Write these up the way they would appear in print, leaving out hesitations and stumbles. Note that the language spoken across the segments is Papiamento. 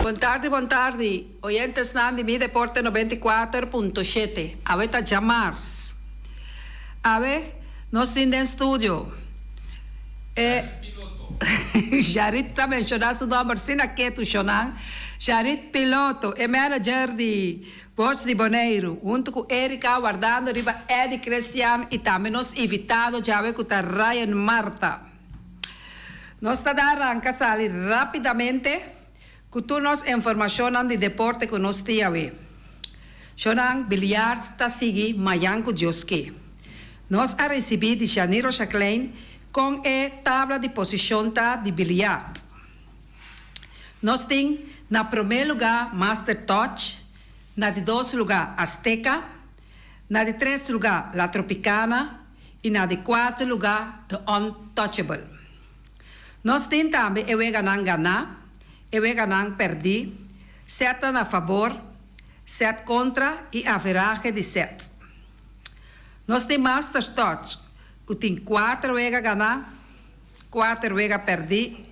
Bon tardi bon tardi oyentesnan di Mi Deporte 94.7 awe ta djamars awe nos tin den studio e Jarit ta menciona su nomber sin a ketu shonan Jarit Piloto e manager di Bos di Boneiru hunto cu Erika wardando riba Eddy Christian y tambe nos invitado djawe cu ta Ryan Martha. Nos ta da ranca sali rapidamente cu tur nos informacionnan di deporte cu nos tin awe. Shonan, biliard ta sigui mayan cu Dios ke. Nos a ricibi di Janiro Jacqueline con e tabla di posicion ta di biliard. Nos tin na prome luga Master Touch, na di dos luga Azteca, na di tres luga La Tropicana y na di cuarto luga The Untouchable. Nos tin tambe e weganan ganá, e weganan pèrdí, sètnan na fabor, sèt kontra i averahe di sèt. Nos tin Masters Touch ku tin kuater wega ganá, kuater wega pèrdí,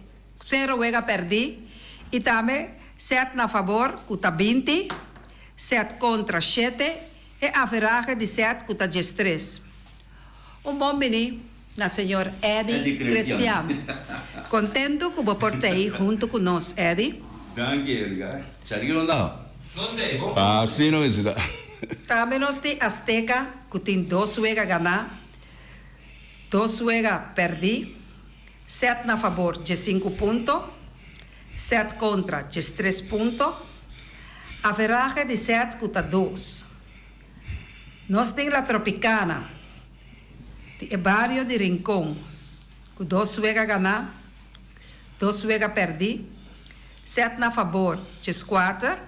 sero wega pèrdí i tambe sèt na fabor ku ta 20, sèt kontra shete, e averahe di sèt ku ta 13. Un bon bini na señor Eddy Christian. Contento cu bo por t'ey hunto cu nos, Eddy. Danki, Erika. Sa di ki nos ta? Así no mester ta. Tambe nos tin Azteca cu tin dos wega gana, dos wega perdi, set na fabor 15 punto, set contra 13 punto, averahe di set cu ta dos. Nos tin La Tropicana di e bario di Rincon ku dos wega ganá, dos wega pèrdí, sèt na fabor 14,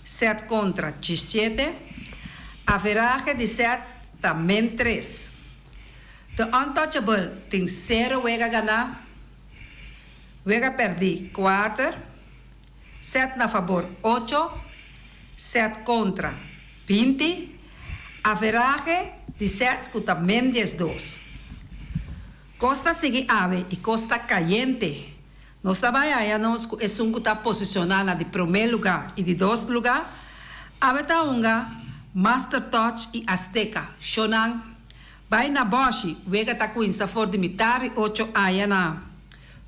sèt kontra 17, averahe di sèt ta min tres. The Untouchable tin sero wega ganá, wega pèrdí kuater. Sèt na fabor ocho, sèt kontra 20, averahe di sèt ku ta men 12. Kos ta sigui awe i kos ta kayente. Nos ta bai haña nos ku esun ku ta posishoná na di promé lugá i di dos lugá. Awe ta hunga Master Touch i Azteca. Shownan bai na bòshi, wega ta kuinsa for di mitar di ocho aña na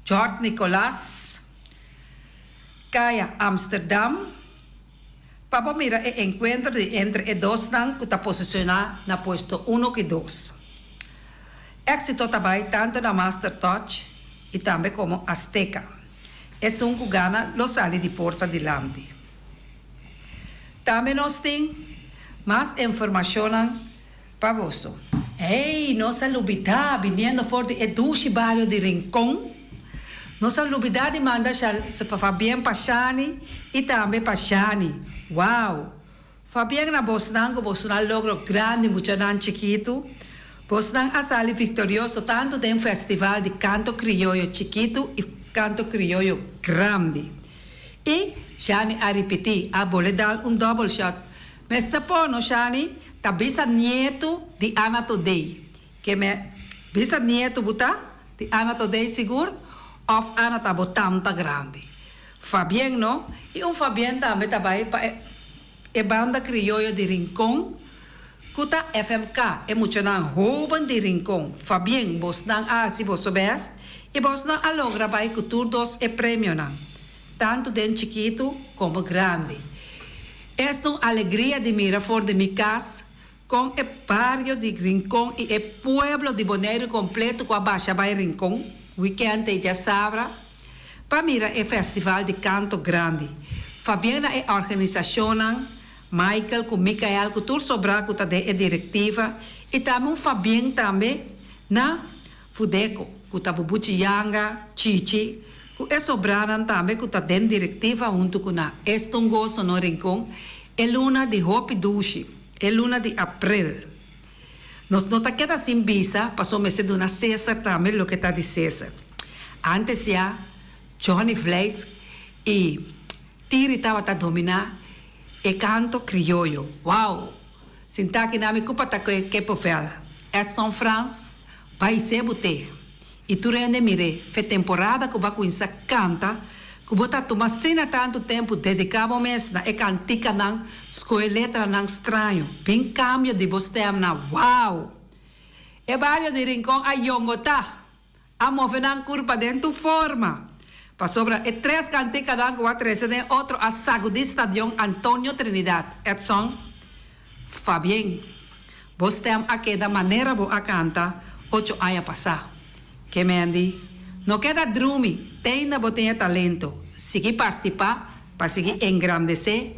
George Nicolaas. Kaya Amsterdam pa bo mira e enkuentro di entre e dosnan ku ta posishoná na puesto uno ku dos. Éksito ta bai tantu na Master Touch i tambe komo Azteca. Esun ku gana lo sali di porta dilanti. Tambe nos tin mas informashonnan pa boso. Hey, nos a lubidá, biniendo for di e dushi bario di Rincon, nos a lubidá di manda Fabien pa Shani i tambe pa Shani. Wow! Fabien na bosnan ku bosnan logro grandi muchanan chikitu, bosnan a sali viktorioso tantu den festival di kanto krioyo chikitu i kanto krioyo grandi. I Shani a ripití, a bole dal un double shot. Mester pono, Shani, ta bisa nietu di Ana Todey. Ke me bisa nietu bo ta di Ana Todey sigur of Ana ta bo tanta grandi. Fabien no, i un Fabien tambe ta bai pa e banda krioyo di Rincon ku ta FMK, e muchanan hoben di Rincon. Fabien, bosnan a hasi boso best i bosnan a logra bai ku tur dos e premionan. Tantu den chikitu komo grandi. Esta un alegria di mira for di mi kas kon e bario di Rincon i e pueblo di Boneiru kompleto ku a basha bai Rincon wikènt ei djasabra pa mira e festival di kanto grandi. Fabien na e organisashonnan, Michael ku Michael ku tur sobrá ku ta den e direktiva i tambe un fabien tambe na Fudeko ku ta Bubuchi Yanga, Chichi. Ku e sobranan tambe ku ta den direktiva huntu ku nan. Esta un goso no Rincon, e luna di hopi dushi, e luna di aprel. Nos no ta keda sin bisa paso mester duna Cesar tambe loke ta di Cesar. Antes ya Johnny Vlijts i Tiri tabata domina e kanto krioyo. Wow! Sinta aki na mi kupa ta ke povel. Edson Frans, bai sebu te. I tur hende mir'é, fe temporada ku bo a kuminsá kanta, ku bo ta tuma asina tantu tempu dediká bo mes na e kantikanan, skohe letranan straño, bin kambio di bo stèm na wow! E bario di Rincon a yongotá, a move nan kurpa den tur forma, pasobra e tres kantikanan ku a trese den otro a sagudí stadion Antonio Trinidad. Edson, Fabien, bo stem a keda manera bo a kanta ocho aña pasá. Ke Mandy, no keda drumi, teinda bo tin e talento. Sigui partisipá pa sigui engrandesé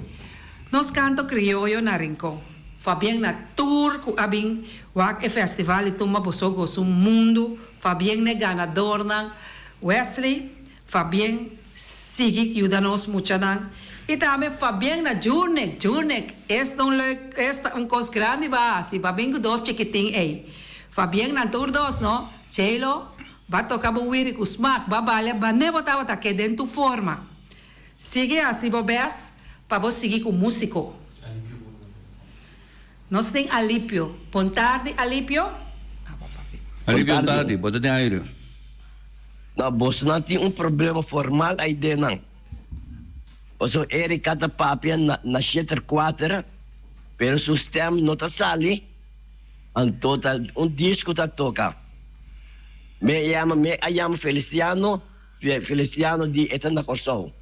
nos kanto krioyo na Rincon. Fabien na tur ku a bin wak e festival di tumba boso goso mundu. Fabien n'e ganadornan Wesley, Fabien sigui yuda nos muchanan y tambe Fabien na Jurnek, Jurnek esta un leuk esta un cos grandi ba haci ba bin cu dos chikitin ey Fabien nan tur dos no Jaylo ba toca bo wiri cu smaak ba balia bane bo tabata ke den tu forma sigui haci bo best pa bo sigui cu musico nos tin Alipio bon tardi Alipio. Alipio bon tardi bo ta den aire. No, bosonan tin un problema formal ai den nan. Pasobra Erika ta papia na na sheter kuater, pero su stem no ta sali, anto ta un disco ta toka. Mi a yama, mi a yama Feliciano, Feliciano di e ta na Kòrsou.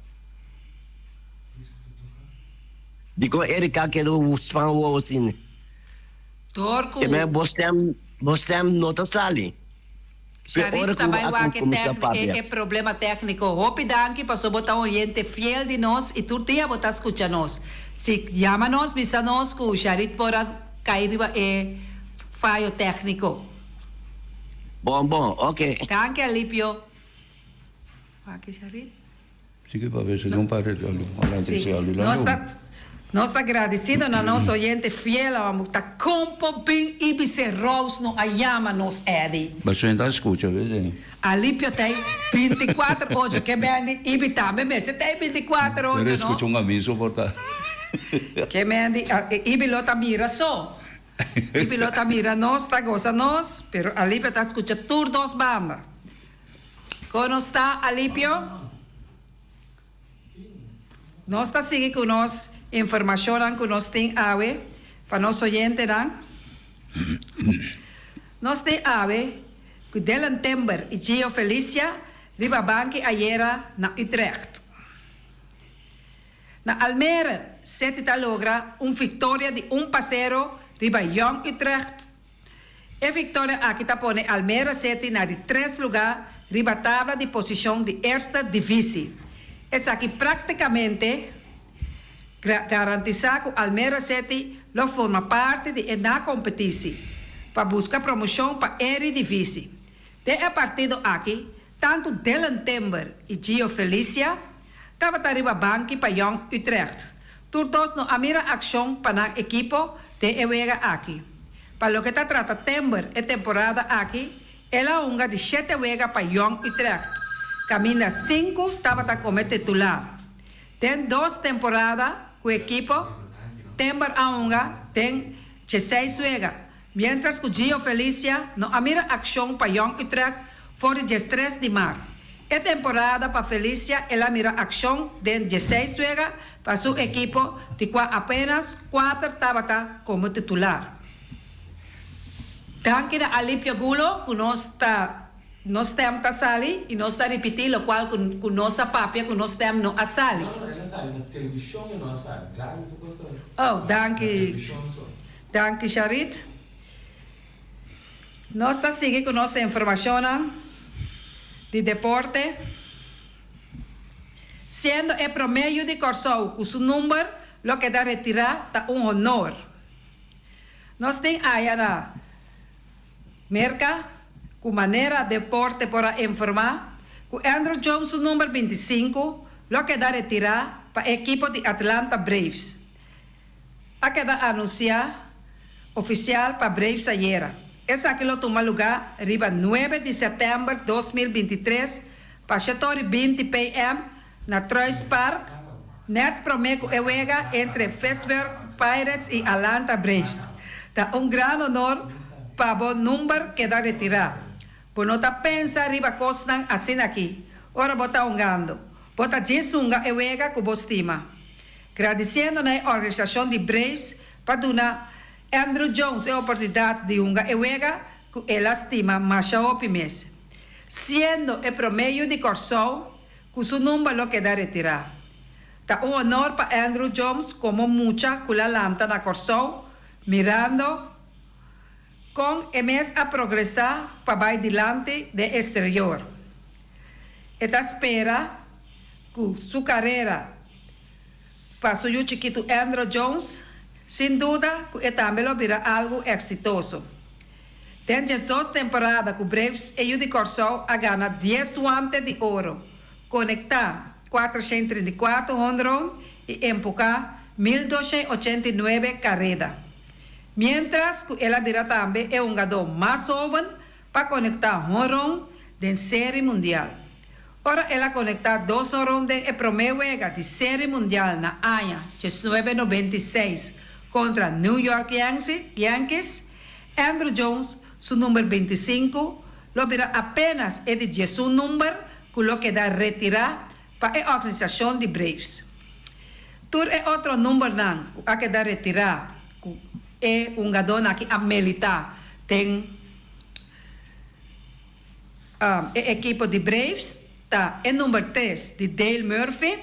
Dikon Erika keda span wowo asina? Dor ku. Te men bo stem, bo stem no ta sali. Sharix ta bai wak e e problema tecnico. Hopi danki paso bo ta un oyente fiel di nos y tur dia bo ta scucha nos. Si yama nos bisa nos cu Sharit por a cay riba e fayo tecnico. Bon bon ok. Danki Alipio. Wak Sharit. Sigui pa ver si no parti Sí, nos ta nos ta gradecido na nos oyente fiel amo ta compo bin y bis'e Rose no a yama nos Eddy. Pasobra ta scucha bes. Alipio ta ey binticuater ocho ke Mandy Ibi tambe mester ta ey binticuater ocho no. Pero scucha un aviso por ta. Ke Mandy Ibi lo ta mira so. Ibi lo ta mira nos ta goza nos pero Alipio ta scucha tur dos banda. Kon nos ta, Alipio? Nos ta sigui ku nos informashonnan ku nos tin awe pa nos oyentenan. Nos tin awe ku Dylan Timber i Gio Felicia riba banki ayera na Utrecht. Na Almere, City ta logra un viktoria di un pa sero riba Jong Utrecht. E viktoria aki ta pone Almere City na di tres lugá riba tabla di posishon di Eerste Divisie. Esaki práktikamente garantisá ku Almere City lo forma parti di e nakompetisi pa buska promoshon pa Eredivisie. Den e partido aki tantu Dylan Timber i Gio Felicia tabata riba banki pa Jong Utrecht. Tur dos no a mira akshon pa nan ekipo den e wega aki. Pa loke ta trata Timber e temporada aki, el a hunga di shete wega pa Jong Utrecht, kaminda sinku tabata kome titular. Den dos temporada ku ekipo, Timber a hunga den dieseis wega, Miéntras ku Gio Felicia no a mira akshon pa Jong Utrecht for di diestres di mart. E temporada pa Felicia el a mira akshon den dieseis wega pa su ekipo di kua apenas kuater tabata komo titular. Danki na Alipio Gulo ku nos ta nos stem ta sali i nos ta ripití lokual ku ku nos a papia ku nos stem no a sali. No, no, el a sali na televishon e no a sali. Radio tur kos ta Oh, na danki. televishon so. Danki Sharit. Nos ta sigui ku nos informashonnan di deporte. Siendo e promé yu di Kòrsou ku su number lo keda retirá ta un honor. Nos tin aya na Merka ku manera deporte por a informá. ku Andruw Jones su number bintisinku lo a keda retirá pa e ekipo di Atlanta Braves. A keda anunsiá ofisial pa Braves ayera. Esaki lo tuma lugá riba nuebe di sètèmber 2023 pa shetori 20 PM na Truist Park, nèt promé ku e wega entre Pittsburgh Pirates i Alanta Braves. Ta un gran honor pa bo number keda retirá. Bo no ta pensa riba kosnan asina aki ora bo ta hungando. Bo ta djis hunga e wega ku bo stima. Gradisiendo na e organisashon di Braves pa duna Andruw Jones e oportunidat di hunga e wega ku el a stima masha hopi mes. Siendo e promé yu di Kòrsou ku su number lo keda retirá. Ta un honor pa Andruw Jones komo mucha ku la lanta na Kòrsou mirando kon e mes a progresá pa bai dilanti den eksterior. E ta spera ku su karera pa su yu chikitu Andruw Jones sin duda ku e tambe lo bira algu eksitoso. Den 12 temporada ku Braves e yu di Kòrsou a gana 10 wante di oro, konektá 434 honron i empuhá 1289 kareda. Miéntras ku el a bira tambe e hungadó mas hóben pa konektá honron den Seri Mundial. Ora el a konektá dos honron den e promé wega di Seri Mundial na aña 1996 kontra New York Yankees, Andruw Jones su number 25 lo bira apenas e di 11 number ku lo keda retirá pa e organisashon di Braves. Tur e otro numbernan ku a keda retirá ku e hungadónan aki a militá den e ekipo di Braves ta e number 3 di Dale Murphy,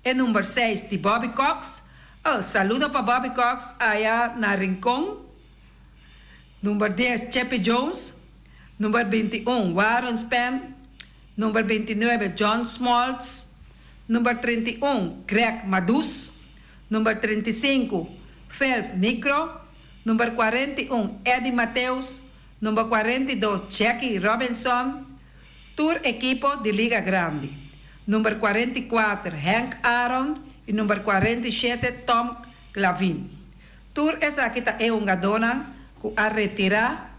e number 6 di Bobby Cox. Oh, saludo pa Bobby Cox aya na Rincon. Number 10 Chipper Jones, number 21 Warren Spahn, number 29 John Smoltz, number 31 Greg Maddux, number 35 Phil Niekro, number 41 Eddie Mathews, number 42 Jackie Robinson, tur ekipo di Liga Grandi. Number 44 Hank Aaron i number 47 Tom Glavine. Tur esaki ta e hungadónan ku a retirá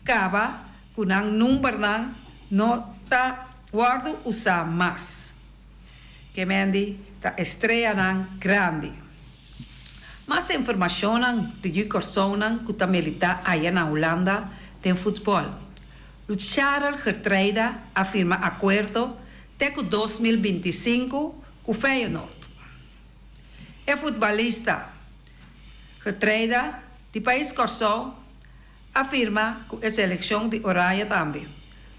kaba ku nan numbernan no ta wòrdu usá mas. Ke men di ta estreanan grandi. Mas informashonnan di yu Kòrsounan ku ta militá aya na Hulanda den futbòl. Lutsharel Geertruida a firma akuerdo te ku 2025 ku Feyenoord. E futbolista Geertruida di pais Kòrsou a firma ku e selekshon di Oranje tambe.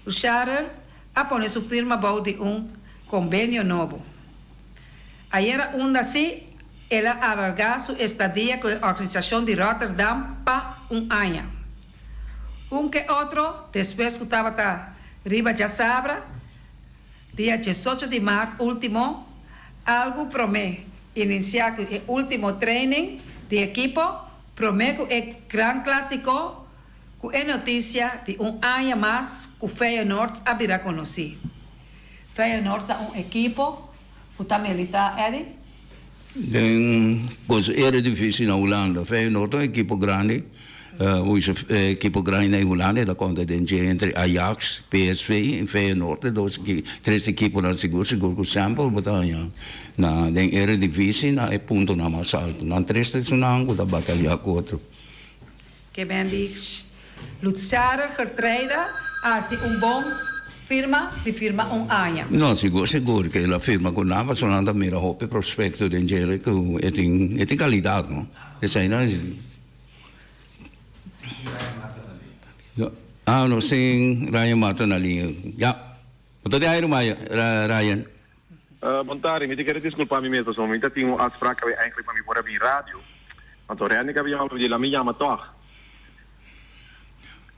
Lutsharel a pone su firma bou di un kombenio nobo. Ayera unda si el a alargá su estadia ku e organisashon di Rotterdam pa un aña. Un ke otro despues ku tabata riba djasabra, dia 18 di mart último, algu promé inisiá ku e último training di ekipo, promé ku e gran klásiko ku e notisia di un aña mas ku Feyenoord a bira konosí. Feyenoord ta un ekipo ku ta militá, Eddie? Den Eredivisie na Hulanda. Feyenoord ta un ekipo grandi. Ekipo grandi na Hulanda ta konta den dje entre Ajax, PSV i Feyenoord. E dos tres ekiponan sigur sigur ku semper bo ta haña na den Eredivisie na e puntonan mas alto. Nan tres ta esunnan ku ta bataya ku otro. Ke men di Lutsharel Geertruida a hasi un bon firma di firma un aña. No, sigur sigur ke el a firma ku nan pasobra nan ta mira hopi prospekto den djele ku e tin e tin kalidat no. Esei nan Ah nos tin Ryan Marta na liña. Ya. Bo ta di aire Maya, Ryan? Bon tardi, mi ta kere diskulpa mi mes pasobra mi ta tin un afspraak awe eigenlijk pa mi por a bin radio. Anto Renny ka yama mi di la mi yama tog.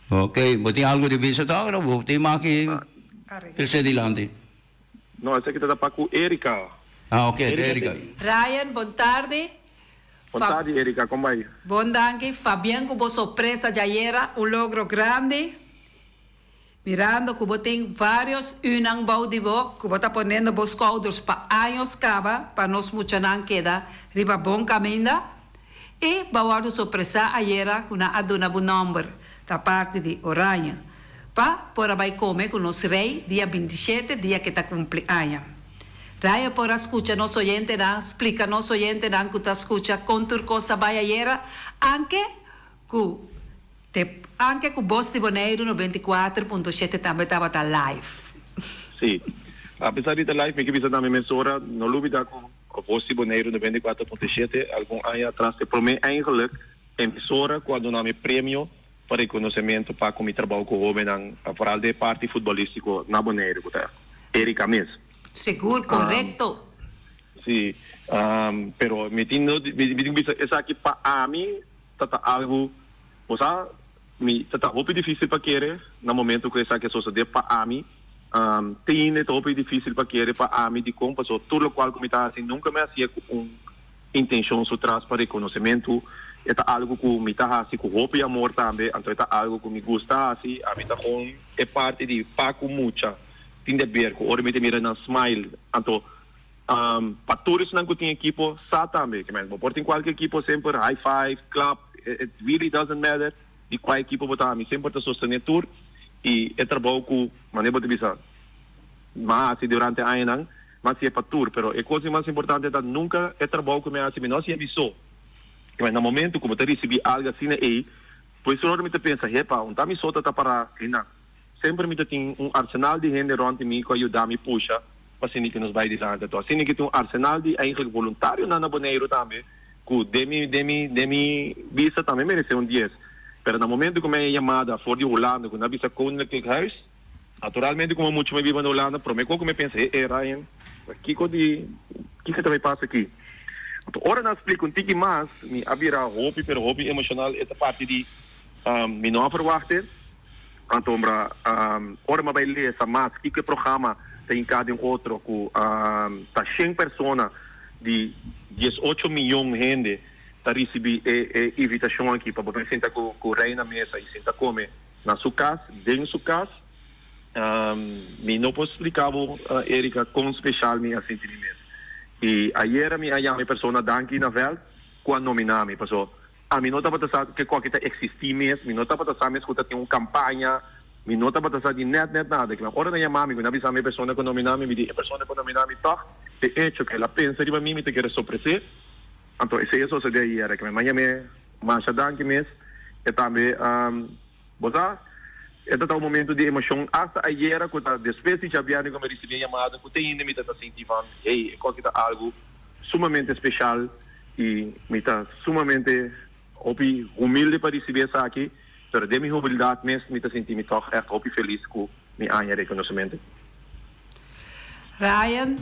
Ok, bo tin algu di bisa tog of bo tin maki trese dilanti? No, esaki ta pa ku Erika. Ah, ok, Erika. Ryan, bon tardi. Bon tardi, Erika, kon bai? Bon danki. Fabien ku bo sorpresa djayera, un logro grandi. Mirando ku bo tin vários unan bou di bo ku bo ta ponendo bo skouders pa años kaba pa nos muchanan keda riba bon kaminda. I bo a wòrdu sorpresá ayera ku nan a duna bo nòmber ta parti di Oranje pa por a bai kome ku nos rei dia 27 dia ke ta kumpli aña. Rayo por a skucha nos oyentenan splika nos oyentenan ku ta skucha kon tur kos a bai ayera anke ku Te anke ku Bos di Boneiru 94.7 tambe tabata live. Sí. Apesar di ta live mi ke bisa tambe mesora no lubida ku Bos di Boneiru 94.7 algun aña atras e prome eigenlijk emisora ku a duna mi premio pa rekonosementu pa ku mi trabou ku hobennan foral den e parti futbolistiko na Boneiru ku ta Erika mes. Sigur, korekto. Sí. Pero mi tin mi tin ku bisa esaki pa ami ta ta algu. Bo sa, mi ta ta hopi difícil pa kere na momento cu esaki a sosode pa ami. Te ainda e ta hopi difícil pa kere pa ami. Dicon? Pasobra tur locual cu mi ta haci nunca mi haci'e cu un intencion su tras pa reconocimento. E ta algo cu mi ta haci cu hopi amor tambe, anto e ta algo cu mi gusta haci. Ami ta gewoon e parti di pa cu mucha tin de ber cu ora mi ta mira nan smile, anto Pa tur esnan ku tin ekipo sa tambe ke men bo por tin kualke ekipo semper high five, klap, it really doesn't matter di kua ekipo bo ta, mi semper ta sostene tur i e trabou ku mane bo ta bisa m'a hasi durante añanan m'a hasié pa tur pero e kos di mas importante ta nunka e trabou ku mi a hasi mi no hasié mi so ke men na momento ku bo ta risibí algu asina ei pues ora mi ta pensa hepa un ta mi so ta ta pará einan. Semper mi ta tin un arsenal di hende rond di mi cu a yuda mi pusha pa asina cu nos bay dilanti. Anto asina cu tin un arsenal di eigenlijk voluntarionan na Boneiru tambe cu den mi den mi den mi bista tambe merece un dies. Pero na momento cu mi a yamada for di Hulanda cu nan a bisa Koninklijk Huis, naturalmente como mucho mi biba na Hulanda prome cu mi a pensa, he he Ryan, kico di kico ta bay pasa aki? Anto ora nan a splica un tiki mas mi a bira hopi pero hopi emocional e ta parti di mi no a verwachtte. Antombra ora mi a bai lesa mas kiko e programa ta hinká den otro ku ta shen persona di 18 miyon hende ta risibí e e invitashon aki pa bo bai sinta ku ku rei na mesa i sinta kome na su kas den su kas. Mi no por splika bo Erika kon speshal mi a sinti mi mes. I ayera mi a yama e persona danki na vèlt ku a nominá mi paso Ami no tabata sa ke koke ta eksistí mes, mi no tabata sa mes ku ta tin un kampaña, mi no tabata sa di nèt nèt nada. Kila ora nan yama mi, ku nan bisa mi e persona ku nominá mi, mi di e persona ku nominá mi tòg e echo ku el a pensa riba mi, mi ta kere sorpres'é. Anto esei a sosodé ayera. Kila mi a yam'é masha danki mes. E tambe, bo sa, e ta ta un momento di emoshon. Asta ayera ku ta despues di djabièrnè ku mi risibí e yamada, ku te ainda mi ta ta sinti van, hey, e koke ta algu sumamente speshal. I mi ta sumamente hopi humilde pa ricibi esaki, pero den mi humildad mes mi ta sinti mi toch echt hopi feliz cu mi aña reconocimento. Ryan,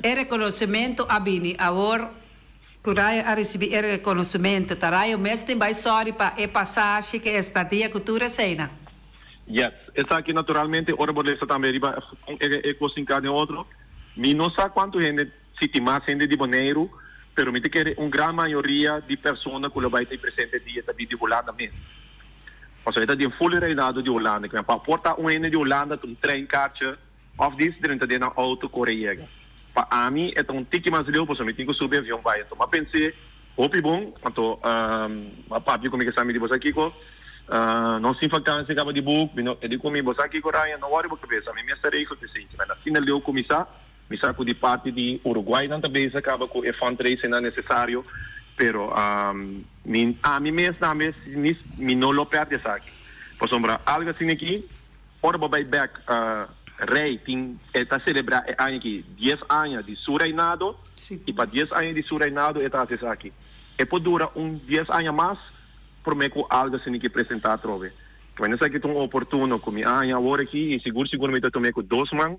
E reconocimento a bini awor cu Ryan a ricibi e reconocimento. Ta Ryan mes tin bay sorry pa e pasashi cu e estadia cu tur eseinan? Yes, esaki naturalmente ora bo lesa tambe riba e cos tin ca den otro. Mi no sa cuanto hende. Si tin mas hende di Boneiru, pero mi ta kere un gran mayoria di persona ku lo bai ta e presente dia ta bin di Hulanda mes. Pasobra e ta den ful reinado di Hulanda. Kimen pa por ta un hende di Hulanda ta un treinkaartje òf dis drenta den nan outo kore yega. Pa ami e ta un tiki mas leu pasobra mi tin ku subi avion bai. Anto m'a pens'é hopi bon, anto m'a papia ku mi kesa mi di bo sa kiko, nos tin vakansia kaba di buk, mi no e di ku mi bo sa kiko Ryan no wòri bo kabesa mi mes ta regel p'esei. Kimen asina leu kuminsá. Mi sa cu di parti di Uruguay nan ta bezig caba cu e fundraisingnan necesario, pero mi ami mes tambe mi no lo perde esaki. Pasobra algo asina aki, ora bo bay bek Rey tin e ta celebra e aña aki dies aña di su reinado y pa dies aña di su reinado e ta haci esaki. E por dura un dies aña mas prome cu algo asina aki presenta atrobe. Bueno esaki ta un oportuno cu mi a haña awor aki y sigur sigur mi ta tum'e cu dos man.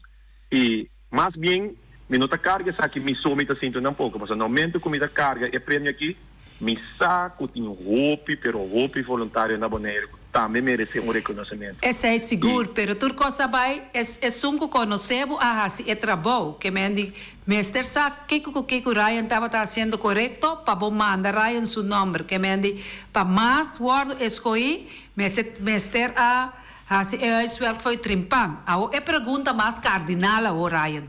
I mas bien, mi no ta karga esaki mi so mi ta sinti tampoko, pasobra na momento ku mi ta karga e premio aki, mi sa ku tin hopi, pero hopi voluntario na Boneiru ku tambe meresé un rekonosementu. Esei sigur, pero tur kos a bai, es esun ku konosé bo a hasi e trabou, ke men di mester sa kiko ku kiko Ryan tabata hasiendo korekto pa bo manda Ryan su nòmber, ke men di pa mas wòrdu eskohí mester mester a. Hasi e huiswerk fo'i trimpan. Awo e pregunta mas kardinal awo Ryan.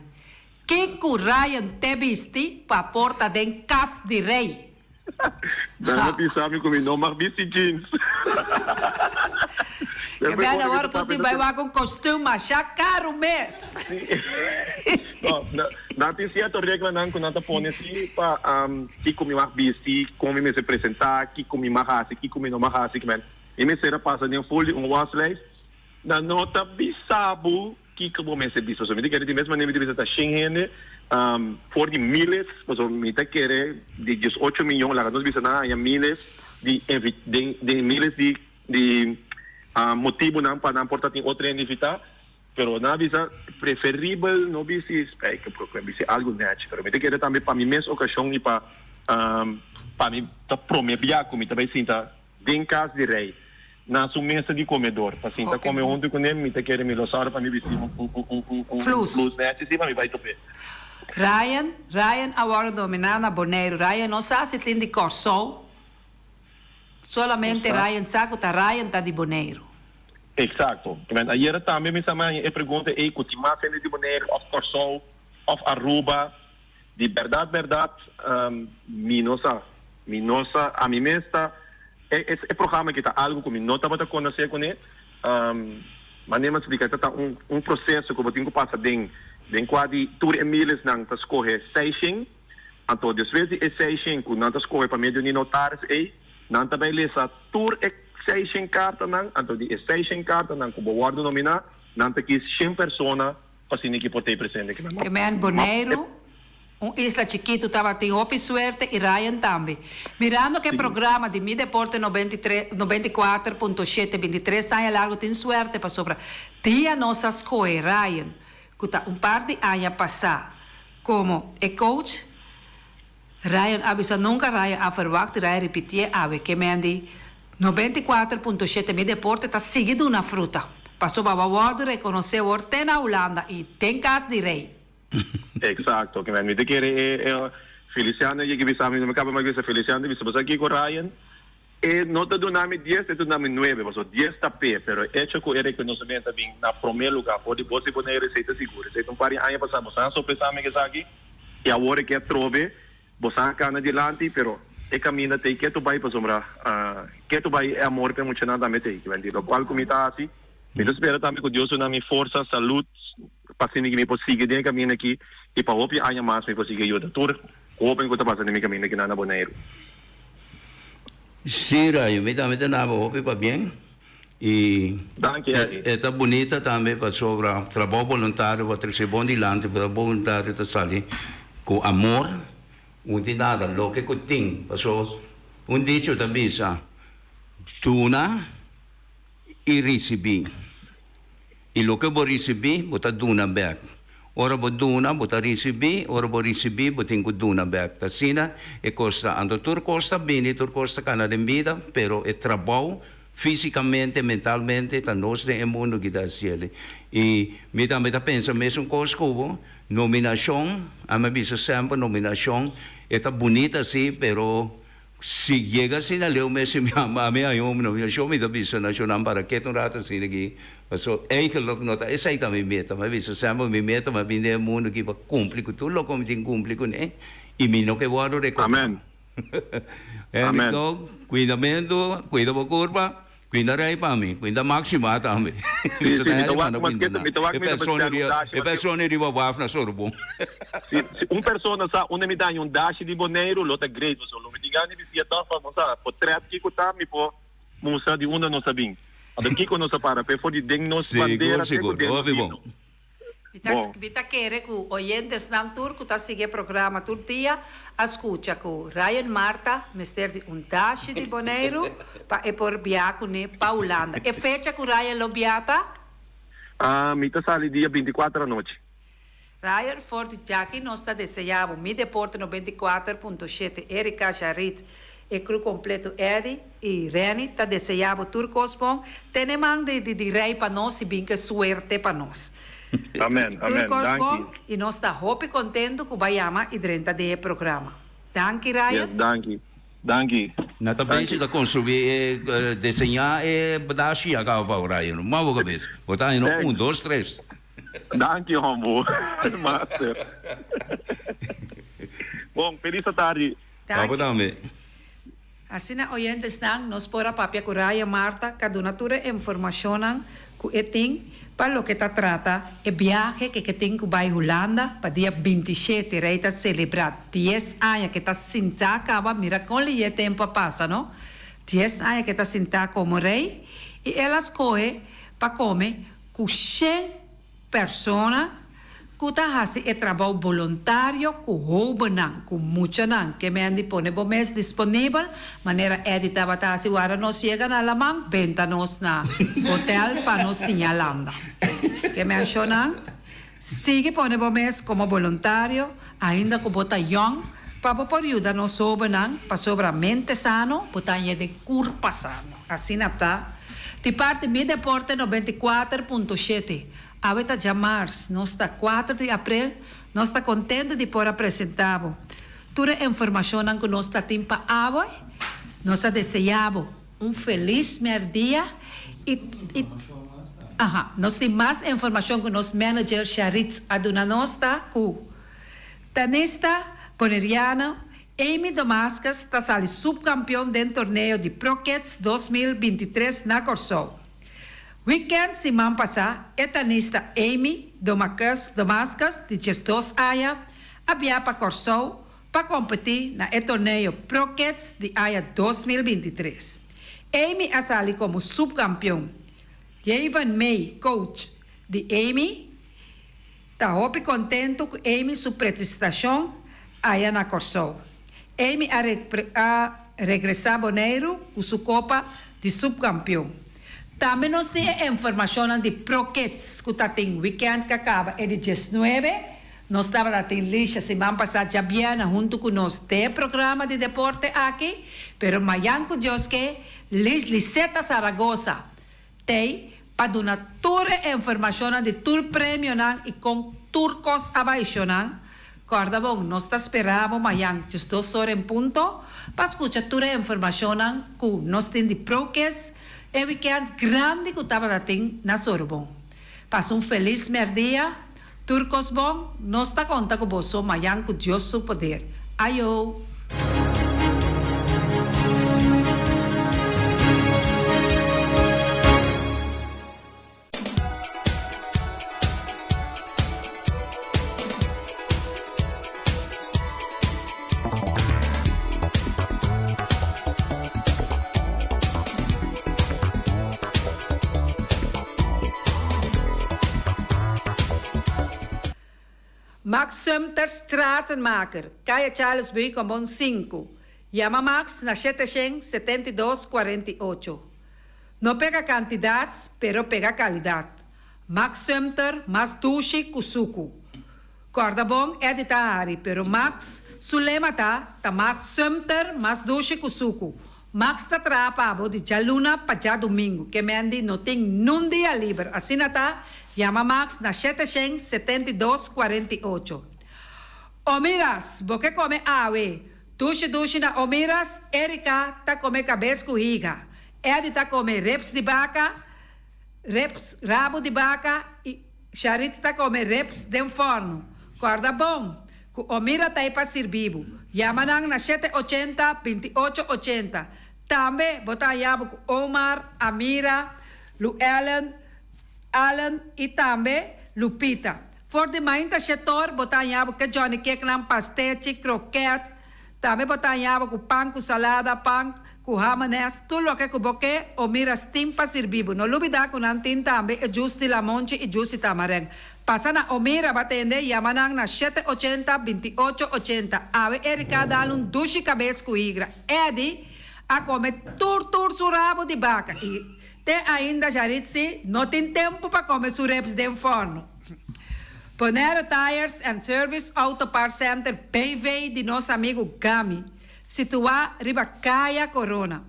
Kiko Ryan te bisti pa por ta den kas di rei? Nan a bisa mi ku mi no mag bisti jeans. Ke bèn awor ku tin bai wak un kostuum masha karu mes. No, nan tin sierto reglanan ku nan ta pone si pa kiko mi mag bisti, kon mi mester presentá, kiko mi mag hasi, kiko mi no mag hasi. Mi mester a pasa den ful di un waslijst. Nan no ta bisa bo Kiko bo mester bisa? Pasobra mi ta kere di mes manera mi ta bisa ta shen hende for di miles, pasobra mi ta kere di diesocho miyon laga nos bisa nan haña miles di den den miles di di motibunan pa nan por ta tin otro hende invitá, pero nan a bisa preferibel no bisti spijkerbroek, pero bisti algu nèchi. Pero mi ta kere tambe pa mi mes okashon i pa pa mi ta prome bia ku mi ta bai sinta Den kas di rei, na su mesa di komedor, pa sinta kome huntu kuné, mi ta kere mi lo sòru pa mi bisti un flus nèchi si pa mi bai top'é. Ryan, Ryan a wòrdu nominá na Boneiru. Ryan no sa si tin di Kòrsou. Solamente Ryan sa ku ta Ryan ta di Boneiru. Eksakto. Ayera tambe mi sa maña e pregunta ei ku tin mas hende di Boneiru òf Kòrsou òf Aruba. Di bèrdat bèrdat mi no sa. Mi no sa, ami mes ta, e e programa aki ta algu ku mi no tabata konosé kuné. Manera mi a splika e ta ta un un proseso ku bo tin ku pasa den den kua di tur e milesnan ta skohe seishen. Anto despues di e seishen ku nan ta skohe pa medio di notaris ei, nan ta bai lesa tur e seishen kartanan. Anto di e seishen kartanan ku bo wòrdu nominá, nan ta kis shen persona. Pa asina ki por ta e presente ki nan. Amen Boneiru, un isla chikitu tabatin hopi suerte y Ryan tambe. Mirando ke programa di Mi Deporte 93, 94.7 23 aña largo tin suerte pasobra dia nos a scohe Ryan cu ta un par di aña pasa como e coach Ryan a bisa nunca Ryan a verwacht y Ryan ripitié awe ke men di 94.7 Mi Deporte ta sigui duna fruta pasobra bo a wordo reconoce awor te na Hulanda y den cas di rey. Exacto, ke men mi ta kere e e Feliciano yega bisa mi, no mi caba mas bisa Feliciano ta bisa bo sa kico Ryan e no ta duna mi dies e ta duna mi nuebe pasobra dies ta pe pero e hecho cu e reconocimento a bin na prome lugar for di bo si Bonaire esey ta sigur esey ta un par di aña pasa bo sa sopesa mi esaki. I awor e ke atrobe, bo sa kana dilanti, pero e kaminda t'ei ketu bai pasobra ketu bai e amor p'e muchanan tambe t'ei. Kiba di lokual ku mi ta hasi, mi ta spera tambe ku Dios duna mi forsa, salud, pa asina ki mi por sigui den e kaminda aki i pa hopi aña mas mi por sigui yuda tur hoben ku ta pasa den mi kaminda aki nan na Boneiru. Sí, Rayo, mi tambe ta naba hopi pabien. I Danki, Eddie. e ta bunita tambe pasobra trabou boluntario bo a trese bon dilanti, trabou boluntario ta sali ku amor, un tin nada loke ku tin, paso un dicho ta bisa, duna i risibí, i loke bo risibí bo ta duna bèk. Ora bo duna, bo ta risibí, ora bo risibí, bo tin ku duna bèk. Ta asina e kos ta. Anto tur kos ta bini, tur kos ta kana den bida, pero e trabou físikamente, mentalmente, ta nos den e mundu ki ta hasiel. I mi tambe ta pensa mesun kos ku bo, nominashon, ami a bisa semper nominashon e ta bunita si, pero si yega asina leu mes si mi ama ami haña un nominashon mi ta bisa nashonnan para keda un rato asina aki paso eigenlijk no ta esei ta mi meta mi a bisa semper mi meta mi a bini den e mundu aki pa kumpli ku tur loke mi tin kumpli kuné i mi no ke wòrdu rekordá. Amen. Henry Dog kuidamentu kuida bo kurpa. Cuinda rey pa mi, cuinda Maxima tambe. Sí, sí, mi ta wak mas ke mi ta wak mi ta bestel un dashi. E persona riba waf na Sorbon. Si, si un persona sa unda mi daña un dashi di Boneiru lo ta great pasobra lo mi tin gana di bisia tòg pa bo sa potret kiko ta mi por mustra di unda nos a bin. Anto kiko nos a para p'e for di den nos bandera te ku Sigur, den sigur. nos Hopi bon. himno. Mi ta mi ta kere ku oyentesnan tur ku ta sigui e programa tur dia a skucha ku Ryan Marta mester di un dashi di Boneiru pa e por bia kuné pa Hulanda. E fecha ku Ryan lo bia ta? Mi ta sali dia binti kuater anochi. Ryan, for di djaki nos ta desea bo Mi Deporte 94.7 Erika, Jarit, e crew completo Eddy y Renny ta desea bo tur cos bon. Tene man di di rey pa nos y bin ke suerte pa nos. Amen, Tur amen. cos bon Danki. y nos ta hopi contento cu ba yama y drenta den e programa. Danki Yes, Ryan. danki. Danki. Nan ta bezig ta construi e deseña e badashi a caba pa ora no ma bo cabes. Bo ta haña no un, dos, tres. Danki hombo. Master. Bon, feliz atardi. Pa bo tambe. Asina oyentesnan nos por a papia ku Raya Marta ka duna tur e informashonnan ku e tin pa loke ta trata e biahe ke ke tin ku bai Hulanda pa dia 27 Rey ta selebrá dies aña ke ta sintá kaba mira kon liye tempu a pasa no dies aña ke ta sintá komo Rey i el a skohe pa kome ku shen Persona ku ta hasi e trabou boluntario ku hóbennan, ku muchanan, ke men di pone bo mes disponibel, manera Eddie tabata hasi wara nos yega na laman, benta nos na hotel pa nos siña landa. Ke menshonan, sigui pone bo mes komo boluntario, ainda ku bo ta yòn, pa bo por yuda nos hóbennan, pasobra mente sano bo ta hañ'é den kurpa sano. Asina ta. Di parti Mi Deporte 94.7, awe ta djamars, nos ta kuater di aprel, nos ta kontento di por a presenta bo tur e informashonnan ku nos ta tin pa awe. Nos ta desea bo un felis merdia i i aha, nos tin mas informashon ku nos manager Sharitz a duna nos ta ku tenista boneriano Amy Domascus ta sali subkampion den torneo di Pro Kids 2023 na Kòrsou. Wikènt siman pasá e tanista Amy Domakus Domascus di 12 aña a bia pa Kòrsou pa kompetí na e torneo Pro Kids di aña 2023. Amy a sali komo subkampion. Jevan May, coach di Amy, Ta hopi kontentu ku Amy su presentashon aya na Kòrsou. Amy a a regresá Boneiru ku su kopa di supkampion. Tambe nos tin e informashonnan di Pro Kids ku ta tin wikènt ku a kaba e di 19. Nos tabata tin Lisha siman pasá djabièrnè huntu ku nos den e programa di deporte aki, pero mayan ku Dios ke, Lish Liseta Zaragoza Tei pa duna tur e informashonnan di tur premionan i kon tur kos a bai shonan. Kòrda bon, nos ta spera bo mayan 12 or en punto pa skucha tur e informashonnan ku nos tin di Prokes e wikènt grandi ku tabata tin na Sorobon. Pasa un felis mèrdia, tur kos bon, nos ta konta ku boso mayan ku Dios su poder. Ayo! Max Sumter Stratenmaker, Kaya Charles Buicombon sinku. Yama Max na 772 48. No pega kantidat, pero pega kalidat. Max Sumter mas dushi ku suku. Kòrda bon, Eddie ta hari, pero Max su lema ta, ta Max Sumter mas dushi ku suku. Max ta traha pa bo di djaluna pa djadumingu, ke Mandy no tin nun dia liber, asina ta, yama Max na 772 48. Omiras, bo ke kome awe? Dushi dushi na Omiras, Erika ta kome kabes ku higa, Eddie ta kome ribs di baka, ribs, rabu di baka i Sharit ta kome ribs den fòrnu. Kòrda bon, ku Omira ta ei pa sirbi bo. Yama nan na 780, 28 80. Tambe bo ta haña bo ku Omar, Amira, Lu Ellen, Allen i tambe Lupita. For di mainta shetor bo ta haña bo ke Johnny Cakenan, pastechi, kroket. Tambe bo ta haña bo ku pan ku salada, pan ku hamenes, tur loke ku bo ke o mira stin pa sirbi bo. No lubida ku nan tin tambe e jus di lamonchi i jus di tamaren. Pasa na Omira ba tende, yama nan na 780, 28 80. Awe Erika a dal un dushi kabes ku higra. Eddie a kome tur tur su rabo di baka i te ainda Jaritzi no tin tempu pa kome su ribs den fòrnu. Bonaire Tires and Service Auto Parts Center BV di nos amigu Gami, situá riba Kaya Corona.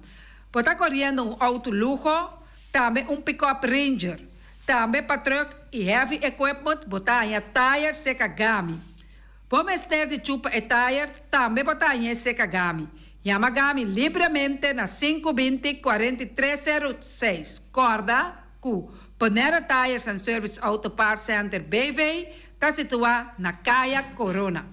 Bo ta koriendo un outo luho, tambe un pick-up Ranger, tambe pa truck i heavy equipment bo ta haña tire seka Gami. Bo mester di chupa e tire, tambe bo ta hañ'é seka Gami. Yama Gami libremente na 520 43 06. Kòrda ku Panera Tires and Service Auto Parts Center BV ta situá na Kaya Corona.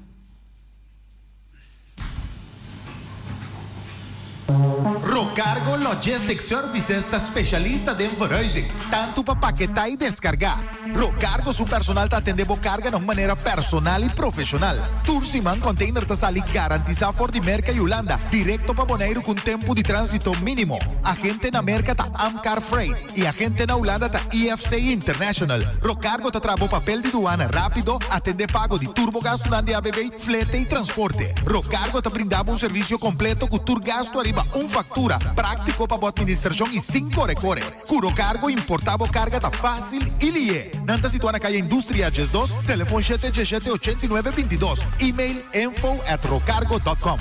Rocargo Logistics Services ta specialista den verhuizing, tanto pa paketá y descargá. Rocargo su personal ta atendé bo carga na un manera personal y profesional. Tur siman container ta sali garantisa for di Merca y Hulanda directo pa Boneiru cu un tempo di transito minimo. Agente na Merca ta Amcar Freight. Y agente na Hulanda ta IFC International. Rocargo ta traha bo papel di duana rapido, atende pago di tur bo gastunan di ABV, flete y transporte. Rocargo ta brinda bo un servicio completo cu tur gastu ariba un factura, practico pa bo administracion y sin core core. Cu Rocargo importa bo carga ta facil y lihe. Nan ta situa na Caya Industria 12, telefon shete diesshete 89 22, email info at rocargo dot com.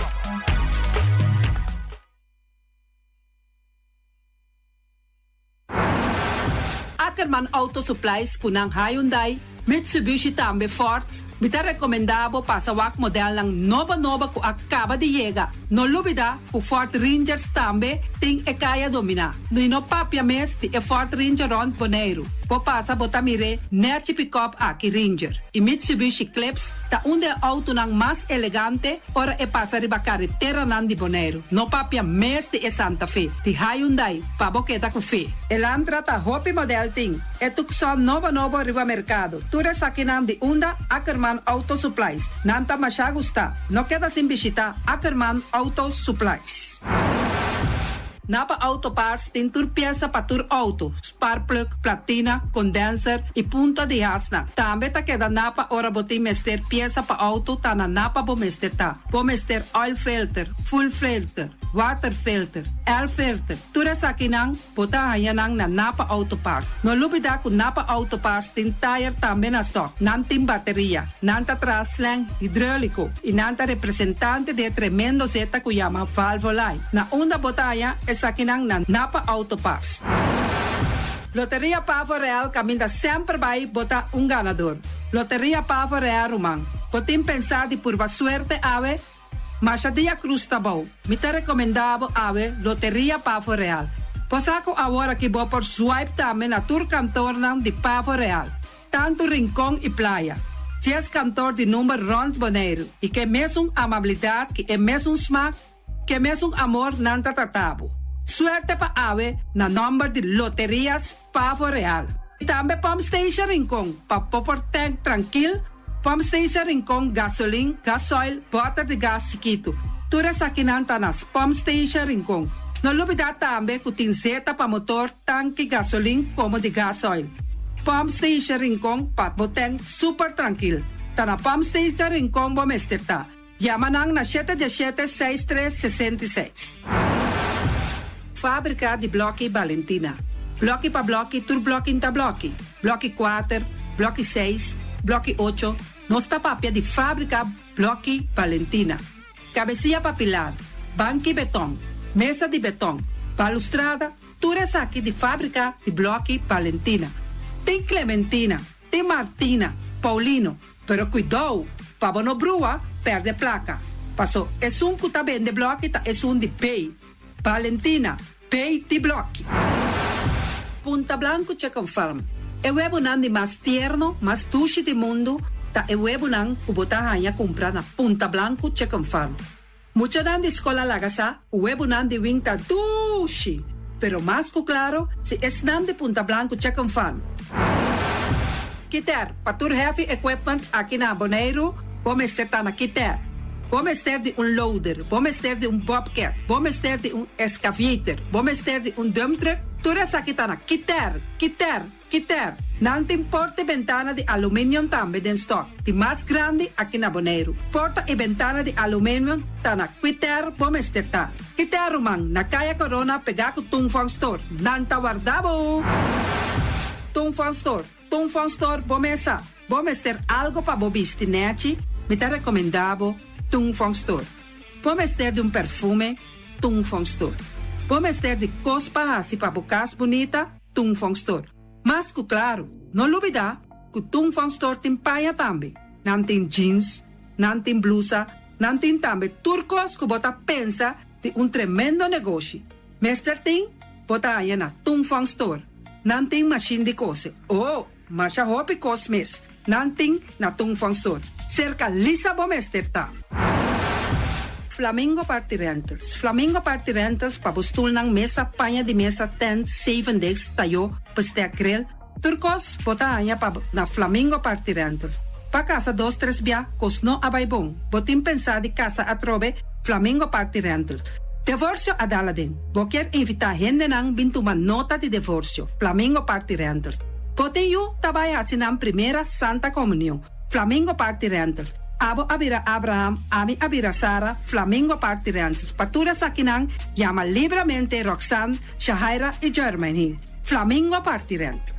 Ackerman Auto Supplies ku nan Hyundai, Mitsubishi tambe Ford, mi ta rekomendá bo pasa wak modelnan nobo nobo ku a kaba di yega. No lubida ku Ford Rangers tambe tin e kaya dominá. I no papia mes di e Ford Ranger rònt Boneiru. Bo pasa bo ta mir'é nèchi pikòp aki Ranger i Mitsubishi Eclipse ta un di e outonan mas elegante ora e pasa riba kareteranan di Boneiru. No papia mes di e Santa Fe di Hyundai. Pa bo keda ku fe. Elantra ta hopi model tin. E Tucson nobo nobo riba merkado. Tur esakinan di unda Ackerman Auto Supplies. Nan ta masha gusta. No keda sin bishita Ackerman Auto Supplies. Napa Auto Parts tin tur piesa pa tur auto, sparkplug, platina, condenser y punta di hasnan. Tambe ta keda Napa ora bo tin mester piesa pa auto ta na Napa bo mester ta. Bo mester oil filter, fuel filter. Water filter, air filter, tur esakinan bo ta haña nan na Napa Auto Parts. No lubida ku Napa Auto Parts tin tayer tambe na stock. Nan tin bateria, nan ta traha slang hidreulico y nan ta representante di e tremendo zeta ku yama Valvoline. Na unda bo ta haña esakinan na Napa Auto Parts. Loteria Pavo Real kaminda semper bai bo ta un ganador. Loteria Pavo Real ruman, bo tin pensa di purba suerte awe? Masha dia cruz ta bou. Mi ta recomenda bo awe Loteria Pavo Real. Bo sa cu awor aki bo por swipe tambe na tur kantornan di Pavo Real, tanto Rincon y Playa. Dies kantor di number rond Boneiru y ke mesun amabilidad ki e mesun smaak, ke mesun amor nan ta trata bo. Suerte pa awe na nomber di Loterias Pavo Real. Y tambe Pump Station Rincon pa bo por tank trankil, Pump Station Rincon gasolin, gasoil, boter di gas chikitu. Tur esakinan ta na Pump Station Rincon. No lubida tambe cu tin zeta pa motor, tanki gasolin como di gasoil. Pump Station Rincon pa bo tank super trankil. Ta na Pump Station Rincon bo mester ta. Yama nan na shete diesshete seis tres 66. Fábrika di blòki Balentina. Blòki pa blòki tur blòki n'ta blòki. Blòki kuater, blòki seis, blòki ocho, nos ta papia di fábrika blòki Balentina. Kabesia pa pilar, banki betòn, mesa di betòn, balustrada, tur esaki di fábrika di blòki Balentina. Tin Clementina, tin Martina, Paulino, Pero kuidou, pa bo no brua, pèrdè plaka. Paso esun ku ta bende blòki ta esun di bei. Valentina, bei di blòki. Punta Blanco Chicken Farm, E webunan di mas tierno, mas dushi di mundu ta e webunan ku bo ta haña kumpra na Punta Blanco Chicken Farm. Muchanan di skol a laga sa ku webunan di wing ta dushi, pero mas ku klaro si esnan di Punta Blanco Chicken Farm. Kiter, pa tur heavy equipment aki na Boneiru, bo mester ta na Kiter. Bo mester di un loader, bo mester di un bobcat, bo mester di un excavator, bo mester di un dump truck, tur esaki ta na Kiter, Kiter. Kiter, nan tin porta i bentana di aluminium tambe den stock, di mas grandi aki na Boneiru. Porta i bentana di aluminium ta na Kiter bo mester ta. Kiter ruman, na Kaya Corona pegá ku Tung Fong Store. Nan ta warda bo! Tung Fong Store, Tung Fong Store bo mesa. Bo mester algo pa bo bisti nèchi? Mi ta rekomendá bo Tung Fong Store. Bo mester di un perfume? Tung Fong Store. Bo mester di kos pa hasi pa bo kas bunita? Tung Fong Store. Mas ku klaru, no lubidá ku Tung Fong Store tin paña tambe. Nan tin jeans, nan tin blusa, nan tin tambe tur kos ku bo ta pensa. di un tremendo negoshi. Mester tin, bo ta haña na Tung Fong Store. Nan tin mashin di kose. Oh, masha hopi kos mes nan tin na Tung Fong Store. Serka Lisa bo mester ta. Flamingo Party Rentals Flamingo Party Rentals pa bo stulnan, mesa, paña di mesa, tent, zevendegs, tayó, bestek, grill, Tur kos bo ta haña pa na Flamingo Party Rentals. Pa kasa dos tres bia kos no a bai bon. Bo tin pensá di kasa atrobe? Flamingo Party Rentals. Devorsio a dal aden. Bo kier invitá hendenan bin tuma nota di devorsio? Flamingo Party Rentals. Bo tin yu ta bai hasi nan primera Santa Komunion? Flamingo Party Rentals. Abo a bira Abraham, ami a bira Sara, Flamingo Party Rentals. Pa tur esakinan yama libramente Roxanne, Shahaira i Jermaine. Flamingo parti rent.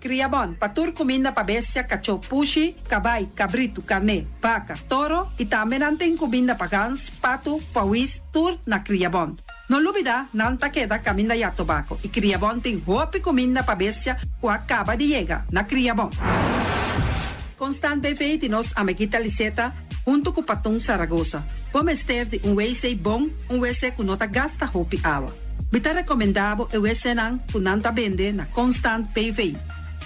Kriabon, pa tur kuminda pa bestia, kachó, pushi, kabai, kabritu, karné, baka, toro i tambe nan tin kuminda pa gans, patu, pawis, tur na Kriabon. No lubida, nan ta keda kaminda ya tobako i Kriabon tin hopi kuminda pa bestia ku a kaba di yega na Kriabon. Constant BV di nos amiguita Liseta huntu ku Patun Saragosa. Bo mester di un wc bon, un wc ku no ta gasta hopi awa. Mi ta rekomendá bo e wcnan ku nan ta bende na Constant BV.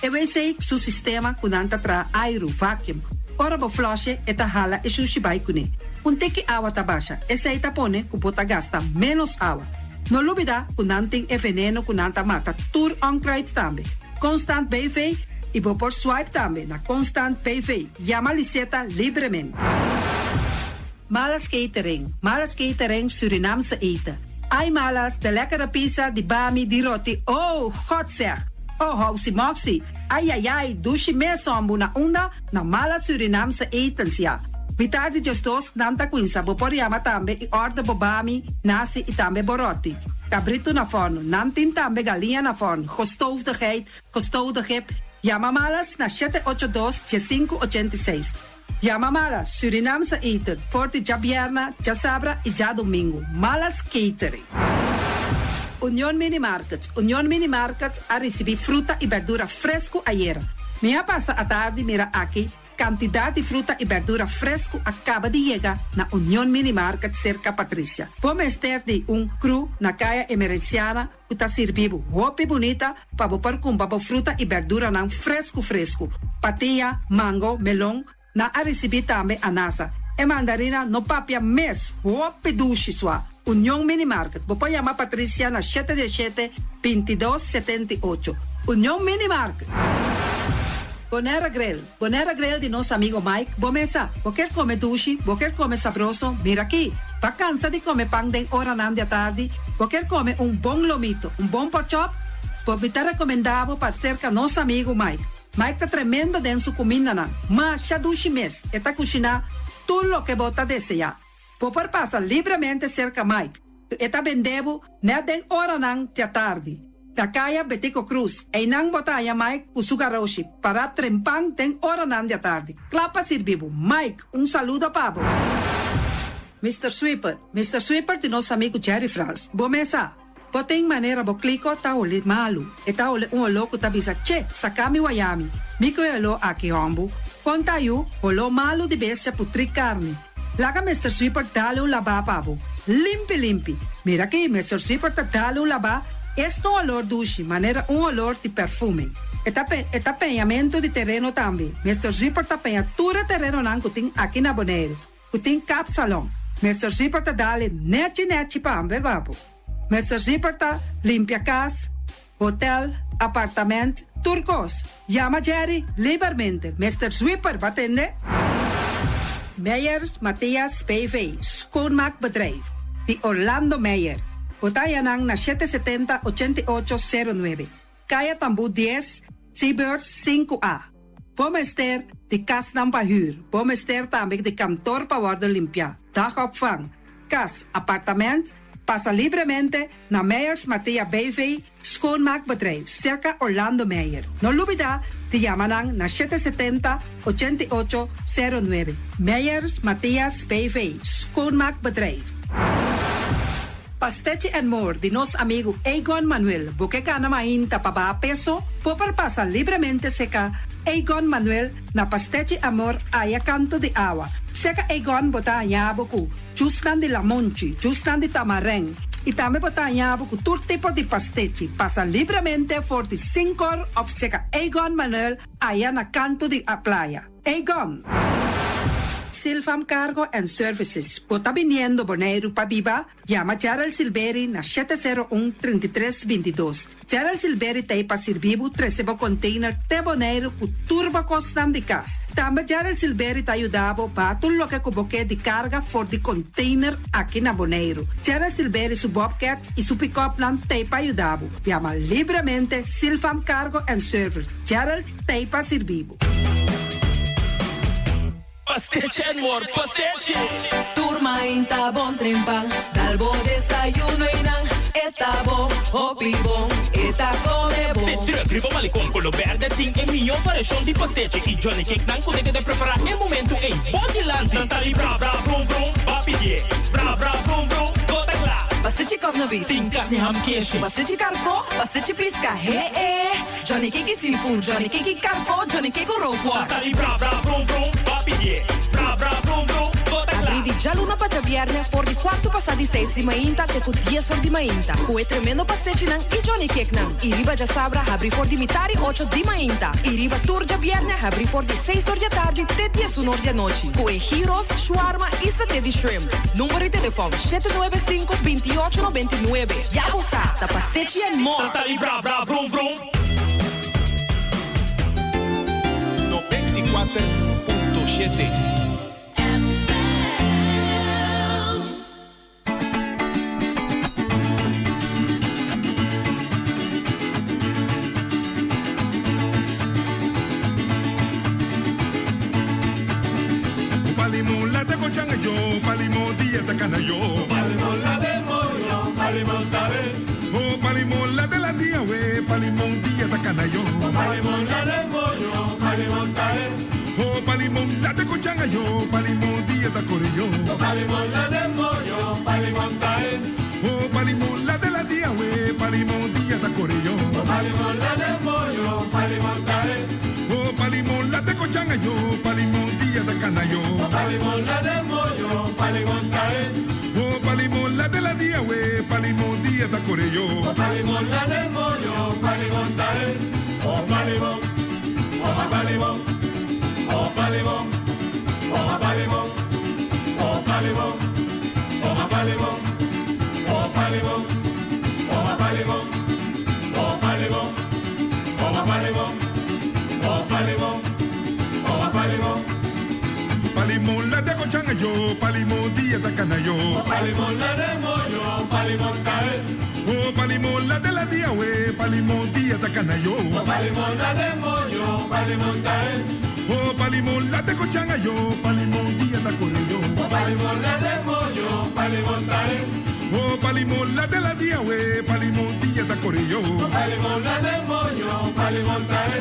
E wc su sistema ku nan ta traha airu, vacuum. Ora bo flush'e e ta hala e shushi bai kuné. Un tiki awa ta basha, esei ta pone ku bo ta gasta ménos awa. No lubidá ku nan tin e veneno ku nan ta mata tur onkruid tambe. Constant BV i bo por swipe tambe na Constant BV. Yama Liseta libremente. Malas Catering, Malas Catering Surinaamse eten. Ai Malas, de lekkere pizza, di bami, di roti, oh, God zeg! Oh, housi moxi, ai ai ai, dushi mes hombu na unda? Na Malas Surinaamse etens, ya. Mitar di djesdos nan ta cuinsa, bo por yama tambe y order bo bami, nasi y tambe bo roti. Cabrito na forno, nan tin tambe galiña na forno, gestoofde geit, gestoofde kip. Yama Malas na shete ocho dos, diesinku ochenta i seis. Yama Malas, Surinaamse eten, for di djabierna, djasabra y djadomingo. Malas Catering. Union Mini Market, Union Mini Market a ricibi fruta y berdura fresco ayera. Mi a pasa atardi mira aki cantidad di fruta y berdura fresco a caba di yega na Union Mini Market cerca Patricia. Bo mester di un crew na Caya Emerenciana cu ta sirbi bo hopi bunita pa bo por cumpra bo fruta y berduranan fresco fresco. Patia, mango, melon, nan a ricibi tambe anasa. E mandarina no papia mes, hopi dushi sua. Union Mini Market, bo por yama Patricia na shete diesshete, bintidos, setenta i ocho. Union Mini Market. Bonera Grill, Bonera Grill di nos amigo Mike, bo mesa, bo kier come dushi, bo kier come sabroso, mira aki. Bo cansa di come pan den oranan di atardi, bo kier come un bon lomito, un bon porkchop, bo mi ta recomenda bo pa cerca nos amigo Mike. Mike ta tremendo den su cumindanan, masha dushi mes, e ta cushina tur loke bo ta desea. Bo por pasa libremente cerca Mike. E ta bende bo net den oranan di atardi. Na Caya Betico Croes, einan bo ta haya Mike cu su garoshi, para trempan den oranan di atardi. Cla pa sirbi bo. Mike, un saludo pa bo. Mr. Sweeper, Mr. Sweeper di nos amigo Jerry Frans. Bo mesa, bo tin manera bo kliko ta hole malu. E ta hole un oló ku ta bisa, Che, saka mi wayami. Mi ku e oló aki hombu. Konta yu, oló malu di bestia putri karni. Laga Mr. Sweeper dale un labá pa bo. Limpi limpi. Mira aki, Mr. Sweeper ta dale un labá. Esto olor dushi, manera un olor di perfume. E ta, e ta peñamento di tereno tambe. Mr. Sweeper ta peña tur e terenonan ku tin aki na Bonaire. Ku tin kapsalon. Mr. Sweeper ta dale nechi nechi pa bo. Mr. Sweeper ta limpia kas, hotel, apartamento, tur kos. Yama Jerry liberamente. Mr. Sweeper, bo a tende? Meyers Matthias BV, Schoonmaakbedrijf, di Orlando Meyer. Bo ta haya nan na 770 8809. Kaya Tambu 10, Seabirds 5A. Bo mester di kasnan pa huur. Bo mester tambe di kantor pa wordo limpia. Dagopvang. Kas, apartamento, pasa libremente na Meyers Matthias BV, Schoonmaakbedrijf, cerca Orlando Meyer. No lubida di yama nan na 770 8809. Meyers Matthias BV, Schoonmaakbedrijf. Pastechi and More di nos amigo Egon Manuel. Bo ke kana mainta pa baha peso, por pasa libremente serka Egon Manuel na Pastechi Amor aya kanto di awa. Seka Egon bo ta haña bo ku jusnan di lamonchi, jusnan di tamarèn i tambe bo ta haña bo ku tur tipo di pastechi. Pasa libremente for di sinkor òf seka Egon Manuel aya na kantu di a playa. Egon! Silvam Cargo and Services, bo ta biniendo Boneiru pa biba? Yama Gerald Silberi na 701 33 22. Gerald Silberi ta ei pa sirbi bo trese bo container te Boneiru ku tur bo kosnan di kas. Tambe Gerald Silberi ta yuda bo baha tur loke ku bo ke di karga for di container aki na Boneiru. Gerald Silberi su bobcat i su pickupnan ta ei pa yuda bo. Yama libremente Silfam Cargo and Service. Gerald ta ei pa sirbi bo. Pastechi and more pastechi! Tur mainta bon trempan, dal bo desayuno y nan e ta bon, hopi bon, e ta come bon. De truck riba Malecon Colo Berde tin e mihó variashon di pastechi y Johnny Cake nan ku ta keda prepará e momentu ei bo dilanti. Nan ta di bra bra vrum vrum, ba pidié bra bra vrum vrum, bo ta kla. Pastechi kòsna beef. Tin karni ham keshi. Pastechi karkó, pastechi piska, he e. Johnny Cake seafood, Johnny Cake karko, Johnny Cake rookworst. Ta sali bra bra vrum vrum, ba pidié bra bra vrum vrum, bo ta kla. Abrí di djaluna pa djabièrnè for di kuartu pasá di seis di mainta te ku dies or di mainta ku e tremendo pastechinan i Johnny Cakenan. I riba djasabra habrí for di mitar i ocho di mainta i riba tur djabièrnè habrí for di seis or di atardi te diesun or di anochi ku e gyros, shawarma i saté di shrimp. Number di telefòn, shete nuebe sinku, binti ocho 99. Ya bo sa, ta pastechi and more! Ta sali bra bra vrum vrum. 94.7. Palimon la te cochanga yo, palimon dia ta cana yo. Palimon la de moyo, palimon tare. Oh, palimon la de la dia we, palimon dia ta cana yo. Palimon la de moyo, palimon tare. Oh, palimon la te cochanga yo, palimon dia ta core yo. Palimon la de moyo, palimon tare. Oh, palimon la de la dia we, palimon dia ta core yo. Palimon la de moyo, palimon tare. Oh, palimon la te cochanga yo, palimon dia ta cana yo. Palimon la de moyo, palimon tare. Oh, palimon la de la dia we, palimon dia ta core yo. Palimon la de moyo, palimon tare. Oh, palimon, oh, palimon, oh, palimon, oh, palimon, oh, palimon, oh, palimon, oh, palimon, oh, palimon, oh, palimon, oh, palimon, oh, palimon, oh, palimon. Palimon la te cochanga yo, palimon dia ta cana yo. Palimon la de moyo, palimon tare. Oh, palimon la de la dia we, palimon dia ta cana yo. Palimon la de moyo, palimon tare. Oh, palimon la te cochanga yo, palimon dia ta core yo. Palimon la de moyo, palimon tare. Oh, palimon la de la dia we, palimon dia ta core yo. Palimon la de moyo, palimon tare.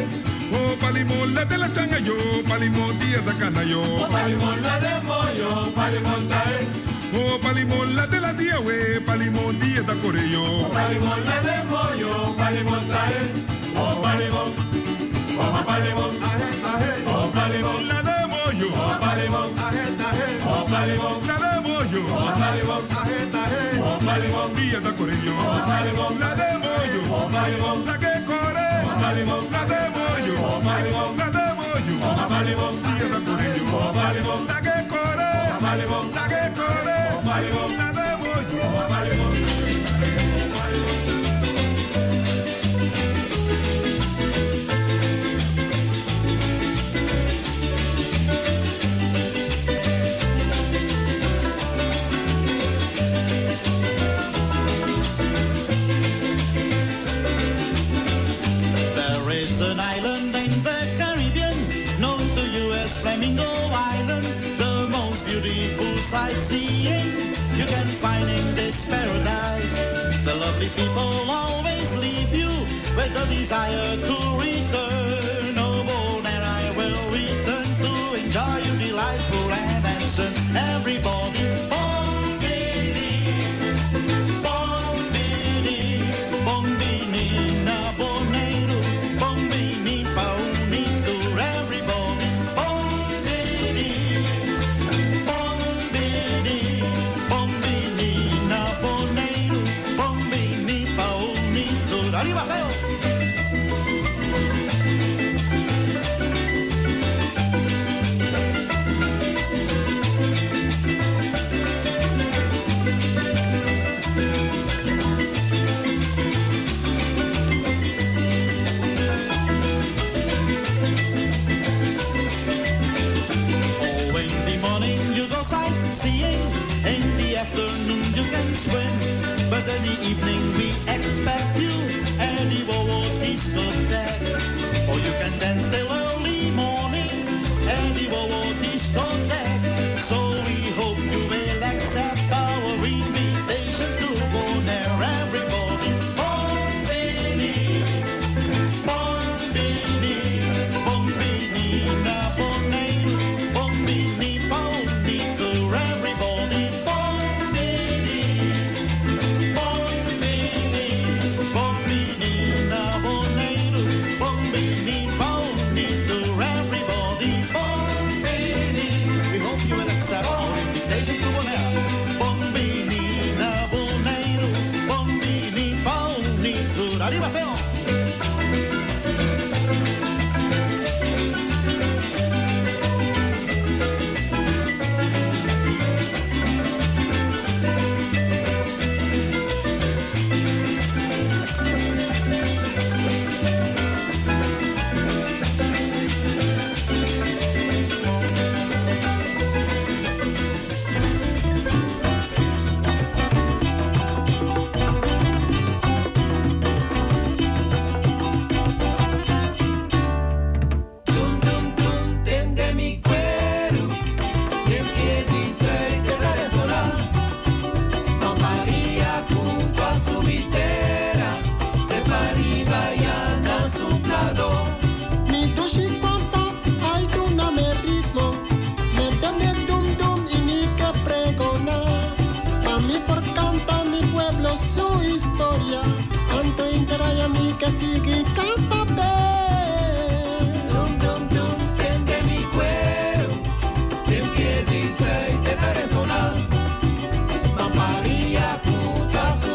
Oh, palimon la de la changa yo, palimon dia ta cana yo. Palimon la de moyo, palimon tare. Oh, palimon la de la dia we, palimon dia ta core yo. Palimon la de moyo, palimon tare. Oh, palimon, oh, palimon, oh, palimon, La de moyo, oh, palimon, oh, palimon, la de moyo, oh, palimon, oh, palimon, dia ta core yo. oh, palimon, La de moyo, oh, palimon, la que core, palimon, la de moyo, oh, palimon, la de moyo, oh, palimon, dia ta core yo. oh, palimon, La que core, palimon, la que core, palimon, la de moyo. oh, palimon. There is an island in the Caribbean known to you as Flamingo Island, the most beautiful sightseeing you can find in this paradise. The lovely people always leave you with the desire to return. Oh, Bonaire, I will return to enjoy your delightful and handsome everybody. Bon Bini, Bon Bini, Bon Bini na Bonaire, Bon Bini pa unitur everybody. Bon Bini, Arriba, Teo. Dum dum dum, tende mi cuero, den piedra y suerte la resonar. María junto a su vitera, de pariba ya na su plado. Mi dushi cuanta, ay duna me ritmo, me tende dum dum y mi que pregona. Pa mi por canta mi pueblo su historia, anto interaya mi que sigue canta pe. Dum dum dum, tende mi cuero, den piedra y suerte la resonar. María junto a su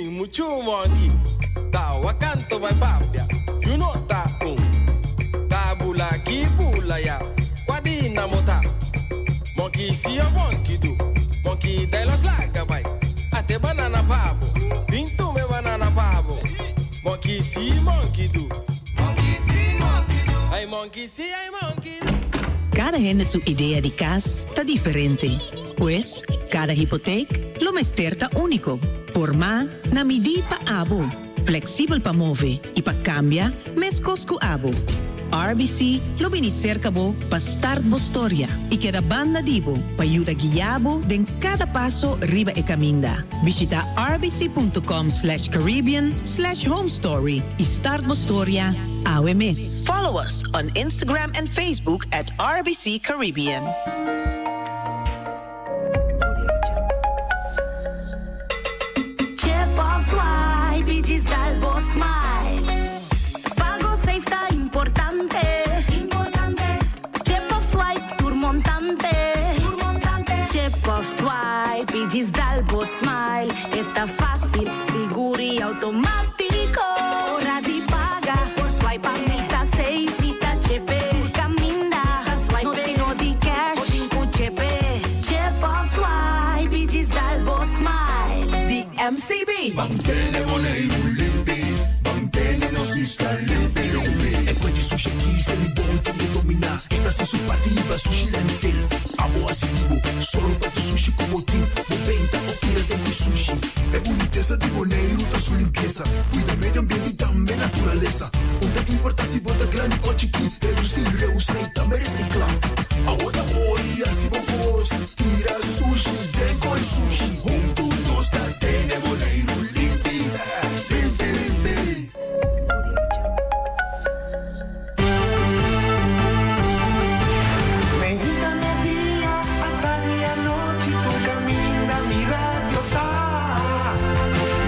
Tin muchu monkey ta wa kanto bai papia yu no ta un Ta bula ki bula ya kwa di na mo ta Monkey si o monkey du Monkey dai los laga bai Ate banana pa bo Bin tume banana pa bo Monkey si monkey du Monkey si monkey du Ai monkey si ai monkey du. Kada hende su idea di kas ta diferente. Pues, kada hipotek lo mester ta úniko, formá na midí pa abo, fleksibel pa move i pa kambia meskos ku abo. RBC lo bini serka bo pa start bo storia i keda banda di bo pa yuda guia bo den kada paso riba e kaminda. Bishita rbc punto com slash caribbean slash homestory i start bo storia awe mes. Follow us on Instagram and Facebook at RBC Caribbean. Chip of swipe y djis dal bo smile. Pago safe ta importante. Chip of swipe tur montante. Chip of swipe y djis dal bo smile. E ta facil, sigur y automatico. Ora di paga por swipe pa mi ta safe. Mi ta chepe tur caminda. No tin no di cash. Bo tin cu chepe. Chip of swipe y djis dal bo smile. Di MCB. Ban tene Boneiru limpi, ban tene nos isla limpi limpi. E fuente sushi aki se mi bon tin e dominá. E ta hasi su parti riba sushi landfill. Abo hasi di bo, solo pa tu sushi ku bo tin. Bo benta o tira den di sushi. E bunitesa di Boneiru ta su limpiesa. Cuida medio ambiente y tambe naturalesa. Un ta importa si bo ta grandi o chikí, reducí, reusa y tambe reciclá. Awo ta ori hasi bo kos, tira sushi den koi sushi. Huntu nos ta tene Boneiru limpi, limpi, limpi. Meinta media, atardi anochi tur caminda mi radio ta.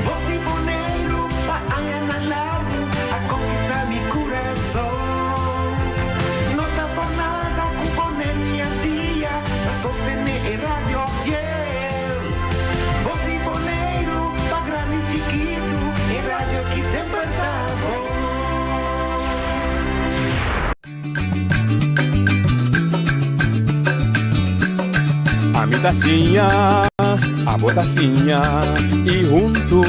Bos di Boneiru pa añanan largu a conquista mi curason. No ta por nada cu Boneiru y Antia ta sostene e radio fiel. Bos di Boneiru pa grandi y chikitu e radio ki semper ta bon. Ami ta siña, abo ta siña y huntu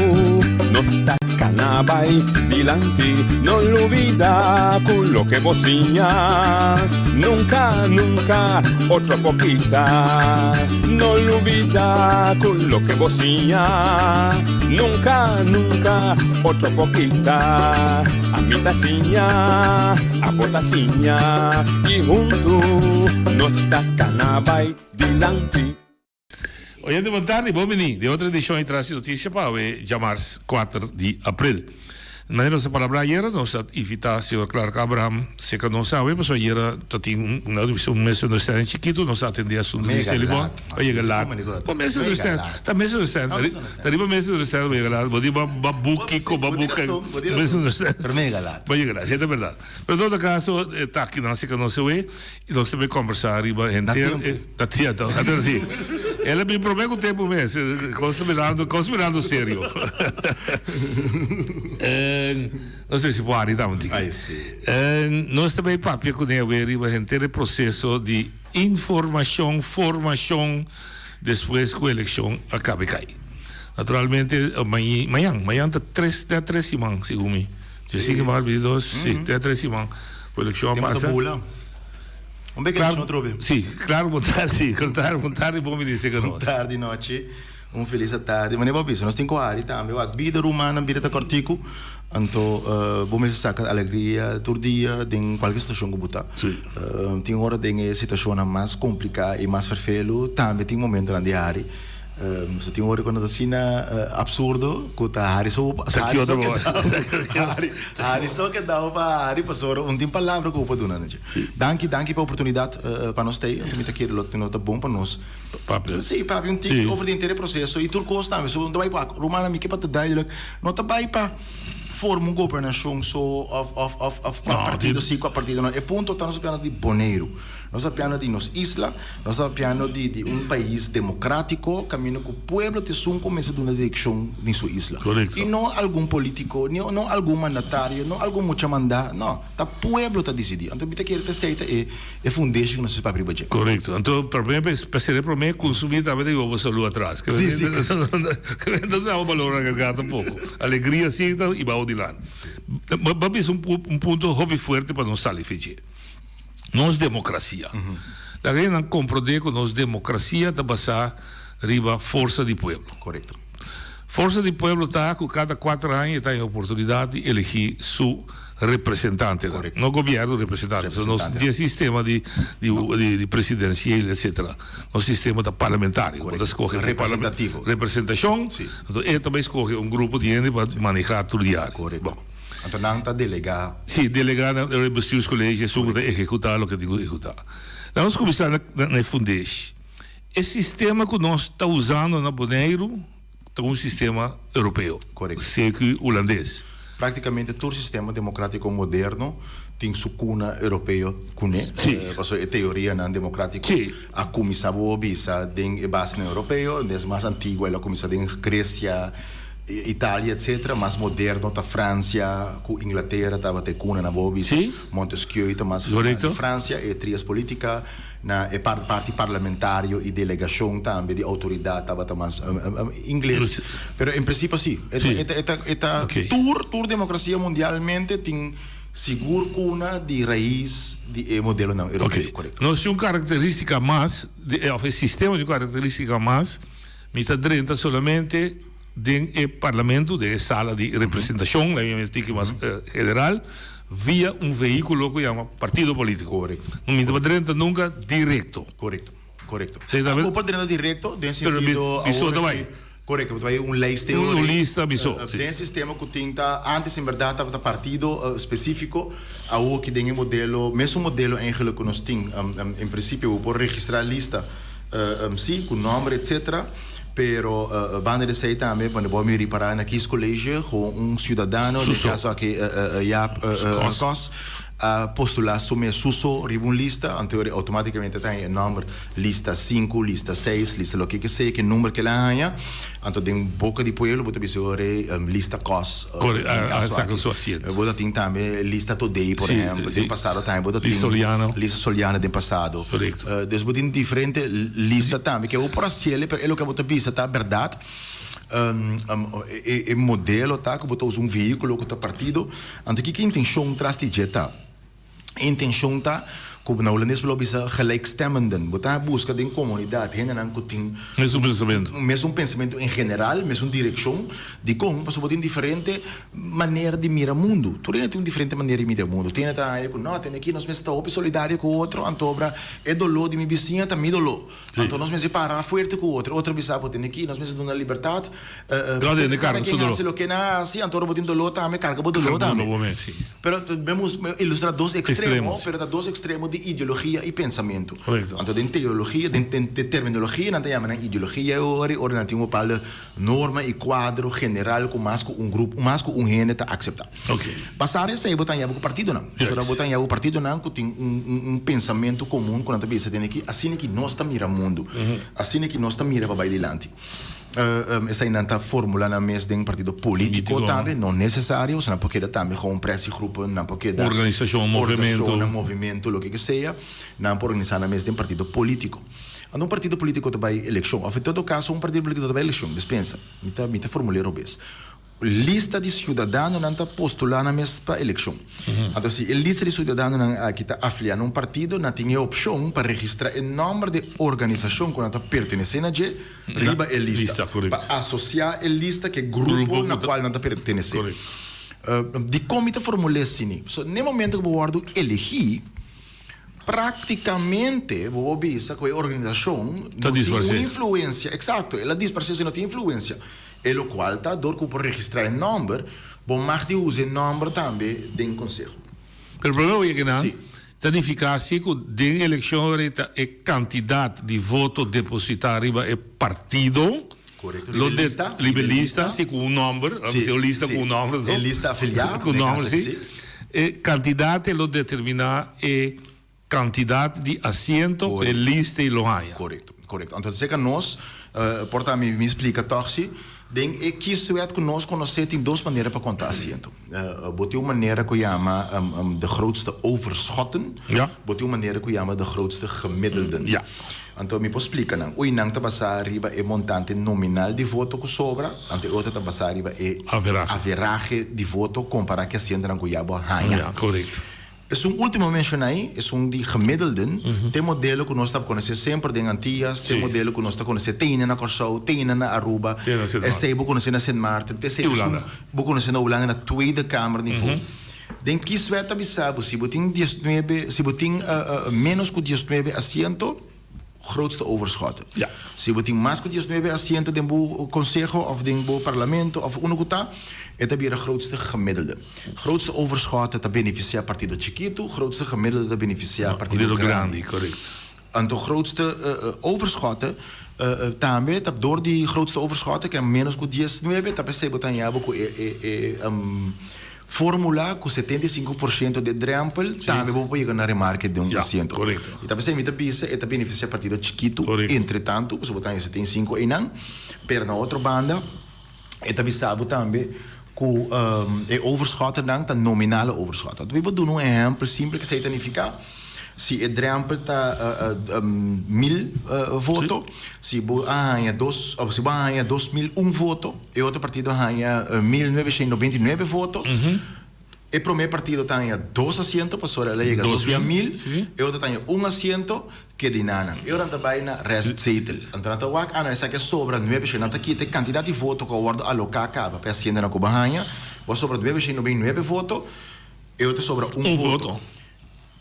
nos ta cana bay dilanti. No lubida cu loke bo siña nunca, nunca otro por kita. No lubida cu loke bo siña nunca, nunca otro por kita. Ami ta siña, abo ta siña y huntu nos ta cana bay dilanti. Oyente bon tardi, bon bini den otro edicion di Tras di Noticia pa awe djamars kuater di april. Manera nos a palabra ayera nos a invita señor Clark Abraham cerca nos awe pasobra ayera ta tin un misunderstanding chikito nos a atende asunto di Selibon a yega laat. Bo misunderstand, ta misunderstand, ta riba misunderstand bo yega laat, bo di bo a boek kiko, bo a boek misunderstand. Pero mi yega laat. Bo yega laat, si ta berdad. Pero en todo caso ta aki nan cerca nos awe y nos ta bay combersa riba henter e, na tiempo, si. El a bin prome cu tempo mes, cos ta mirando, cos ta mirando serio. No sé si por hari tambe tiki. Ay si. Nos ta bay papia cune awe riba henter e proceso di informacion, formacion despues cu eleccion a cabe cay. Naturalmente mañan, mañan ta tres, ta tres siman segun mi. Si si que mal dos, si, ta tres siman cu eleccion a pasa. Tempo ta bula. Un beke eleccion otro be. Si, claro, bon tardi, si, bon tardi, bon tardi, bon bini seca nos. Bon tardi nochi, un feliz atardi. Manera bo bisa, nos tin cu hari tambe, wak bida rumannan, bida ta cortico, anto bo mester saca alegria tur dia den cualkier situacion cu bo ta. Tin ora den e situacionnan mas complica y mas ferfelu, tambe tin momentonan di hari. So tin ora cu no ta asina absurdo cu ta hari so hari so keda hari so keda pa hari pasobra un tin palabra cu bo por duna nochi. Danki danki pa oportunidad pa nos tei mi ta kere lo ta bon pa nos Papia. Si papia un tiki over di henter e proceso y tur cos tambe so no ta bay pa rumannan mi ke pa ta duidelijk no ta bay pa forma un gobernacion so of of of of cua partido si cua partido no e punto ta nos a di Boneiru. Nos ta papiando di nos isla, nos ta papiando di di un pais democratico caminda cu pueblo ta esun cu mester duna direccion den su isla. Y no algun politico, ni no algun mandatario, no algun mucha manda, no, ta pueblo ta dicidi. Anto mi ta kere ta esey ta e e fundeshi cu nos mester papia riba dje. Corecto. Anto prome pa sere prome consumi tambe ta yuba bo salud atras. Si, si. No ta daba balor agregado tampoco. Alegria si ta y bao dilanti. Bo a bisa un punto hopi fuerte pa nos sali fechi. Nos demokrasia. Laga nan komprondé ku nos demokrasia ta basá riba forsa di pueblo. Korekto. Forsa di pueblo ta ku kada kuater aña e ta haña oportunidat di elegí su representantenan. No gobièrnu, representante. Pasobra nos tin e sistema di di presidensieel etsetera. Nos sistema ta parlamentario. Bo ta skohe un Representativo. Representashon. Anto e ta bai skohe un grupo di hende pa manehá tur di área. Korekto. Anto nan ta delegá. Sí, delegá na e bestuurscollege esun ku ta ehekutá loke tin ku ehekutá. Laga nos kuminsá na na e fundeshi. E sistema ku nos ta usando na Boneiru ta un sistema europeo. Korekto. CQ hulandes. Práktikamente tur sistema demokrátiko moderno tin su kuna europeo kuné. Sí. Pasobra e teorianan demokrátiko a kuminsá bo bisa den e basenan europeo, des mas antiguo el a kuminsá den Gresia. Italia etcetera, mas moderno ta Francia cu Inglatera tabata e cuna na bo bisa. Montesquieu ta mas di Francia, e trias politica na e parti parlamentario y delegacion tambe di autoridad tabata mas ingles. Pero en principio si, e ta tur tur democracia mundialmente tin sigur cuna di raiz di e modelonan europeo, corecto. Nos tin un caracteristica mas, of e sistema tin un caracteristica mas. Mi ta drenta solamente den e parlamento, den e sala di representacion, laga mi tiki mas general, via un vehiculo cu yama partido politico. Corecto. Mi no ta drenta nunca directo. Corecto, corecto. Bo por drenta directo den sentido awor. Mi so ta bay. Corecto, bo ta bay un lijst Un lista mi so, si. Den e sistema cu tin ta, antes en berdad tabata partido specifico, awor aki den e modelo, mesun modelo eigenlijk cu nos tin, en principio bo por registra lista. Sí, ku nòmber etcetera, pero banda di esei tambe bo bo mi ripará na kiescollege gewoon un siudadano, den kaso aki Jaap Kos, a postulá su mes su so riba un lista, anto e outomátikamente ta haña e nòmber lista sinku, lista seis, lista loke ke sea, ke number ke el a haña, anto den boka di pueblo bo ta bisa ora e lista Kos, den kaso aki. Bo ta tin tambe lista Todé por ehèmpel, den pasado tambe bo ta tin lista Soliano den pasado. Dus bo tin diferente lista tambe ke bo por hasiel, pero e loke bo ta bisa ta bèrdat. E modelo ta ku bo ta usa un vehíkulo ku ta partido. Anto kiko e intenshon tras di dje ta? E intenshon ta ku na hulandes bo lo bisa gelijkstemmenden. Bo ta buska den komunidat hendenan ku tin Mesun pensamentu. Mesun pensamentu en general, mesun direkshon. Dikon? Pasobra bo tin diferente manera di mira mundu. Tur hende tin un diferente manera di mira mundu. Tin hende ta haña ku no, tende aki nos mester ta hopi solidario ku otro, anto obra e doló di mi bisiña ta mi doló. Anto nos mester para fuerte ku otro. Otro bisa bo tende aki nos mester duna libertat, Kada hende kada karga su ken doló. hasi loke nan a hasi, anto ora bo tin doló tambe, karga bo doló Karga bo tambe. doló bo mes, si. Pero bemos ilustra dos extremo, Extremo, si. pero ta dos extremo di ideologia i pensamentu. Korekto. Anto den teologia, den den terminologia nan ta yama nan ideologia e ora, ora nan tin un bepaalde Norma i kuadro general ku mas ku un grupo, mas ku un hende ta akseptá. Pasar esei bo ta haña bo ku partidonan. Pasobra bo ta haña bo partidonan ku tin un un pensamentu komun ku nan ta bisa tene ki asina ki nos ta mira mundu, asina ki nos ta mira pa bai dilanti. Eseinan ta formulá nan mes den partido polítiko tambe, no nesesario, pasobra nan por keda tambe gewoon pressiegroepen, nan por keda Organisashon, movementu. organisashonnan, movementu, loke ke sea, nan por organisá nan mes den partido polítiko. Ando un partido politico ta bay eleccion, of en todo caso un partido politico no ta bay eleccion, dispensa, mi ta mi ta formul'e robes. Lista di ciudadanonan ta postula nan mes pa eleccion. Anto si e lista di ciudadanonan aki ta afilia na un partido, nan tin e opcion pa registra e nomber di e organisacion cu nan ta pertenece na dje riba e lista, pa asocia e lista cu e grupo na cual nan ta pertenece. Dicon mi ta formul'e asini? Pasobra n'e momento cu bo wordo elegi, Práktikamente bo por bisa ku e organisashon Ta no tin un disparsé. influensia, eksakto, el a disparsé, si no tin influensia. E lokual ta dor ku bo por registrá e nòmber, bo mag di usa e nòmber tambe den konseho. Pero e problema oye kinan Sí. ta nifiká si ku den elekshon ahorita e kantidat di voto depositá riba e partido Korekto, lo riba e de lista, riba riba e e lista, lista. si ku un nòmber, Sí, si un lista sí. ku un nòmber, E lista afiliá, ku den nòmber, kaso aki, si. sí. E kantidat lo determiná e. Kantidat di asiento ku e lista i lo haña. Korekto, korekto. Anto seka nos, por ta mi mi splika tòg si, den e kieswet ku nos konosé tin dos manera pa konta asiento. Bo tin un manera ku yama de grootste overschotten, bo tin un manera ku yama de grootste gemiddelden. Anto mi por splika nan. Ui nan ta basá riba e montante nominal di voto ku sobra, anto e otro ta basá riba e averahe di voto kompará ku e asientonan ku ya bo a haña. Esun ultimo menshoná ei, esun di gemiddelden, ta e modelo ku nos ta konosé semper den Antias, ta e modelo ku nos ta konosé te hende na Kòrsou, te hende na Aruba, esei bo konosé na Sint Maarten, te esei esun bo konosé na Hulanda na Tweede Kamer nivo. Den kieswet ta bisa bo si bo tin diesnuebe, si bo tin ménos ku diesnuebe asiento, grootste overschotten. Si bo tin mas ku diesnuebe asiento den bo konseho òf den bo parlamento òf unda ku ta, e ta bira grootste gemiddelde. Grootste overschotten ta benefisiá partido chikitu, grootste gemiddelde ta benefisiá partido grandi. Anto grootste overschotten tambe ta dor di grootste overschotten ke ménos ku diesnuebe ta p'esei bo ta haña bo ku e e Formula ku 75% di e drempel tambe bo por yega na remarke den un asiento. I ta p'esei mi ta bisa e ta benefisiá partido chikitu entretantu pasobra bo ta haña 75 einan, pero na otro banda e ta bisa bo tambe ku e overschottennan ta nominale overschotten. Mi por duna un ehèmpel simpel ke esei ta nifiká, si e drempel ta mil voto, si bo a haña dos si bo a haña 2001 voto, E otro partido a haña 1999 voto. E promé partido ta haña dos asiento pasobra el a yega dos bia mil. E otro ta haña un asiento ke di nanan. E ora nan ta bai na restzetel. Anto nan ta wak, ah no esaki a sobra nuebe shen. Nan ta kita e kantidat di voto ku a wòrdu aloká kaba pa e asientonan ku bo a haña. Bo a sobra nuebe shen nobenta i nuebe voto, e otro a sobra un voto.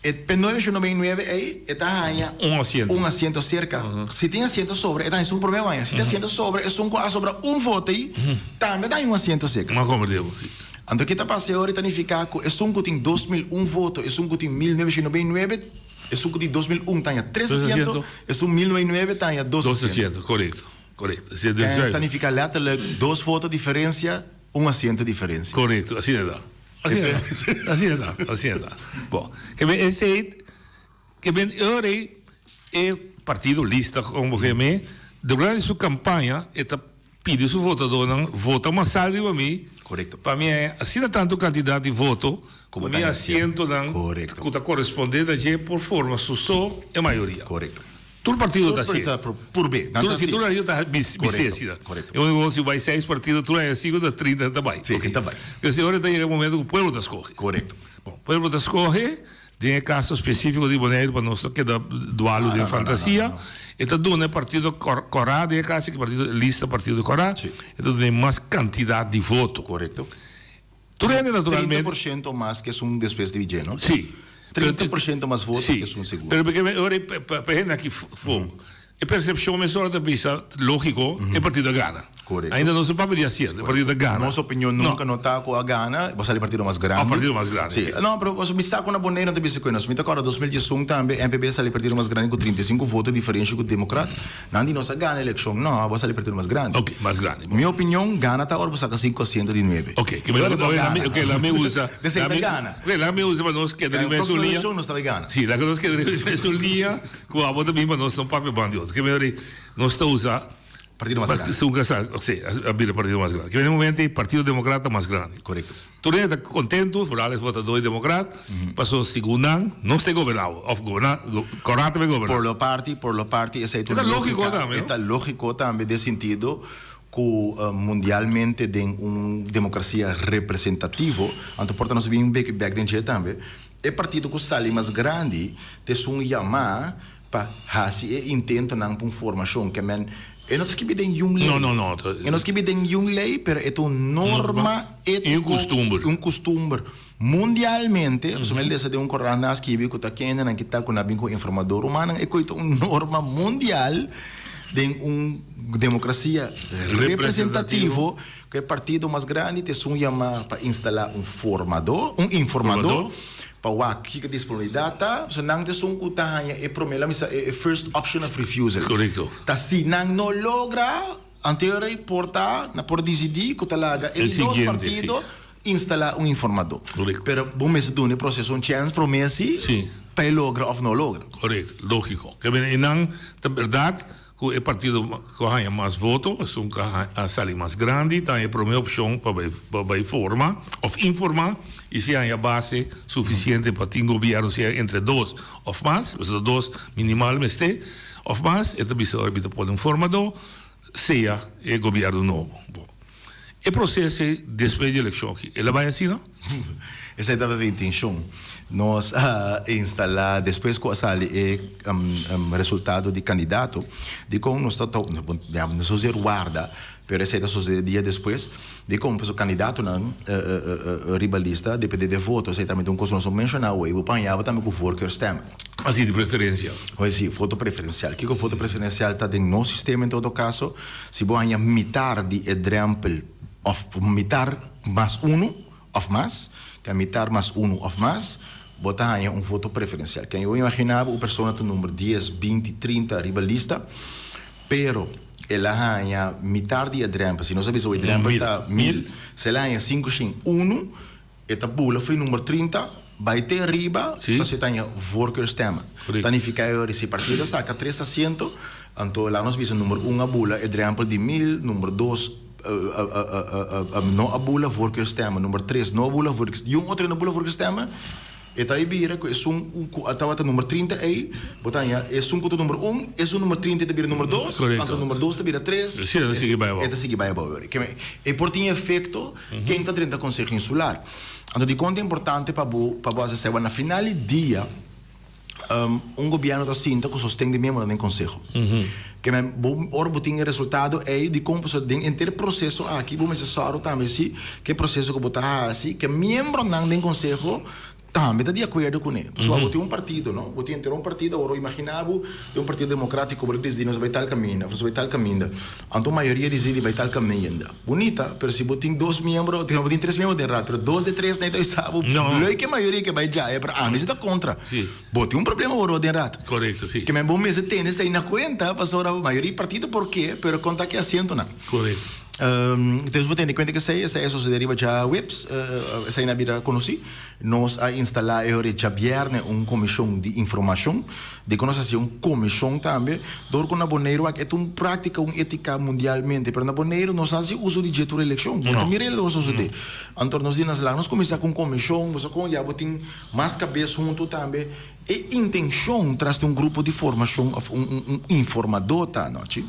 E pe nuebe shen nobenta i nuebe ei e ta haña Un asiento. un asiento serka. Si tin asiento sobra e ta haña esun promé haña. Si tin asiento sobra esun ku a sobra un voto ei tambe ta haña un asiento serka. M'a komprendé bo, si. Anto ke ta pasa e ora ta nifiká ku esun ku tin 2001 voto, esun ku tin 1999, esun ku tin 2001 ta haña tres asiento, esun 1999 ta haña dos Dos asiento. asiento, korekto, korekto. Asina E ta nifiká letterlijk dos voto diferensia, un asiento diferensia. Korekto, asina ta. Asina ta, asina ta, asina ta. Bon, ke men esei, ke men e ora ei e partido lista como ke men, durante su campaña e ta pidi su votadornan vota masal riba mi, Correcto. pa mi haña asina tanto cantidad di voto Como ku mi ta asientonan Correcto. ku ta corresponde na dje por forma su so e mayoria. Correcto. Tur partido ta Tur hasié. ta purb'é. Nan Tur ta si tur hasié. partido ta bis bis'é Korekto, asina. korekto. E úniko kos si bai seis partido tur aña sinku ta 30 ta bai. Sí, Oké. ta bai. Entonces e ora ta yega e momento ku pueblo ta skohe. Korekto. Bon, pueblo ta skohe, den e kaso spesífiko di Boneiru pa nos no keda dualu No, den no, no, no, fantasia, no, no. e ta duna e partido kor kòrá den e kaso ki partido lista partido kòrá, Sí. e ta duna e mas kantidat di voto. Korekto. Tur hende naturalmente. 30% mas ku esun despues di dje, no? Sí. 30% mas voto Sí. ku esun sigur. Pero porque ora pa hende aki fo, e persepshon mesora ta bisa lógiko, e partido a gana. Korekto. Ainda no se papia di asiento, e partido a gana. Nos opinion nunka no ta ku a gana, bo sali partido mas grandi. A partido mas grandi. Sí. No, pero mi sa ku na Boneiru nan ta bisa ku nos. Mi ta kòrda 2011 tambe NPB a sali partido mas grandi ku 35 voto diferensha ku Demokrat. Nan di nos a gana elekshon. No, bo a sali partido mas grandi. Ok, mas grandi. Mi opinion, gana ta ora bo saka sinku asiento di nuebe. Ok, ke Ora bo gana. Ok, laat mi usa. Desei ta gana. Ok, laat mi usa pa nos keda riba esun Próximo liña. elekshon nos ta bai gana. Si, laat nos keda riba esun liña ku abo ta bin pa nos no papia ban di otro. Ke mester di nos ta usa Partido mas grandi. Esun ka sa, si, a bira partido mas grandi. Ke mester momento ei Partido Demokrat ta mas grandi. Korekto. Tur hende ta kontentu, vooral e votadó di Demokrat, paso segun nan nos ta e goberná awo, òf goberná, Kòrá ta bai goberná. Por lo parti, por lo parti esei ta E ta un lógiko lógika, tambe, e no? ta lógiko tambe den sentido ku mundialmente den un demokrasia representativo, anto por ta nos bin bek bèk den dje tambe, e partido ku sali mas grandi ta esun yamá pa hasi e intentonan pa un formashon ke men e no ta skibi den yun lei No, no, no. e no skibi den yun lei pero e ta un norma I un kustumber. un kustumber mundialmente pasobra mi lesa den un korant nan a skibi ku ta kendenan ki ta ku nan a bin ku informador humannan e koe ta un norma mundial den un demokrasia representativo ku e partido mas grandi ta esun yama pa instalá un formadó un informadó Pa wak kiko disponibilidat ta, pasobra nan ta esun ku ta haña e promé, laat mi sa, e first option of refusal. Korekto. Ta si nan no logra, anterior ei por ta, nan por disidí ku ta laga e El di dos siguiente, partido si. instalá un informadó. Korekto. Pero bo mester duna e proseso un chèns promé si. Si. pa e logra òf no logra. Korekto, lógiko. Ke men einan ta bèrdat ku e partido ku a haña mas voto, esun ku a sali mas grandi, ta haña e promé opshon pa bai pa bai forma òf informá i si haña base sufisiente pa tin gobièrnu sea entre dos òf mas, pasobra dos minimal mester, òf mas, e ta bisa ora mi ta pone un formadó, sea e gobièrnu nobo. Bo. E proceso ei despues di eleccion aki, el a bai asina? Esei tabata e intencion. Nos a instala despues cu a sali e resultado di candidato, dicon nos ta no zozeer warda, pero esei ta sucede dia despues, dicon pasobra candidatonan riba lista depende di e voto, esei tambe ta un cos cu nos no menciona awey, bo pañaba tambe cu voorkeurstem. Asi di preferencia. Oye si, voto preferencial. Kico voto preferencial ta den nos sistema en todo caso? Si bo haña mitar di e drempel of mitar mas unu of mas, ke mitar mas unu of mas, bo ta haña un voto preferencial. Ken yo imagina bo un persona ta number dies, binti, trinta riba lista, pero el a haña mitar di e drempel, si nos a bisa e drempel ta mil, si el a haña sinku shen unu, E ta bula for e number 30 bai te riba pasobra e ta haña voorkeurstemmen. Ta nifiká e ora si partido saka tres asiento, anto laga nos bisa number un a bula e drempel di mil, number dos no a bula voorkeurstemmen, number tres no a bula voorkeurstemmen, di un otro no a bula voorkeurstemmen, E ta e bira ku esun ku a tabata number trinta ei, bo ta haña esun ku ta number un, esun number trinta ei ta bira number dos, anto number dos ta bira tres, Sí, e ta sigui bai abou. E ta sigui bai abou. E por tin efekto ken ta drenta Konseho Insular. Anto dikon ta importante pa bo pa bo hasi esei? Wèl, na final di dia un gobièrnu ta sinta ku sosten di miembronan den konseho. Ke men bo ora bo tin e resultado ei dikon pasobra den henter proseso aki bo mester sòru tambe si ku e proseso ku bo ta hasi ku e miembronan den konseho tambe ta di akuerdo kuné. Pasobra bo tin un partido no, bo tin henter un partido awor imagina bo den un partido demokratiko bo ta disidi nos bai tal kaminda nos bai tal kaminda anto mayoria disidi bai tal kaminda. Bunita pero si bo tin dos miembro bo tin tres miembro den raad pero dos de tres nan ta bisa bo leuk e mayoria ke bai djae pero ami si ta kontra. Bo tin un problema bo den raad. Korekto, si. Ke men bo mester tene esei na kuenta pasobra mayoria partido por ke pero konta ki asientonan. Korekto. Entonces bo tene kuenta ku esei, esei a sosode riba djaweps, esei na bira konosí. Nos a instalá e ora djabièrnè un komishon di informashon. Dikon nos a hasi un komishon tambe? Dor ku na Boneiru wak e ta un práktika, un étika mundialmente, pero na Boneiru nos a hasi uso di dje tur elekshon. Bo ta mira e lo sosodé. Anto nos di nos laga nos kuminsá ku un komishon, bo sa kon ya bo tin Mas kabes huntu tambe e intenshon tras di un grupo di formashon òf un un informadó ta anochi.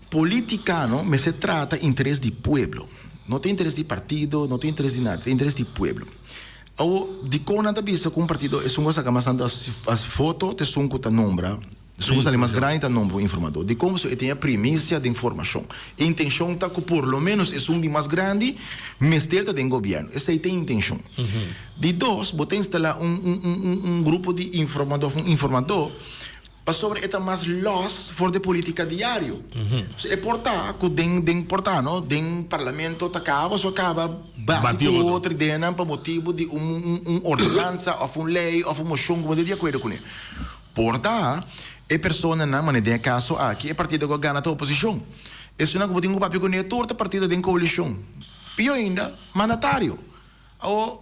Politikano mester trata interes di pueblo. No ta interes di partido, no ta interes di nada, ta interes di pueblo. Awor, dikon nan ta bisa ku un partido esun ku a saka mas tantu as voto ta esun ku ta nombra Su ku sali mas grandi ta nombra un informadó. Dikon? Pasobra e tin e primisia den formashon. E intenshon ta ku por lo ménos esun di mas grandi mester ta den gobièrnu. Esei ta e intenshon. Di dos, bo ta instalá un un un grupo di informadó òf un informadó pasobra e ta mas lòs for di polítika diario. E por ta ku den den por ta no den parlamento ta kaba so a kaba bati ku otro ideanan pa motibu di un un ordenansa òf un lei òf un moshon ku bo no ta di akuerdo kuné. Por ta, e personanan, manera den e kaso aki, e partido ku a gana ta oposishon. Esunnan ku bo tin ku papia kuné tur ta partido den koalishon. Pió ainda, mandatario. Awor,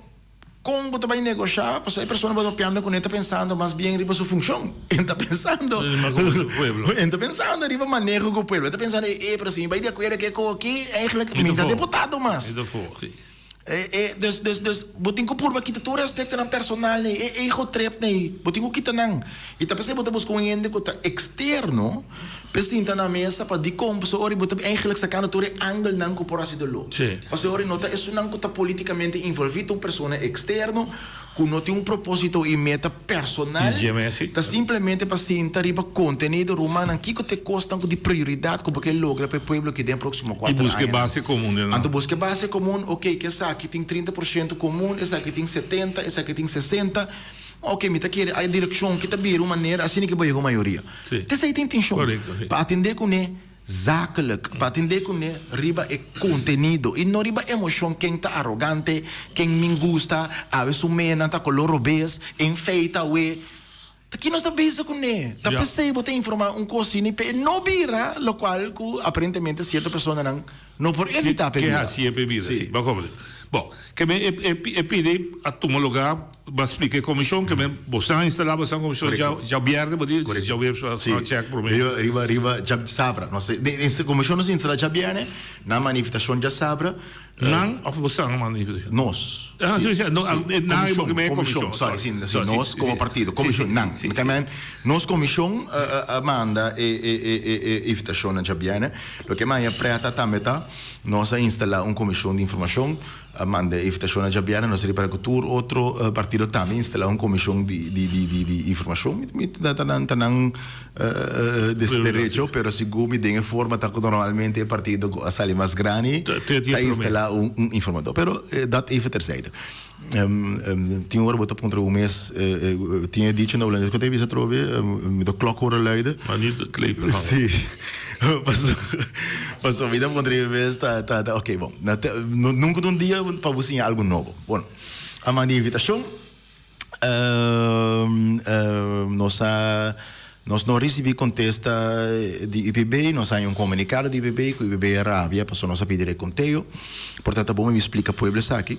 kon bo ta bai negoshá? Pasobra e persona bo ta papiando kuné ta pensando mas bien riba su funshon. E ta pensando, e ta pensando riba maneho ku pueblo. E ta pensando, e, pero si mi bai di akuerdo ku e kos aki, eigentlik mi ta deputado mas. E, e, dus, dus, dus, bo tin ku purba kita tur e aspektonan personal nei, e ego trip nei, bo tin ku kita nan. I ta p'esei bo ta buska un hende ku ta eksterno p'e sinta na mesa pa dikon, pasobra ora bo ta eigenlijk sakando tur e angelnan ku por hasi doló. Pasobra ora no ta esunnan ku ta politikamente involví, ta un persona eksterno ku no tin un propósito i meta personal, ta simplemente pa sinta riba kontenido, rumannan, kiko ta e kosnan ku di prioridat ku bo ke logra pa e pueblo aki den e próksimo kuater añanan. I buska e base komun den nan. Anto buska e base komun, oke, ke esaki tin trinta por shento komun, esaki tin setenta, esaki tin sesenta, oke, mi ta kere a e direkshon ki ta bira un manera asina ke bo yega un mayoria. Ta esei ta intenshon, pa atendé kuné. Zakelijk, pa atendé kuné riba e kontenido i no riba emoshon ken ta arogante, ken min gusta, awe su menan ta koló robes, en feita awe. Ta ki nos ta bisa kuné? Ta p'esei bo ta informá un kos asina p'e no bira lokual ku aparentemente sierto personanan no por evitá p'e bira. Ke hasié p'e bira, si. Bo a komprendé. Bon, ke men e e e pidi a tuma lugá, bo a splika e komishon, ke men boso a instalá boso komishon dja djabièrnè, bo di djaweps a chèk promé. Riba riba riba djasabra nos e komishon nos a instalá djabièrnè, nan manda invitashon djasabra. Nan of boso a manda invitashon? Nos. Ah, si, si, no, nan e komishon, sorry, si, si, nos komo partido, komishon, nan. Ke men nos komishon a manda e e e e invitashonnan djabièrnè. Loke maya prèta tambe ta. Nos a instalá un komishon di informashon, a manda e invitashon na djabièrnè, nos a ripara ku tur otro partido tambe a instalá un komishon di informashon. Mi ta nan ta nan derecho, pero sigur mi den e forma ta ku normalmente e partido ku a sali mas grandi ta instalá un informadó. Pero dat even terzijde. Tin ora bo ta puntra bo mes, tin e dicho na hulandes ku ta bisa atrobe, mi ta klok horen luiden. Maar nu de klepel hangen. Sí. Paso, paso mi ta puntra mi mes ta, ta, ta, oké, bon. Na te, nunka ta un dia pa bo siña algu nobo. Bon, a manda invitashon, nos a, nos no risibí kontesta di UPB, nos haña un komunikado di UPB ku UPB a rabia pasobra nos a pidi rekonteo. Por ta ta bon mi splika pueblo esaki.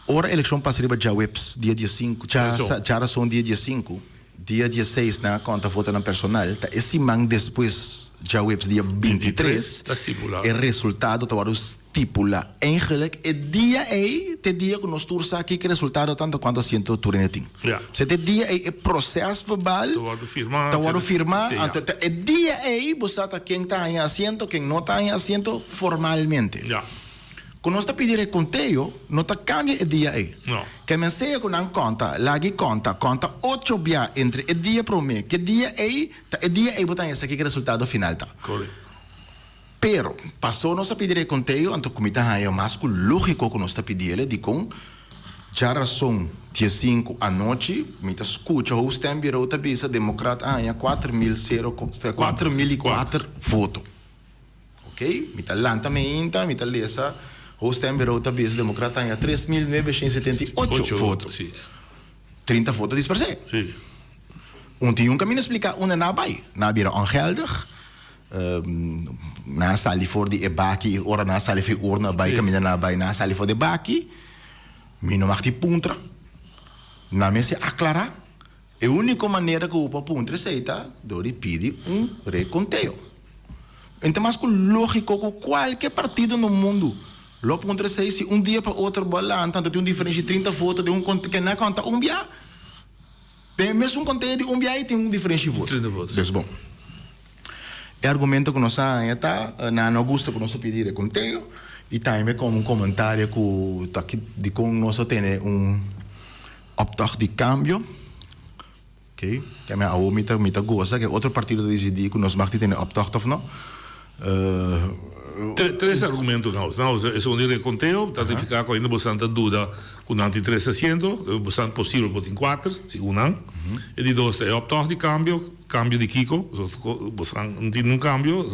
Ora elekshon pasa riba djaweps dia diesinku, djarason dia diesinku, dia dieseis nan a konta votonan personal, ta e siman despues djaweps dia bintitres e resultado ta wòrdu stipulá. Eigenlijk e dia ei ta e dia ku nos tur sa kiko e resultado ta anto kuantu asiento tur hende tin. P'esei ta e dia ei e proses verbal ta wòrdu firmá anto ta e dia ei bo sa ta ken ta haña asiento ken no ta haña asiento formalmente. Ku nos ta pidi rekonteo no ta kambia e dia ei. Ke men sea ku nan konta, lag'i konta, konta ocho bia entre e dia promé ku e dia ei, ta e dia ei bo ta haña sa kiko e resultado final ta. Pero, pasó nos a pidi rekonteo, anto ku mi ta haña mas ku lógiko ku nos ta pidi el, dikon djarason diesinku anochi mi ta skucha hoe stembureau ta bisa Demokrat a haña 4004 voto. Ok, mi ta lanta meinta, mi ta lesa hoe stembureau ta bisa Democrat haña 3978 voto. 30 voto dispersé. Un tin un kaminda splika unda nan a bai. Nan a bira ongeldig, nan a sali for di e baki i ora nan a sali for e urna bai kaminda nan a bai nan a sali for di e baki. Mi no mag di puntra. Nan mester aklará. E úniko manera ku bo por puntra esei ta dor di pidi un rekonteo. En ta mas ku lógiko ku kualke partido na mundu lo puntra esei si un dia pa otro bo a lanta anto tin un diferensha di 30 voto den un konte ke nan a konta un bia. Den e mesun konteo di un bia ei tin un diferensha di voto. Dus bon. E argumento ku nos a haña ta nan no gusta ku nos a pidi rekonteo i tambe komo un komentario ku ta dikon nos a tene un Optocht di cambio, ok, ke mi awo mi ta mi ta goza ke otro partido ta dicidi ku nos mag di tene optocht of no. Tres argumento nan usa. Nan usa esun di reconteo, ta nifica ku ainda bosan ta duda ku nan tin tres asiento, bosan posibel por tin kuater, segun nan. E di dos ta e optocht di cambio, cambio di kiko? Bosan no tin nun cambio,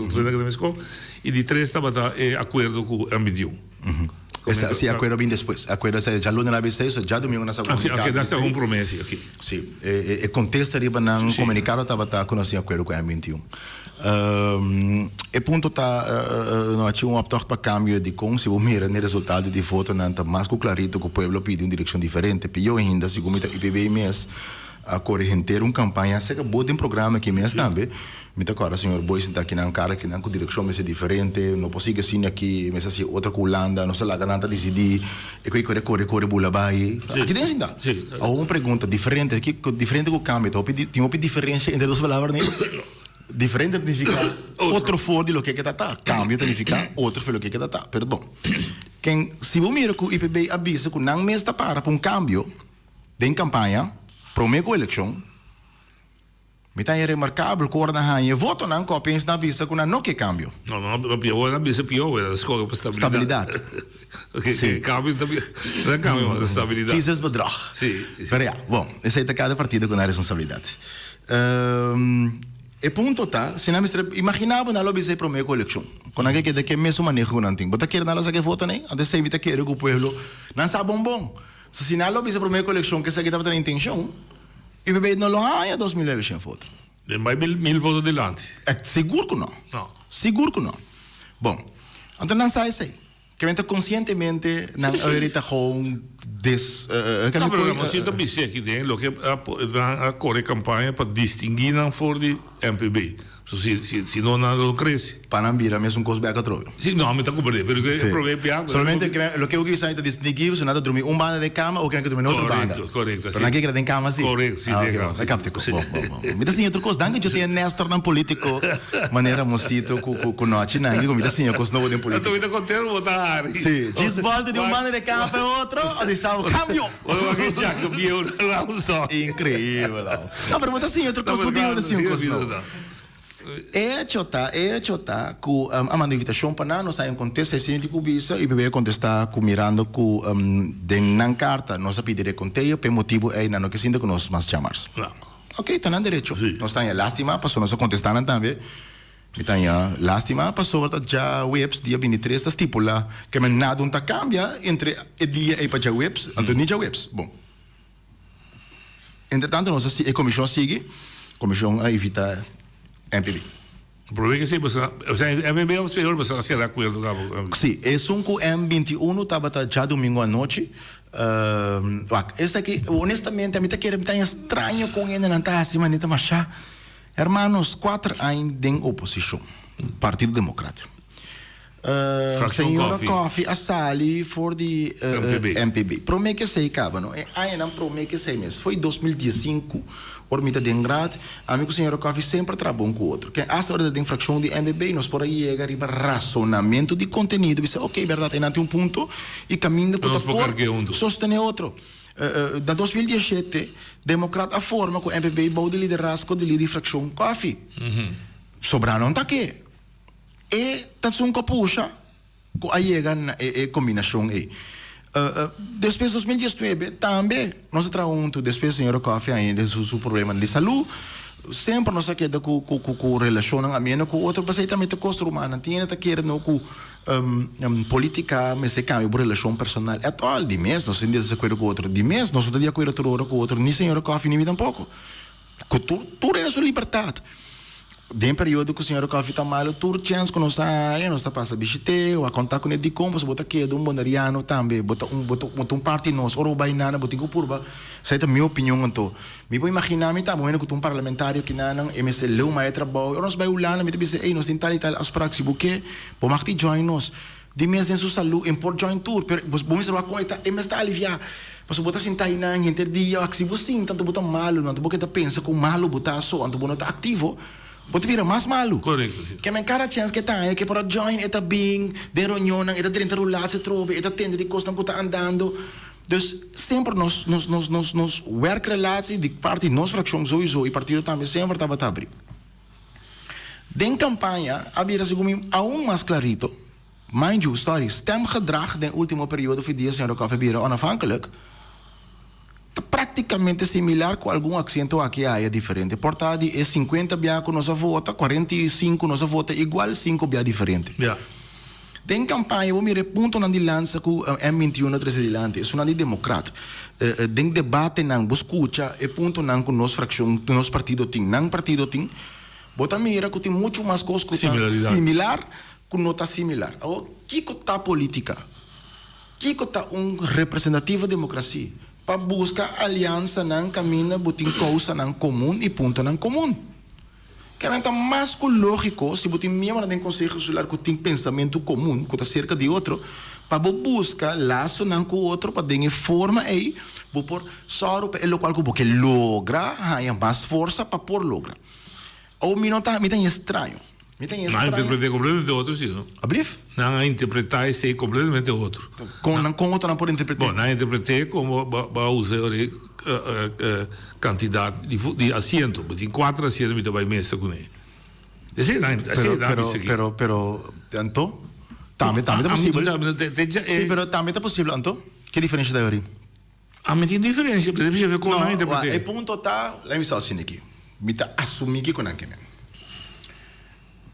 I di tres tabata e akuerdo ku MBDU. Esa, si akuerdo bin despues. Akuerdo sa djaluna na bisei, so djadumingu nan sa komunikado. Oke, nan sa un promé si, oke. Si, e kontesta riba nan komunikado tabata ku nos tin akuerdo ku M21. E punto ta, no a haci un optocht pa kambio dikon, si bo mira n'e resultado di votonan ta mas ku klarito ku pueblo a pidi un direkshon diferente. Pió ainda, segun mi ta UPB mes a kore henter un kampaña aserka bo den programa aki mes tambe. Mi ta kòrda señor Boy sinta akinan kara akinan ku direkshon mester diferente, no por sigui asina aki, mester hasi otro ku Hulanda, nos ta laga nan ta disidí, e ku kore kore kore bula bai. Aki den sinta. Awor un pregunta, diferente, kiko diferente ku kambio ta hopi tin hopi diferensia entre dos palabra nei? Diferente ta nifiká otro for di loke ke ta ta, kambio ta nifiká otro for di loke ke ta ta. Pero bon, ken si bo mira ku UPB a bisa ku nan mes ta para pa un kambio den kampaña promé ku elekshon, Mi ta haña remarkabel ku ora nan haña e votonan ku apenas nan a bisa ku nan no ke kambio. No, no, no pió, nan bisa pió, nan skohe pa stabilidat. Stabilidat. Sí. Kambio ta pió, no ta kambio mas, ta stabilidat. Kiezersbedrag. Sí. Pero ya, bon, esei ta kada partido ku nan responsabilidat. E punto ta, si nan mester, imaginá bo nan lo bisa e promé ku elekshon, ku nan ke keda ku e mesun maneho ku nan tin. Bo ta kere nan lo saka e votonan ei? Anto esei mi ta kere ku pueblo, nan sa bon bon. So si nan lo bisa promé ku elekshon ku esaki tabata nan intenshon, UPB no lo haña 2900 voto. Den bai mil voto dilanti. Sigur ku no. No. Sigur ku no. Bon, anto nan sa esei. Ke men ta konsientemente nan Sí, sí. ori ta gewoon des eh, No, pero Ramoncito ta bis'é aki den loke a nan a kore kampaña pa distinguí nan for di MPB. So si si si no nan lo krese. Pa nan bira mesun kos bek atrobe. Si, no, mi ta komprendé, pero ke Sí. promé bia. Solamente ke loke ku bisa ta distinguí so nan ta drumi un banda den kama o ke nan ke drumi na otro banda. Korekto, korekto. Pero nan ke keda den kama si. Korekto, si, Ah, den oké, kama, bon, si. kapte ko. Bon, bon, bon. Mi ta siña otro kos. Danki yo tin Nestornan polítiko manera Ramosito ku ku ku nochi nan ku mi ta siña kos nobo den polítika. Anto mi ta kontento bo ta hari. Si, djis bolta di un banda den kama pa e otro, a di sa kambio. Bo ta wak e Jacob bieu na Ramson. Inkreibel, au. No, pero bo ta siña otro kos, bo tin bo ta siña un kos nobo. E hecho ta, e hecho ta ku a manda invitashon pa nan, nos a haña un kontesta e señor di ku bisa i PB a kontestá ku mirando ku den nan karta nos a pidi rekonteo p'e motibu ei nan no ke sinta ku nos mas djamars. Ok, ta nan derecho. Nos ta haña lástima pasobra nos a kontestá nan tambe. Mi ta haña lástima pasobra ta djaweps dia bintitres ta stipulá ke men nada un ta kambia entre e dia ei pa djaweps, anto ni djaweps. Bon. Entretanto nos a e komishon a sigui, komishon a invita MPB. Prome ke si boso a, osea MPB of señor boso a sera akuerdo kaba? Si, esun ku M 21 tabata djadumingu anochi. Wak, esaki honestamente ami ta kere mi ta haña straño kon hendenan ta hasi manera ta masha. Hermanos, kuater aña den oposishon, Partido Demokrat. Fraccion Señora Coffie. Coffie a sali for di MPB. MPB. Prome ke esei kaba no, e añanan prome ke esei mes, foi 2015, ora mi ta den raad, ami ku señora Coffie semper a traha bon ku otro. Ken asta ora ta den fraccion di MPB nos por a yega riba rasonamento di kontenido, bisa ok, bèrdat einan tin un punto i kaminda ku ta Nos por por karg'é huntu. sostene otro. Na 2017, Demokrat a forma ku MPB bou di liderazgo di lider di fraccion Coffie. Sobrá non ta ke. E ta esun ku a pusha ku a yega na e kombinashon ei. Despues 2019 tambe nos a traha huntu, despues señora Coffie ainda su su problemanan di salú, semper nos a keda ku ku ku relashonnan ameno ku otro, pasei tambe ta kos rumannan tin hende ta kere no ku politica mester kambia bo relashon personal at all, di mes nos tin desakuerdo ku otro, di mes nos no ta di akuerdo tur ora ku otro, ni señora Coffie ni mi tampoko. Ku tur tur hende su libertat. Den periodo ku señor Coffie ta malo tur chèns ku nos a haña nos ta pasa bishit'é o a konta kuné dikon pasobra bo ta keda un boneriano tambe bo ta un bo ta bo ta un parti di nos ora bo bai nana bo tin ku purba esei ta mi opinion anto mi por imaginá mi ta momento ku ta un parlamentario kinanan e mester leu mai e trabou ora nos bai Hulanda mi ta bisa ey nos tin tal i tal afsprak si bo ke bo mag di join nos. Di mes den su salú en por join tur, pero bo mester wak kon e ta, e mes ta aliviá. Pasobra bo ta sinta einan henter dia, wak si bo sinta anto bo ta malu, anto bo keda pensa kon malu bo ta so, anto bo no ta aktivo, bo ta bira mas malu. Korekto, si. Ke men kada chèns ke ta haña ke por a join e ta bin den reunionnan, e ta drenta rulats atrobe, e ta tende di kosnan ku ta andando. Dus semper nos nos nos nos nos werkrelatie di parti nos frakshon souiso i partido tambe semper tabata abrí. Den campaña a bira segun mi aun mas clarito, mind you, sorry, stemgedrag den ultimo periodo fi dia señor Coffie bira onafhankelijk, ta practicamente similar cu algun acento aki aya diferente. Por ta di e 50 bia cu nos a vota, 45 nos a vota igual, 5 bia diferente. Den campaña bo mira e puntonan di lansa cu M 21 a trece dilanti, esunnan di democrat. Den debatenan bo scucha e puntonan cu nos fraccion, nos partido tin, nan partido tin, bo ta mira cu tin mucho mas cos cu ta similar cu no ta similar. Awor, kico ta politica? Kico ta un representativo democracia? Pa busca aliansanan caminda bo tin causanan comun y puntonan comun. Kèmen ta mas ku lógiko si bo tin miembronan den Konseho Insular ku tin pensamentu komun, ku ta serka di otro, pa bo buska lasonan ku otro pa den e forma ei bo por sòru pa e lokual ku bo ke logra haña mas forsa pa por logra. Awor mi no ta, mi ta haña straño. Mi ta haña Nan a straño. interpret'é kompletamente otro si, no? Ablief? Nan a interpretá esei kompletamente otro. Kon nan, kon otro nan por interpret'é? Bon, nan a interpret'é komo bo a usa e ora ei. Cantidad di asiento. Bo tin cuatro asiento mi ta bay mesa cune. Esey nan, esey nan Pero, bisa aki. pero, pero, anto? Tambe, tambe ta posibel. Sí, pero tambe ta posibel, anto? Ke diferencia ta ahori? A mi tin diferencia, pero bisa con nan No, interprete. e punto ta, laat mi bisa asina aki. Mi ta asumi kico nan ke men.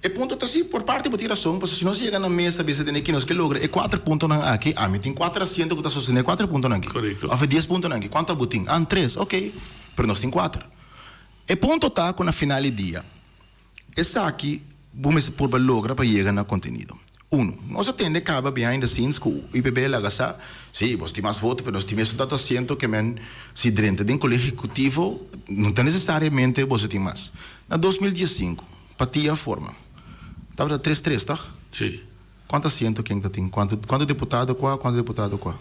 E punto ta si, por parti bo tin rason, pasobra si nos yega na mesa bisa tene ki nos ke logra e kuater puntonan aki, ami tin kuater asiento ku ta sostené e kuater puntonan aki. Korekto. Òf e dies puntonan aki. Kuantu abo tin? An tres. Oké. Pero nos tin kuater. E punto ta ku na final di dia, esaki bo mester purba logra pa yega na kontenido. Unu, nos a tende kaba behind the scenes ku UPB laga sa, sí, bos tin mas voto, pero nos tin mesun tantu asiento ke men si drenta den Kolegio Ehekutivo, no ta nesesariamente boso tin mas. Na 2015, Patia forma. Tabata tres tres, tòg? Sí. Kuantu asiento ken ta tin? Kuantu kuantu deputado kua, kuantu deputado kua?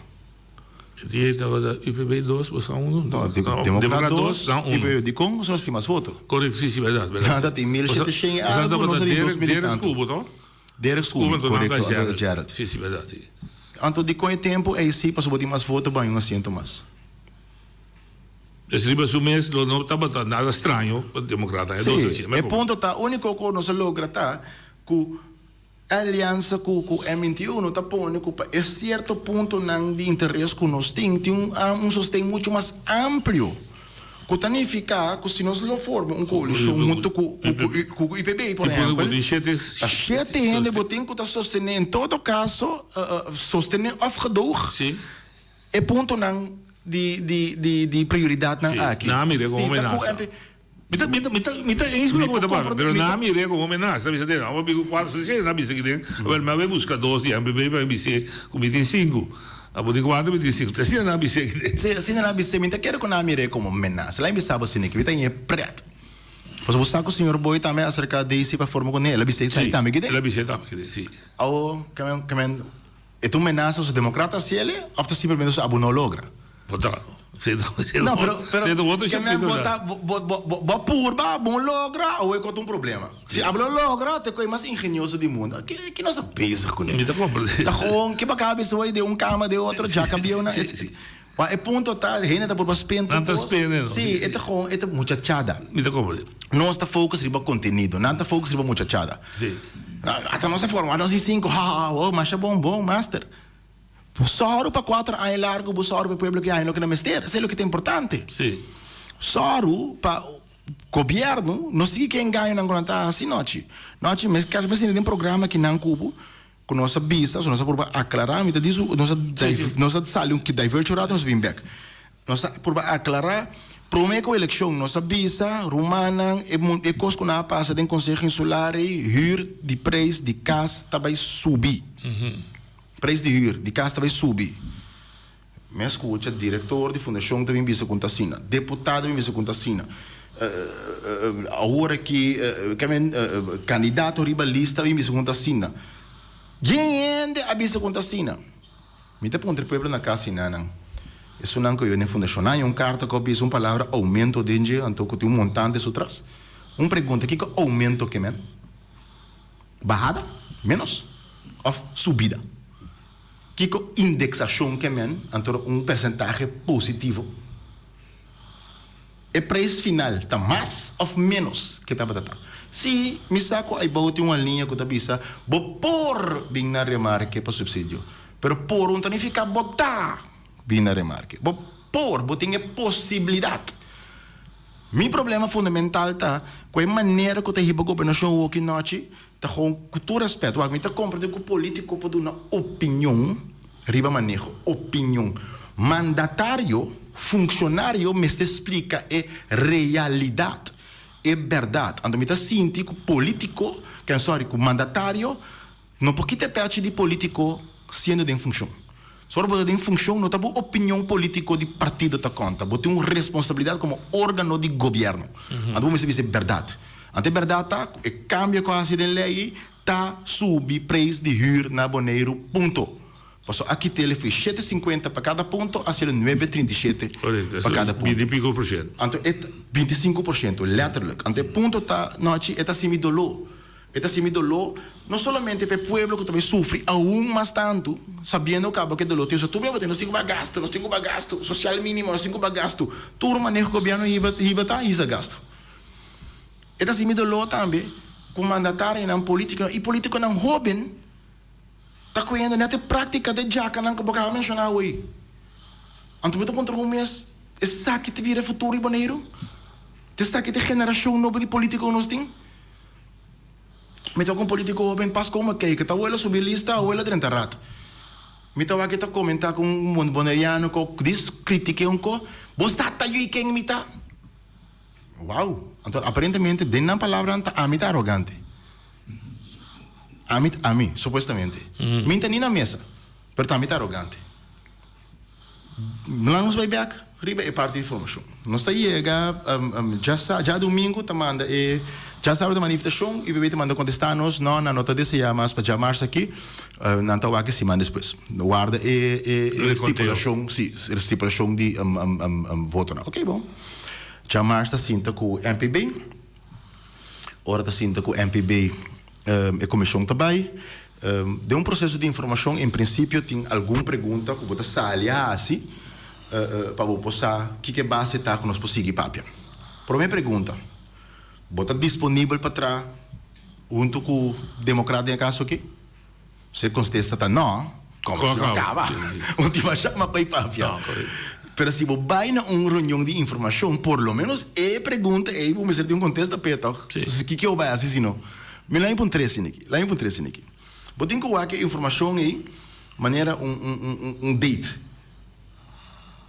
E dia ei tabata UPB dos, boso a unu? No, Democraat dos, UPB. Dikon? Pasobra nos tin mas voto. Korekto, sí, sí, bèrdat, bèrdat. Nan ta tin 1700 i algu, nos ta tin 2000 i tantu. Derek Scubo, to? Derek Scubo, korekto, anto ta Gerald. Sí, sí, bèrdat, sí. Anto dikon e tempu ei sí, pasobra bo tin mas voto, bo haña un asiento mas. Es riba su mes lo no tabata nada straño pa Democraat haña dos Sí, asiento. e punto ta, úniko ku nos a logra ta ku E aliansa ku ku M 21 ta pone ku pa e sierto puntonan di interes ku nos tin, tin un un sosten muchu mas amplio, ku ta nifiká ku si nos lo forma un koalishon huntu ku ku ku UPB por ehèmpel, ta shete hende bo tin ku ta sostené en todo kaso sostené òf gedoog e puntonan di di di di prioridatnan aki. Si ta ku MP. Mi ta, mi ta, mi ta, mi ta eens ku loke bo ta papia, pero nan a mir'é komo menasa. Ta bisa den, abo biku kuater, si nan a bisa kiden, awel mi a bai buska dos di MPB pa mi bis'é ku mi tin sinku. Abo tin kuater, mi tin sinku. Ta asina nan a bis'é kiden. Si, asina nan a bis'é. Mi ta kere ku nan a mir'é komo menasa. La'i bisa bo asina ki mi ta ñe prèt. Pasobra bo sa ku señor Boy tambe a aserká Daisy pa forma kuné. El a bis'é esei tambe kiden. El a bis'é tambe kiden, si. Awo, kemen, kemen, e ta un menasa su demokrata hasiel òf ta simplemente su abo no logra? Bo ta No, pero, pero, ke men bo ta, bo, bo, bo, bo purba, bo logra, awe ko ta un problema. Si abo lo logra, ta e koi mas ingenioso di mundo. Ke, ke nos ta bezig kuné? Mi ta komprendé. Ta gewoon, ke baka bisa wei den un kama, den otro, djaka bieu na. Si, si. Ma e punto ta, hende ta purba spin tur Nan ta kos. spin, no? Si, e ta gewoon, e ta muchachada. Mi ta komprendé. Nos ta focus riba kontenido, nan ta focus riba muchachada. Si. Ata nos a forma nos di sinku, ha, ha, ha, oh, masha bon, bon, master. Bo sòru pa kuater aña largu, bo sòru pa e pueblo ki haña loke nan mester. Esei loke ta importante. Sí. Sòru pa gobièrnu no sigui ke engañonan ku nan ta hasi nochi. Nochi mes kers mes den programa ki nan ku bo, ku nos a bisa, so nos a purba aklará, mi ta di su, nos a nos a sali un divert un rato nos a bin bèk. Nos a purba aklará, promé ku elekshon nos a bisa rumannan e e kos ku nan a pasa den Konseho Insular ei, hür di preis di kas ta bai subi. Prijs di huur di kas ta bai subi. Mi a skucha direktor di fundashon ta bin bisa ku ta asina, deputado ta bin bisa ku ta asina, awor aki kandidato riba lista a bin bisa ku ta asina. Yen hende a bisa ku ta asina. Mi ta puntra e pueblo na kas asina nan. Esunnan ku a biba den fundashon nan haña un karta ku a bisa un palabra oumento den dje anto ku tin un montante su tras. Un pregunta, kiko oumento ke men? Bahada, ménos, òf subida? Kiko indeksashon ke men, anto un persentahe positivo? E preis final ta mas òf ménos ke tabata ta? Sí, mi sa ku aibou tin un aliña ku ta bisa bo por bin na remarke pa supsidio, pero por un ta nifiká bo ta bin na remarke. Bo por, bo tin e posibilidat. Mi problema fundamental ta ku e manera ku ta hiba gobernashon awoki nochi ta gewoon ku tur respet wak mi ta komprende ku politiko por duna opinion riba maneho, opinion. Mandatario, funkshonario mester splika e realidat, e bèrdat. Anto mi ta sinti ku politiko, ken sorry, ku mandatario No por kita e pechi di politico siendo den funcion. So ora bo ta den funcion no ta bo opinion politico di partido ta conta. Bo tin un responsabilidad como organo di gobierno. Anto bo mester bisa e berdad. Anto e berdad ta cu e cambio cu a haci den ley ei ta subi prijs di huur na Boneiru punto. Pasobra a kit'el foi shete sinkuenta pa kada punto a hacielo nuebe 37 pa kada punto. Binti pico por ciento. Anto e ta 25 por ciento letterlijk. Anto e punto ta nochi e ta haci mi doló. E ta hasi mi doló, no solamente pa e pueblo ku ta bai sufri aun mas tantu, sabiendo kaba ku e doló tin. Osea, tur bia bo tin, nos tin ku baha gastu, nos tin ku baha gastu, sosial mínimo, nos tin ku baha gastu. Tur maneho ku gobièrnu hiba hiba ta hisa gastu. E ta hasi mi doló tambe ku mandatarionan, polítikonan i polítikonan hóben ta koyendo nèt e práktika di e djakanan ku bo kaba menshoná awor. Anto bo ta puntra bo mes, esaki ta bira e futuro di Boneiru? Ta esaki ta e generashon nobo di polítiko ku nos tin? Mi ta ku un politico hoben pas como kijk ta wela subi lista a wela drenta raad. Mi ta wak e ta comenta ku un boneriano ko dis critique un ko bo sa ta yui ken mi ta. Wow! Anto aparentemente den nan palabranan ta ami ta arogante. Ami ami, supuestamente. Mi n'ta ni na mesa, pero ta ami ta arogante. Lan nos bai bek riba e parti di formashon. Nos ta yega djasa, djadumingu ta manda e, djasabra ta manda invitashon i BB ta manda kontestá nos, no, nan no ta deseá mas pa djamars aki, nan ta wak e siman despues. Warda e e stipulashon, si, stipulashon di votonan. Oké, bon. Djamars ta sinta ku MPB. Ora ta sinta ku MPB e komishon ta bai. Den un proseso di informashon en prinsipio tin algun pregunta ku bo ta sali a hasi pa bo por sa kiko e base ta ku nos por sigui papia. Promé pregunta, bo ta disponibel pa traha huntu ku Demokrat den e kaso aki? Si e kontesta ta no, kòmbersashon a kaba. Un tin mas shama pa e papia. Pero si bo bai na un reunion di informashon, por lo menos e pregunta ei bo mester tin un kontesta p'e, tòg? Kiko bo bai hasi si no? Mi laña pun tres siniki. Laña pun tres siniki. Bo tin ku wak e informashon ei manera un un un date.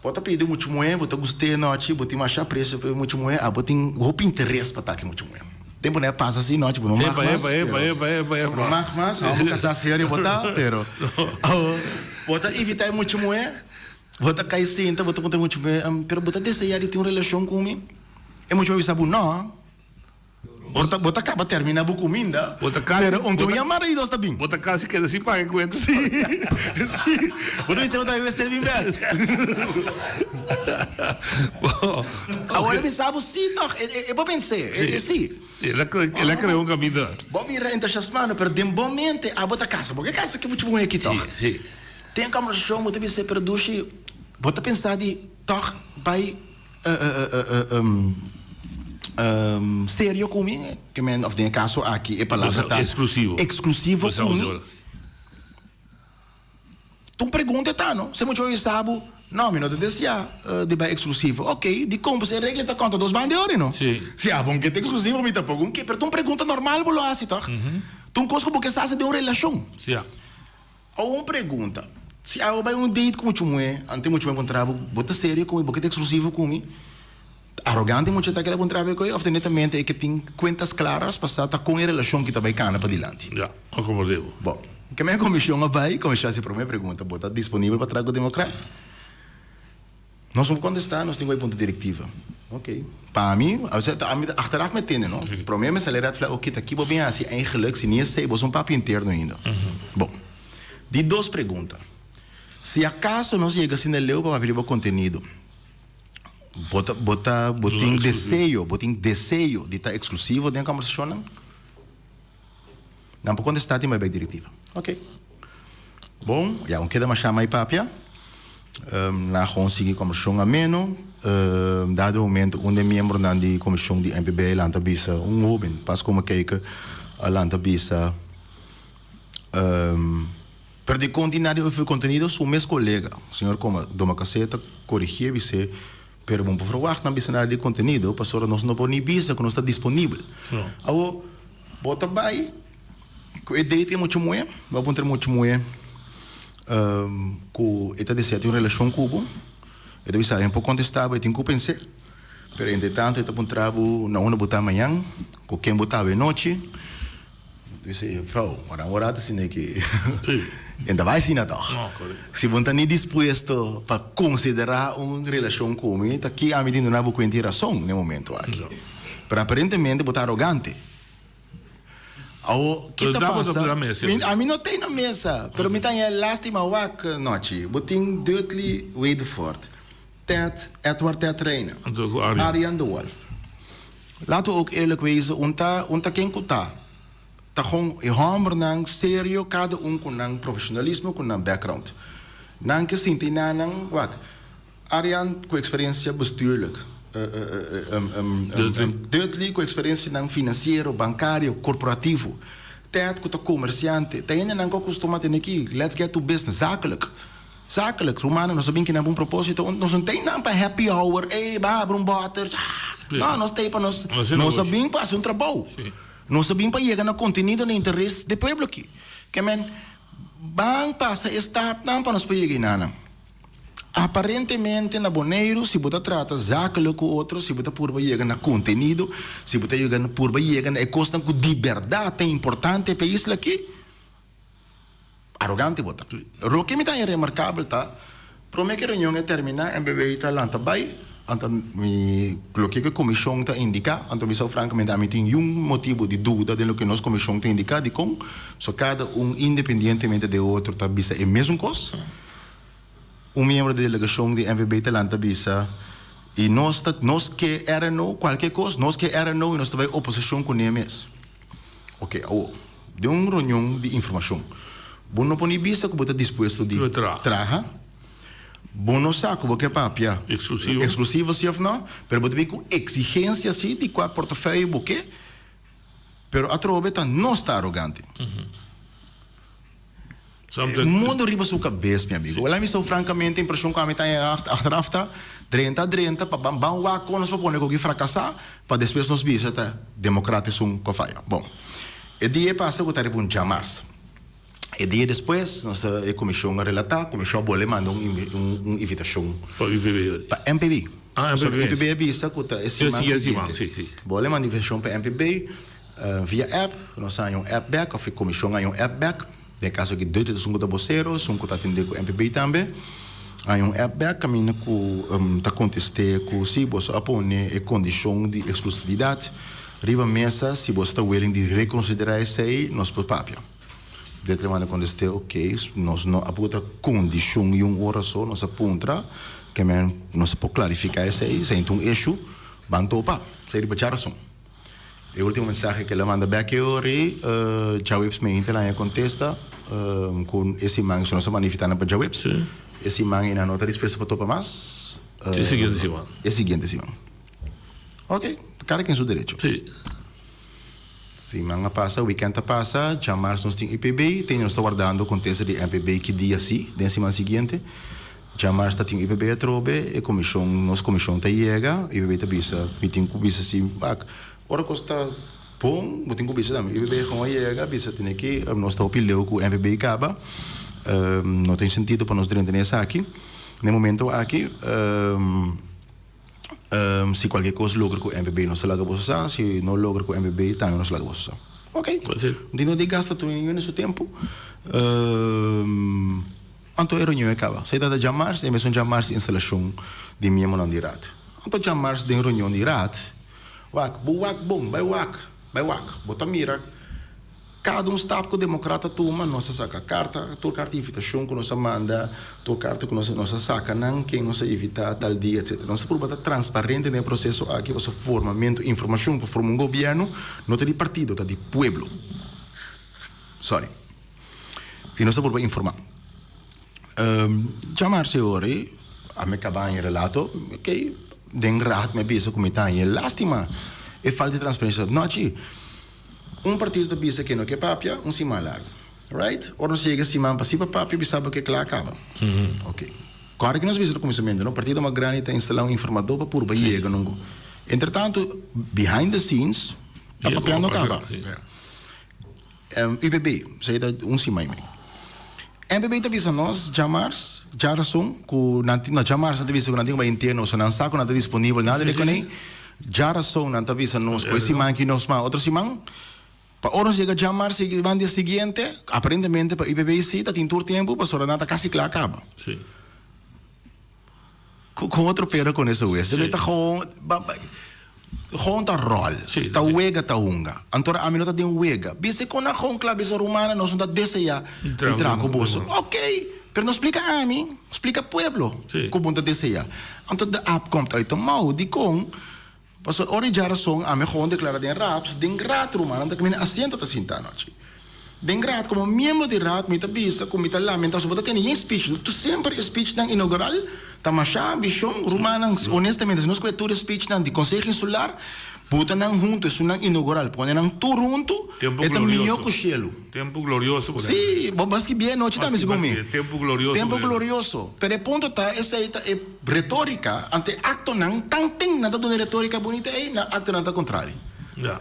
Bo ta pidi muchu muhé, bo ta gust'é nochi, bo tin masha apresio pa e muchu muhé, abo tin hopi interes pa ta ku e muchu muhé. Tempu nan a pasa así nochi, bo no mag mas, pero bo no mag mas, abo bo kasá serio bo ta, pero abo bo ta invitá e muchu muhé, bo ta kai sinta, bo ta puntra e muchu muhé, pero bo ta deseá di tin un relashon ku mi? E muchu muhé bisa bo, no. Bo ta, bo ta kaba termina bo kuminda, Bo ta kasi, pero un bo ta ta, yamada di dos ta bin. bo ta kasi keda sin paga e kuenta. Sí, sí. Bo ta bisa bo ta bebe ser bin bek. Bo, Awor oké. e bisa bo sí tòg, e, e, e por pens'é, e, e sí. El a, el a krea un kaminda. Bo mira entusiasmado, pero den bo mente abo ta kasa. Bo ke kasa ku muchu muhé aki tòg. Sí, sí. Den kombersashon bo ta bisa, pero dushi, bo ta pensa di tòg bai. Serio ku mi, ke men of den e kaso aki e palabra ta Eksklusivo. Eksklusivo ku mi. Ta un pregunta e ta no? Si mucha hopi sa bo, no mi no ta deseá di bai eksklusivo. Oke, dikon? Pasobra e regla ta konta dos banda e ora no? Si abo un ke ta eksklusivo mi tampoko un ke, pero ta un pregunta normal bo lo hasi tòg? Ta un kos ku bo ke sa hasi den un relashon. Awor un pregunta, si abo bai un date ku mucha muhé, ante mucha muhé puntra bo, bo ta serio ku mi, bo ke ta eksklusivo ku mi? Ta arogante mucha ta keda puntra bo e koe of ta netamente e ke tin kuentas klaras pa sa ta kon e relashon ki ta bai kana padilanti? Ya, a komprende bo. Bon, ke men komishon a bai, komishon a hasi promé pregunta, bo ta disponibel pa traha ku Demokrat? Nos no por kontestá, nos tin ku bai punta direktiva. Ok. Pa mi, ami ta achteraf me tende, no? Promé mi sali red flag, ok, ta ki bo bin hasi eigenlijk si ni esei, bo ta un papia interno ainda. Bon. Di dos pregunta. Si akaso nos yega asina leu pa papia riba kontenido, bo ta, bo ta, bo tin deseo, bo tin deseo di ta eksklusivo den kòmbersashonnan? Nan por kontestá tin bai bai direktiva. Ok. Bon, ya un keda mashá mai papia. Nan a gewoon sigui kòmbersashon ameno. Dado momento un den miembronan di komishon di MPB a lanta bisa, un hóben, pas komo keke, a lanta bisa, Pero dikon tin nada di ofi kontenido? Su mes kolega, señor Domacassé ta korigié bis'é, Pero bo no por verwagt nan bisa nada di kontenido, pasobra nos no por ni bisa ku nos ta disponibel. Awor, bo ta bai ku e date ku e mucha muhé, bo a puntra e mucha muhé ku e ta desea tin un relashon ku bo, e ta bisa e no por kontestá bo, e tin ku pens'é. Pero entretanto e ta puntra bo na unda bo ta mañan, ku ken bo ta awe nochi. Dice, juffrouw, maar dan word asina ki. En ta bai asina toch? No, correcto. Si bo no ta ni dispuesto pa considera un relacion cu mi, ta ki ami tin duna bo cuenta y razon n'e momento aki. No. Pero aparentemente bo ta arogante. Awo, ki Pero ta da bo ta pasa? na mesa, Mi, oye. ami no ta na mesa, pero mi ta haña lastima wak nochi. Bo tin Dudley Wedefort, Ted, Edward Ted Reina, Anto cu Arjan. Arjan de Wolf. Laten we ook eerlijk wezen, un ta un ta ken ku ta. Ta gewoon e hòmbernan serio, kada un ku nan profeshonalismo, ku nan background. Nan ke sinti nan nan, wak, Arjan ku eksperensia bestuurlijk, Dudley ku eksperensianan finansiero, bankario, korporativo, Ted ku ta komersiante, ta hendenan ku a kustuma tene aki, let's get to business, zakelijk. Zakelijk, rumannan, nos a bin kinan pa un proposito, nos no tei nan pa happy hour, ey, ban habri un bòter, no, nos tei pa nos, nos a bin pa hasi un trabou, nos a bin pa yega na kontenido na interes di pueblo aki. Ke men, ban pasa e stapnan pa nos por yega einanan. Aparentemente na Boneiru, si bo ta trata zakelijk ku otro, si bo ta purba yega na kontenido, si bo ta yega purba yega na e kosnan ku di bèrdat ta importante pa e isla aki. Arogante bo ta. Loke mi ta haña remarkabel ta, prome ku e reunion e terminá, MBB ta lanta bai, anto mi loke ku e komishon ta indiká, anto mi sa frankamente ami tin yun motibu di duda den loke nos komishon ta indiká, dikon? Pasobra kada un independientemente di e otro ta bisa e mesun kos. Un miembro di delegashon di MBB ta lanta bisa, I nos ta nos ke RNO kualke kos, nos ke RNO i nos ta bai oposishon kuné mes. Ok, awor, den un reunion di informashon, bo no por ni bisa ku bo ta dispuesto di traha, bo no sa ku bo ke papia eksklusivo si òf no, pero bo ta bin ku eksigensia si di kua portefeuille bo ke, pero atrobe ta nos ta arogante. Mundo riba su kabes, mi amigo. Wèl, ami so frankamente impreshon ku ami ta haña achteraf ta, drenta drenta pa ban ban wak kon nos por pone koki frakasá, pa despues nos bisa ta demokrat esun ku a faya. Bon, e dia e pasa ku ta riba un djamars. E dia despues nos a e komishon a relatá, komishon a bolbe manda un un invitashon Pa UPB. Pa MPB. Ah, MPB. So UPB a bisa ku ta e siman siguiente. Bolbe manda invitashon pa MPB. Via app, nos a haña un app bek òf e komishon a haña un app bek. Den e kaso aki Dutje ta esun ku ta bosero, esun ku ta atendé ku MPB tambe. A haña un app bek kaminda ku ta kontest'é ku si boso a pone e kondishon di eksklusividat riba mesa, si boso ta willing di rekonsiderá esei, nos por papia. Dutje manda kontest'é, oke, nos no a buta kondishon i un ora so, nos a puntra, ke men nos por klarifiká esei, esei ta un issue, ban topa, esei riba djarason. E ultimo mensahe ke el a manda bek e ora ei, djaweps meinta el a haña kontesta ku e siman, si nos a manda invitá nan pa djaweps, e siman ei nan no ta dispuesto pa topa mas. E siguiente siman. E siguiente siman. Ok, kada ken su derecho. Siman a pasa, wikènt a pasa, djamars nos tin UPB, te nos ta wardando kontesta di MPB ki dia si, den siman siguiente. Djamars ta tin UPB atrobe, e komishon, nos komishon ta yega, UPB ta bisa, mi tin ku bisa si, wak, ora kos ta bon, bo tin ku bisa tambe. UPB gewoon a yega, bisa tene ki, nos ta hopi leu ku MPB kaba, no tin sentido pa nos drenta den esaki. Na e momento aki, si kualke kos logra ku MPB nos ta laga boso sa, si no logra ku MPB tambe nos ta laga boso sa. Ok, no tin no di gasta tur ningun su tempu. Anto e reunion e kaba. Esei ta djamars, e mesun djamars di instalashon di miembronan di raad. Anto djamars den reunion di raad, wak, bo wak bon, bai wak, bai wak. Bo ta mira kada un stap ku demokrat a tuma, nos a saka karta, tur karta di invitashon ku nos a manda, tur karta ku nos nos a saka nan, ken nos a invitá tal dia, etsetera. Nos ta purba ta transparente den e proseso aki pasobra formamentu, informashon pa forma un gobièrnu no ta di partido, ta di pueblo. Sorry. I nos ta purba informá. Djamar si ora ei, a mi kaba haña relato, ok, den raad mi a bisa ku mi ta haña lástima e falta di transparensia. No chi, un partido ta bisa ke no ke papia un siman largu, right? Ora nos yega siman pasí pa papia bisa bo ke kla kaba. Ok. Kòrda ke nos bisa na kuminsamentu, no? Partido mas grandi ta instalá un informadó pa purba yega na un go. Entretantu, behind the scenes, ta papiando kaba. UPB, esei ta un siman i mei. MPB ta bisa nos djamars, djarason, ku nan tin, no djamars nan ta bisa ku nan tin ku bai interno, so nan sa ku nan ta disponibel, nada di kuné. Djarason nan ta bisa nos ku e siman aki nos mas otro siman. Pa ora nos yega djamars siman dia siguiente, aparentemente pa UPB si ta tin tur tempu pasobra nan ta kasi kla kaba. Con otro pero con eso wes. Sí. Ta gewoon, ba, ba, gewoon ta rol. Sí, ta wega ta hunga. Anto ami no ta den wega. Bisa con na gewoon kla bisa rumana nos no ta desea di traha cu boso. Ok, pero no splica ami, splica pueblo sí. cu bo ta desea. Anto de app komt uit de mouw. Dicon? Pasobra ora e djarason ami gewoon declara den raad, pasobra den raad rumannan ta caminda asiento ta sinta anochi. Den raad como miembro di raad mi ta bisa cu mi ta lamenta pasobra bo ta tene yen speech, tu semper e speechnan inaugural ta masha ambicion, rumannan honestamente si nos coge tur e speechnan di conseho insular buta nan hunto esunnan inaugural pone nan tur hunto e ta miyo cu shelu. Tempu glorioso por Sí, bo a skibí anochi tambe segun mi. Tempu glorioso. Tempu glorioso. Pero e punto ta, esei ta e retórica, anto e actonan tan tin nan ta duna e retórica bunita ei, nan actonan ta contrario. Ja.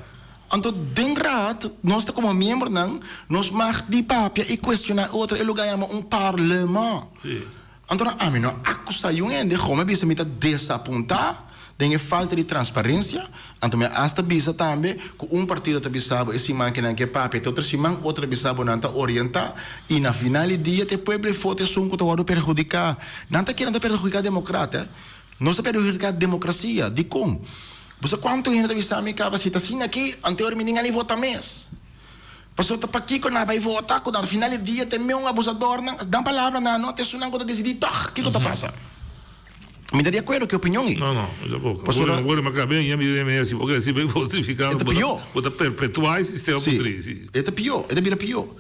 Anto den raad, nos ta como miembronan, nos mag di papia y cuestiona otro, e lugar yama un parlement. Sí. Anto ami no a acusa yun hende, gewoon mi a bisa mi ta desapunta. den e falta di transparencia, anto mi a hasta bisa tambe cu un partido ta bisa bo e siman cu nan ke papia te otro siman, otro ta bisa bo nan ta orienta y na final di dia ta e pueblo e foto esun cu ta wordo perhudica. Nan ta kere nan ta perhudica democrat, nos ta perhudica democracia, dicon? Bo sa cuanto hende ta bisa mi caba si ta asina aki, anto ora mi nin a ni vota mes. Pasobra ta pakiko nan a bai vota ku na final di dia ta e meun abusadornan dan palabra nan no ta esunnan ku ta disidí tòg kiko ta pasa. Mi ta di akuerdo ku e opinion ei. No, no, mi tampoko. Pasobra. Bo ma kabia ña mi den si bo kere si bai fortifiká E ta pió. bo ta perpetuá e sistema Sí, putrí, sí. e ta pió, e ta bira pió.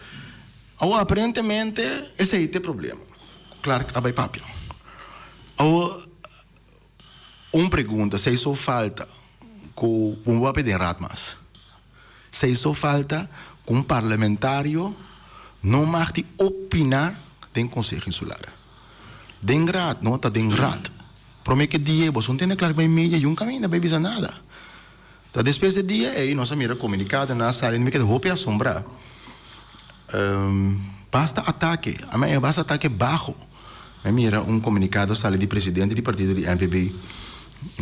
Awor aparentemente esei ta e problema. Clark a bai papia. Awor un pregunta, si so falta ku bo papia den raad mas? Sei so falta ku un parlamentario no mag di opiná den Konseho Insular. Den raad no ta den raad. Promé ku e dia ei boso no tende klar bai media yun kaminda bai bisa nada. Ta despues di e dia ei nos a mira komunikadonan a sali mi keda hopi asombrá. Basta atake, a mi basta atake baho. Mi a mira un komunikado sali di presidente di partido di NPB,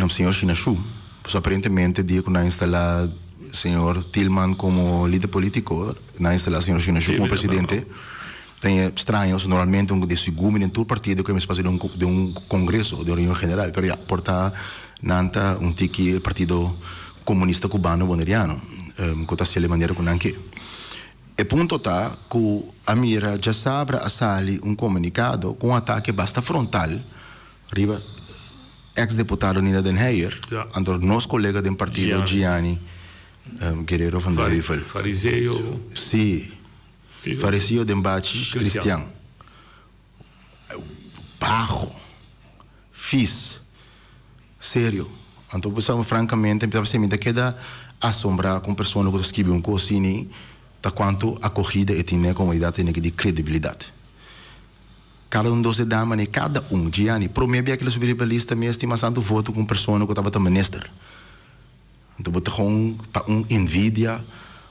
señor Shinashu. Pasobra aparentemente dia ku nan a instalá señor Thielman komo lider polítiko, nan a instalá señor Shinashu komo presidente. Ta straño, pasobra normalmente un di sigur mi den tur partido ku e mes pasa den un kongreso, den un reunion general. Pero ya, por ta nan ta un tiki e partido komunista kubano boneriano ku ta hasiel di manera ku nan ke. E punto ta ku a mira djasabra a sali un komunikado ku un atake basta frontal riba eks deputado Nina den Heyer, anto nos kolega den partido Gianni Guerrero van der Heuvel. Fariseo. Si, fariseo den bachi kristian. Baho. Fis. Serio. Anto bo sa francamente mi ta bisa mi ta keda asombra cu un persona cu ta scribi un cos asini ta cuanto acogida e tin den e comunidad tene di credibilidad. Cada un dos e dama ne cada un, Gianni, prome bia cu el a subi riba lista mes tin mas tanto voto cu un persona cu tabata minister. Anto bo ta gewoon pa un envidia,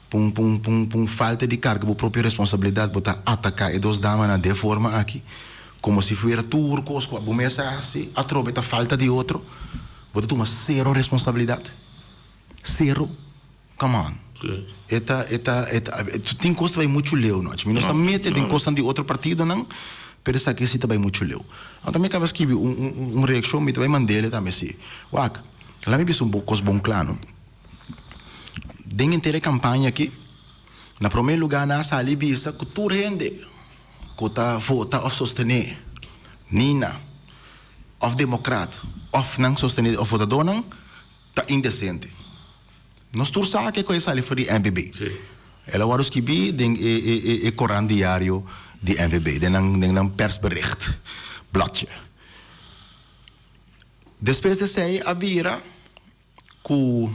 pa un pa un pa un pa un falta di carga bo propio responsabilidad bo ta ataca e dos damanan den forma aki, como si fuera tur cos cu bo mes a haci atrobe ta falta di otro. Bo ta tuma cero responsabilidad. Cero. Come on. E ta e ta e ta tin cos ta bay mucho leu nochi. Mi no sa mete den cosnan di otro partidonan, pero esaki si ta bay mucho leu. Anto mi caba scribi un un un reaccion mi ta bay mandele tambe si. Wak. La mi bisa un bo kos bon kla no. Den henter e kampaña aki, na promé lugá nan a sali bisa ku tur hende ku ta vota òf sostené Nina òf demokrat òf nan sostené òf votadónan ta indesente. Nos tur sa ke ku e sali for di NPB. El a wòrdu skibí den e e e korant diario di NPB, den nan den nan persbericht bladje. Despues di esei a bira ku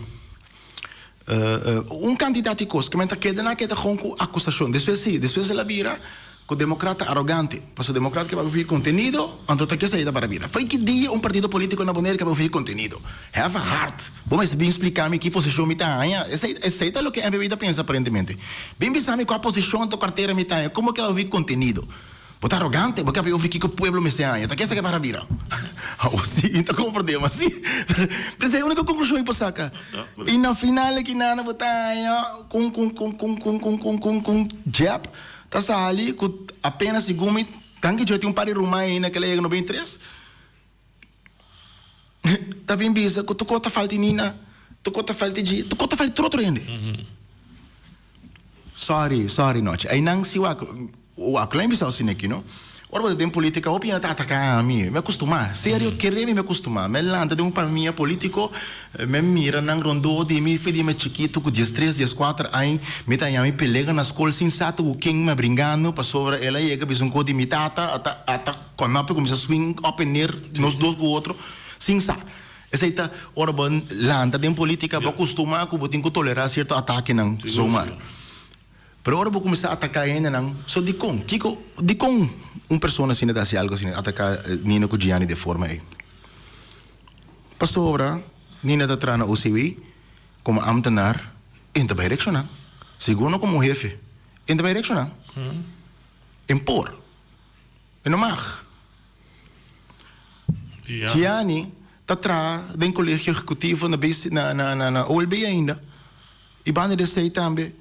un kantidat di kos ku men ta keda nan keda kon ku akusashon. Despues si, despues el a bira ku demokrat ta arogante. Pasobra demokrat ke papia for kontenido, anto ta ke esei ta para bira. Fo'i ki dia un partido politiko na Bonaire ke papia for kontenido? Have a heart. Bo mester bin splika mi ki posishon mi ta haña. Esei esei ta loke NPB ta pensa aparentemente. Bin bisa mi kua posishon ta kartera mi ta haña. Komo ke papia for kontenido? Bo ta arogante, bo ke papia over kiko pueblo mester haña. Ta kesa ke para bira? Awo si, mi ta komprende, ma si. Pero esei e uniko konklushon mi por saka. I na final aki nana bo ta haña ku ku ku ku ku ku ku ku ku Jep ta sali ku apenas segun mi tanki djo tin un par di ruman ainda ke la yega 93. Ta bin bisa ku tur kos ta falta Nina, tur kos ta falta dji, tur kos ta falta tur otro hende. Sorry, sorry nochi. Einan si wak, wak lo a bisa asina aki no. Ora bo ta den politica hopi hende ta ataka ami. Mi a custuma, serio kere mi mi a custuma. Mi a lanta den un famia politico, mi a mira nan rondó di mi for di mi chikito ku diestres, dieskuater aña mi ta haña mi pelega na skol sin sa ta ku ken mi a bringando pasobra el a yega bisa un kos di mi tata ata ata konopi kuminsa swing up en neer nos dos ku otro sin sa. Esei ta ora bo lanta den politica bo a custuma cu bo tin cu tolera cierto atakenan zomaar. Pero ora bo cuminsa ataca hendenan, so dicon? Kico, dicon un persona asina ta haci algo asina, ataca Nina cu Gianni den forma ey? Pasobra Nina ta traha na OCW como ambtenaar en ta bay reacciona. Sigur no como un hefe, en ta bay reacciona. En por. E no mag. Gianni. ta traha den Kolegio Ehekutivo na BC na na na na OLB ainda. I banda di esei tambe,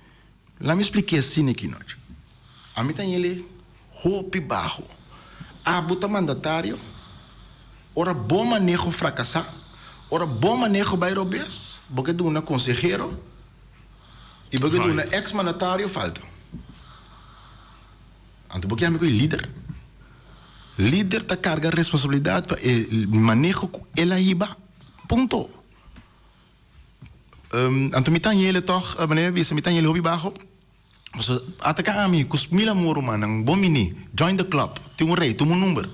laat mi spliké asina aki nochi. Ami ta yele hopi baho. Abo ta mandatario, ora bo maneho frakasá, ora bo maneho bai robes, bo ke duna konsehero i bo ke duna eks mandatario falta. Anto bo ke yama ku e lider? Lider ta karga responsabilidat pa e maneho ku el a hiba. Punto. Anto mi ta yele tòg, manera mi a bisa, mi ta yele hopi baho. Pasobra ataka ami ku mil amor rumannan, bon bini, join the club, tin un rei, tuma un number.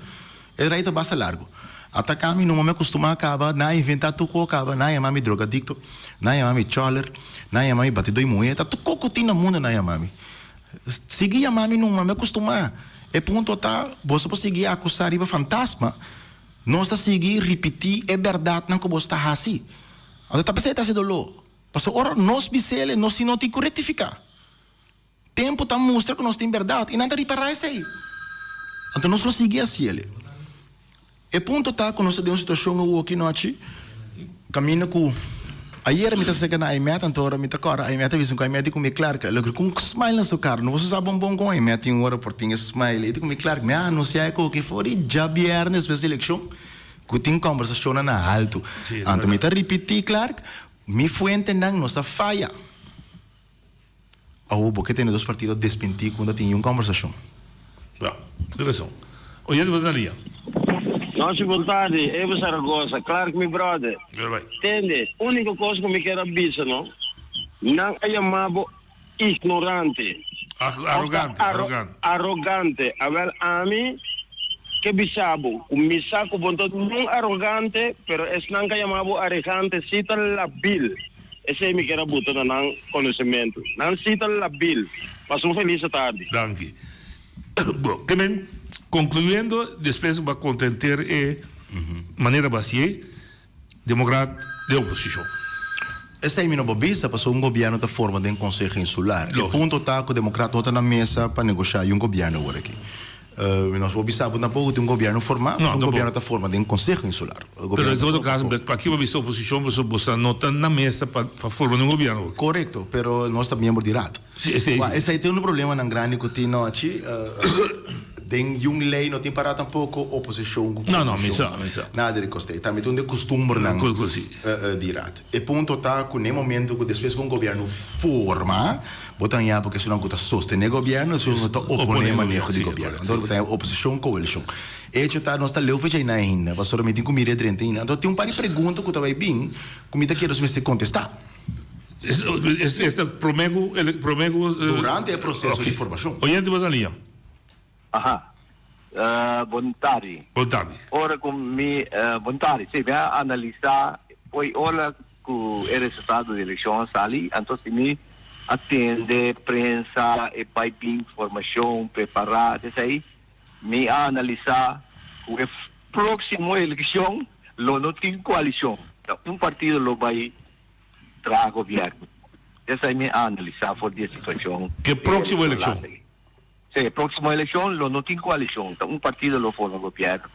E rei ta basta largu. Ataka ami numa mi a kustumá kaba, nan a inventá tur kos kaba, nan a yama mi drogadikto, nan a yama mi chòler, nan a yama mi batidó di muhé, ta tur kos ku tin na mundu nan a yama mi. Sigui yama mi numa, mi a kustumá. E punto ta, boso por sigui akusá riba fantasma, nos ta sigui ripití e bèrdatnan ku boso ta hasi. Anto ta p'esei ta hasi doló. Pasobra ora nos bis'el, nos si no tin ku rektifiká. Tempu ta mustra ku nos tin bèrdat i nan ta ripará esei. Anto nos lo sigui hasiel. E punto ta ku nos ta den un situashon awoki nochi kaminda ku ayera mi ta seka na Aimet, anto ora mi ta kòrda Aimet a bisa ku Aimet di ku mi Clark, el a ku un smile na su kara. No boso sa bon bon kon Aimet tin ora por tin e smile ei di ku mi Clark. Mi a anunsiá e koki for di djabièrnè despues di elekshon ku tin kòmbersashonnan na haltu. Anto mi ta ripití Clark, Mi fuentenan no sa faya. Awor bo ke tene dos partido despintí ku no tin niun kòmbersashon. Ja, tin rason. Oyente bo ta na liña. Nochi bon tardi, Evo Zaragoza, Clark mi brother. Tende, úniko kos ku mi kier a bisa no, nan a yama bo ignorante. Arrogante, arrogante. Arrogante. Awel ami ke bisa bo ku mi sa ku bo no ta niun arrogante, pero esnan ka yama bo arregante si ta labil. Esei mi kier a buta na nan konosementu. Nan si ta labil. Pasa un felis atardi. Danki. Bo, ke men, konkluyendo, despues bo a konta henter e manera bo hasié, Democraat den oposicion. Esei mi no por bisa pasobra un gobierno ta forma den Conseho Insular. E punto ta cu Democraat no ta na mesa pa negosha y un gobierno awor aki. Mi no por bisa bo tampoco cu tin un gobierno forma pasobra un gobierno ta forma den Conseho Insular. Pero en todo caso paki bo bisa oposicion pasobra bo no ta na mesa pa forma un gobierno awor. Corecto, pero nos ta miembro di Raad. Sí, esei sí. Esei ta un problemanan grandi cu tin nochi. Den yun ley no tin para tampoco oposicion cu No, no, mi sa, mi sa. Nada di cos ei. Tambe ta un di custumbernan Cu, cu, si. di Raad. E punto ta cu n'e momento cu despues cu un gobierno forma, bo ta haña porque esunnan cu ta sostene gobierno, esunnan cu ta opone maneho di gobierno. Anto bo ta haña oposicion, coalicion. Hecho ta nos ta leu fecha einan ainda, pasobra mi tin cu mira e drenta ainda. Anto tin un par di pregunta cu ta bay bin cu mi ta kere nos mester contesta. Esta prome cu prome cu Durante e proceso di formacion. Oyente bo ta liña. Aha. Bon tardi. Bon tardi. Ora cu mi bon tardi. Si, mi a analisa fo'i ora cu e resultado di eleccion a sali, anto si mi a tende prensa e bay bin formacion prepara esey, mi a analisa cu e proximo eleccion lo no tin coalicion, ta un partido lo bay traha gobierno. Esei mi a analisa for di e situacion. Ke proximo eleccion? Si, e proximo eleccion lo no tin coalicion, ta un partido lo forma gobierno,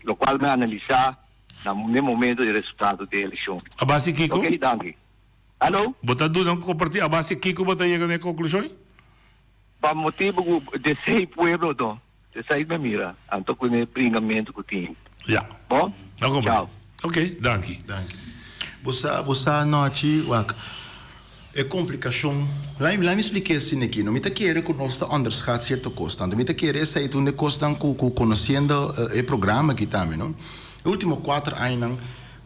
locual mi a analisa na ne momento di resultado di e eleccion. A base kico? Ok, danki. Hallo? Bo ta duna un comparti a base kico bo ta yega na e conclusion? Pa motibo cu desei pueblo no, desei mi a mira, anto cu ne bringamento cu tin. Ja. Bon? No comprende. Ciao. Ok, danki. Danki. Bo sa, bo sa anochi, wak, e complicacion, laat mi splica esei aki, no mi ta kere cu nos ta onderschat cierto cosnan, mi ta kere esei ta un di e cosnan cu, cu conociendo e programa aki tambe, no, e ultimo cuater añanan,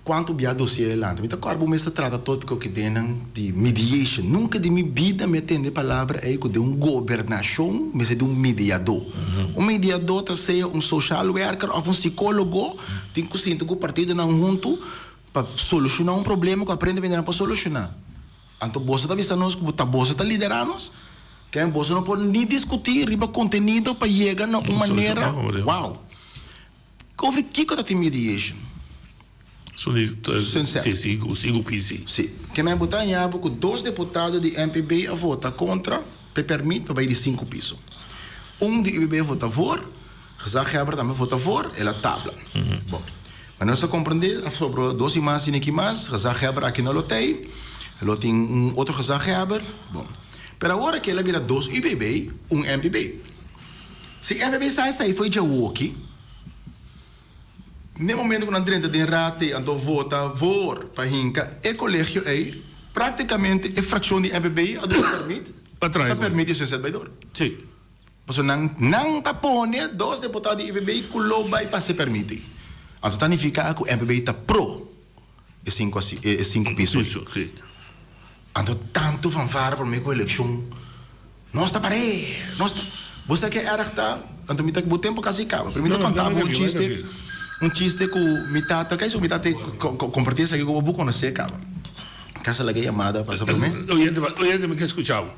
Cuanto bia dossier e lanta. Mi ta corda bo mes ta trata topico ki den nan di mediation. Nunca den mi bida mi a tende e palabra ey cu den un gobernacion mester di un mediador. Un mediador ta sea un social werker of un psicologo tin cu sinta cu partidonan hunto pa soluciona un problema cu aparentemente nan por soluciona. Anto boso ta bisa nos cu ta boso ta lidera nos? Ken boso no por ni discuti riba contenido pa yega na un manera? Wow! Over kiko ta tin mediation? Sunset. Si, sigu, sigu pisi. Si. Ke men bo ta haña bo ku dos deputado di NPB a vota kontra p'e pèrmit pa bai di sinku piso. Un di UPB a vota voor, gezaghebber tambe a vota voor, el a tabla. Bon. Ma nos ta komprendé a sobra dos siman asina aki mas, gezaghebber aki no lo tei, lo tin un otro gezaghebber. Bon. Pero awor aki el a bira dos UPB, un MPB. Si MPB sa esei fo'i djawoki, n'e momento ku nan drenta den raad ei anto vota voor pa hinka e kolegio ei, praktikamente e frakshon di MPB a duna permit pa permiti e sunset bai dor. Pasobra nan nan ta pone dos deputado di UPB ku lo bai pasa e permit ei. Anto ta nifiká ku MPB ta pro e sinku e sinku piso ei. Anto tantu fanfara promé ku elekshon. Nos ta par'é! Nos ta. Bo sa ke erg ta? Anto mi ta bo tempu kasi kaba, pero mi ta konta bo un chiste, un chiste ku mi tata, kei su mi tata kompartí esaki ku bo, bo konosé kaba. Kasa laga e yamada pasa promé. Oyente, oyente mi ke skucha bo.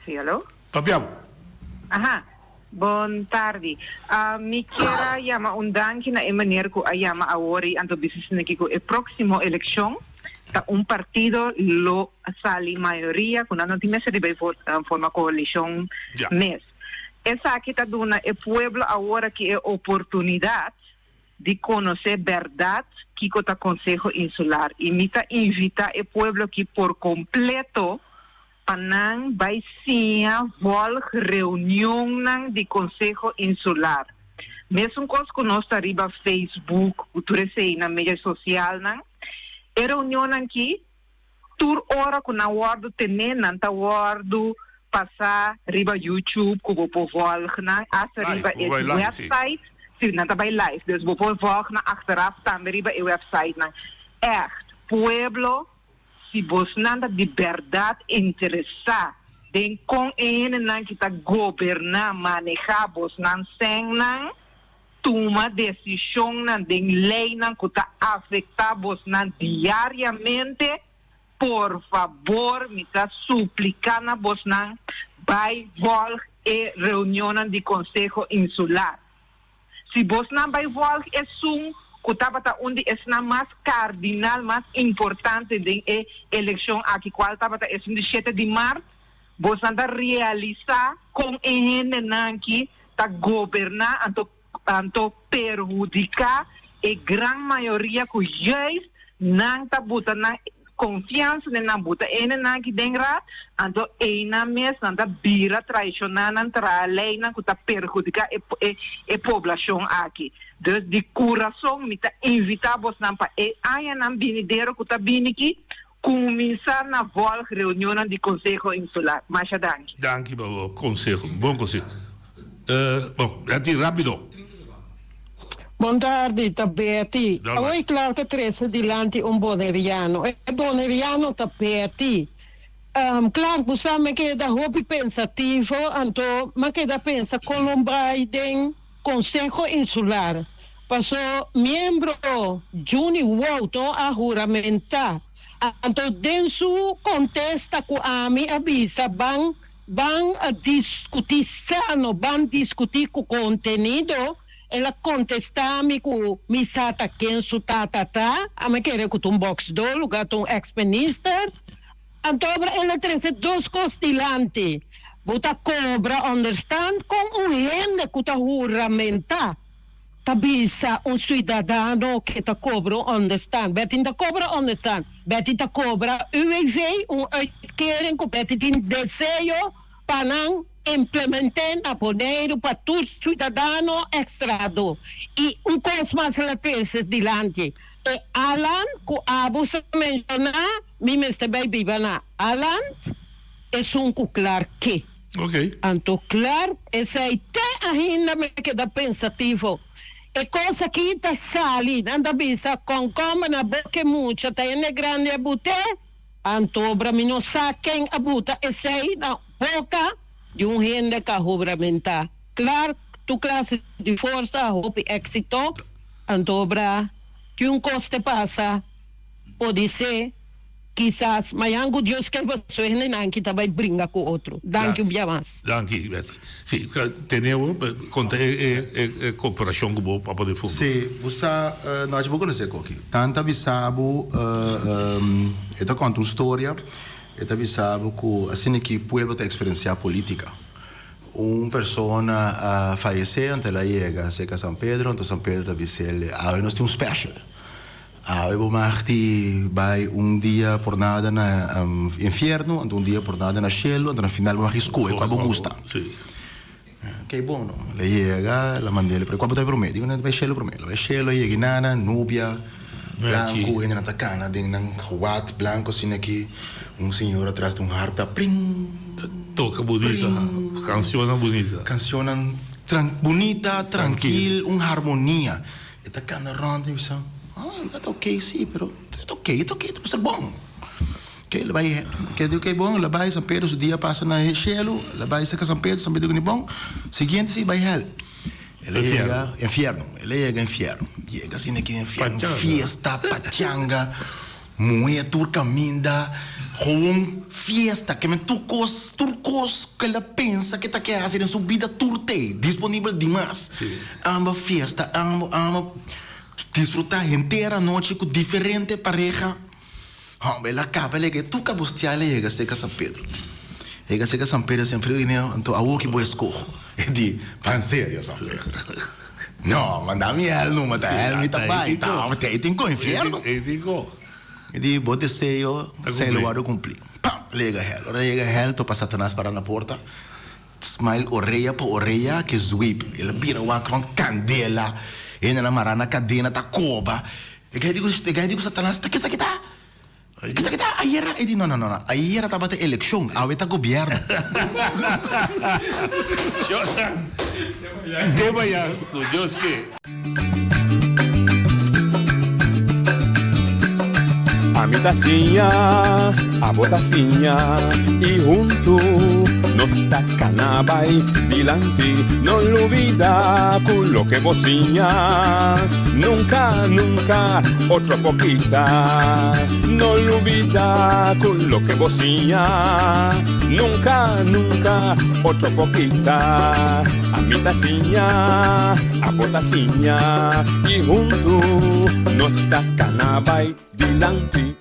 Sí, aló? Papia bo. Aha. Bon tardi. Mi kier a yama un danki na e meneer ku a yama awor i anto bisa esaki ku e próksimo elekshon ta un partido lo sali mayoria ku nan no tin mester di bai forma koalishon mes. Esaki ta duna e pueblo awor aki e oportunidat di konosé bèrdat kiko ta Konseho Insular i mi ta invitá e pueblo aki por kompleto pa nan bai siña volg reunionnan di Konseho Insular. Mesun kos ku nos ta riba Facebook ku tur esei na media sosialnan, e reunionnan ki tur ora ku nan wòrdu tené nan ta wòrdu pasá riba YouTube ku bo por volg nan asta riba e website, si nan ta bai live, dus bo por volg nan achteraf tambe riba e websitenan. Ègt, pueblo Si bosnan ta di bèrdat interesá den kon e hendenan ki ta goberná manehá bosnan sènnan, tuma desishonnan den leinan ku ta afektá bosnan diariamente, por fabor mi ta supliká na bosnan bai vòlg e reunionnan di Konseho Insular. Si bosnan bai volg esun ku tabata un di esnan mas kardinal, mas importante den e elekshon aki, kual tabata esun di shete di mart, bosnan ta realisá kon e hendenan aki ta goberná anto anto perhudiká e gran mayoria ku juist nan ta buta nan Konfiansa den nan buta ene nan aki den raad, anto einan mes nan ta bira traishoná nan traha leinan ku ta perhudiká e e e poblashon aki. Dus di kurason mi ta invitá bosnan pa e añanan binidero ku ta bini aki kuminsá na vòlg reunionnan di Konseho Insular. Masha danki. Danki pa bo konseho, bon konseho. Bon, Betty rápido. Bon tardi, ta Betty. Awor Clark a trece dilanti un Boneriano. E Boneriano ta Betty. Clark, bo sa mi keda hopi pensativo, anto mi a keda pensa con lo bay den Conseho Insular. Paso miembro Juni Wouto a huramenta. Anto den su contesta cu ami a bisa ban Ban diskutí sano, ban diskutí ku kontenido. El a kontestá mi ku mi sa ta ken su tata ta. Ami a kere ku ta un bòksdó, lugá ta un èks minister. Anto abra el a trese dos kos dilanti. Bo ta kobra ònderstant kon un hende ku ta huramentá ta bisa un suidadano ke ta kobra un ònderstant. Betty ta kobra ònderstant. Betty ta kobra UWV, un uitkering ku Betty tin deseo pa nan implement'é na Boneiru pa tur suidadano èkstrado. I un kos mas el a trese dilanti, e Alan ku abo sa menshoná, mi mester bai biba na Alan, esun ku Clark ke. Ok. Anto Clark, esei te ainda mi keda pensativo. E kos aki ta sali, nan ta bisa kònkòmber na boka e mucha ta hende grandi a but'é, anto obra mi no sa ken a buta esei na boka di un hende ka hubramentá. Clark, tur klase di forsa, hopi éksito, anto obra ki un kos te pasa, podisé. Kisas mañan ku Dios ke paso hendenan ki ta bai bringa ku otro. Danki un bia mas. Danki Betty. Si, tene bo konta e komparashon ku bo papa den fondo. Si, bo sa, no bo konosé koki. Tan ta bisa bo, e ta konta un storia, e ta bisa bo ku asina ki pueblo ta eksperensiá politika. Un persona a fayesé, anto el a yega serka San Pedro, anto San Pedro ta bis'el, Awe nos tin un special. Awe bo mag di bai un dia por nada na infierno, anto un dia por nada na shelu, anto na final bo mag di skohe kua bo gusta. Oké, bon no. El a yega, el a mand'el, pero kua bo ta bai promé? Digo, no, bai shelu promé. El a bai shelu, a yega inana, nubia blanku, hendenan ta kana den nan gewad blanku asina aki, un señora atras di un harp ta pring. Toka bunita, kanshonnan bunita. Kanshonnan bunita, trankil, un harmonia. E ta kana rònt i bisa, ah, ta oké si, pero ta oké, ta oké, ta por ser bon. Oké, el a bai, ke di oké bon, el a bai San Pedro, su dia pasa na e shelu, el a bai serka San Pedro, San Pedro di ku ni bon, siguiente si bai hèl. El a yega infierno, el a yega infierno, yega asina aki den infierno, fiesta, pachanga, muhé tur kaminda, gewoon fiesta, ke men tur kos, tur kos ku el a pensa ke ta ke hasi den su bida tur t'ei, disponibel dimas. Amba fiesta, amba, amba disfrutá henter anochi ku diferente pareha. Homber, el a kaba, el a yega, tur kabustiá el a yega serka San Pedro. Yega serka San Pedro, San Pedro di neo, anto awor ki bo eskoho? E di, Ban serio, San Pedro. No, manda mi hel numa, ta hel mi ta bai, ta ei tin ko infierno. E di, Bo deseo sea lo wòrdu kumplí. Pam! El a yega hel. Ora el a yega hel, topa Satanas pará na porta, smile orea pa orea ke zwip. El a bira wak rònt kandela, hendenan mará na kadena ta koba. E gai di ku e gai di ku Satanas ta kisa kita? Kisa kita? Ayera e di no no no no ayera tabata elekshon awe ta gobièrnu. Shoshan te mañan ku Dios ke. Ami ta siña, abo ta siña y huntu nos ta cana bay dilanti. No lubida cu loke bo siña nunca, nunca otro por kita. No lubida cu loke bo siña nunca, nunca otro por kita. Ami ta siña, abo ta siña y huntu nos ta cana bay dilanti.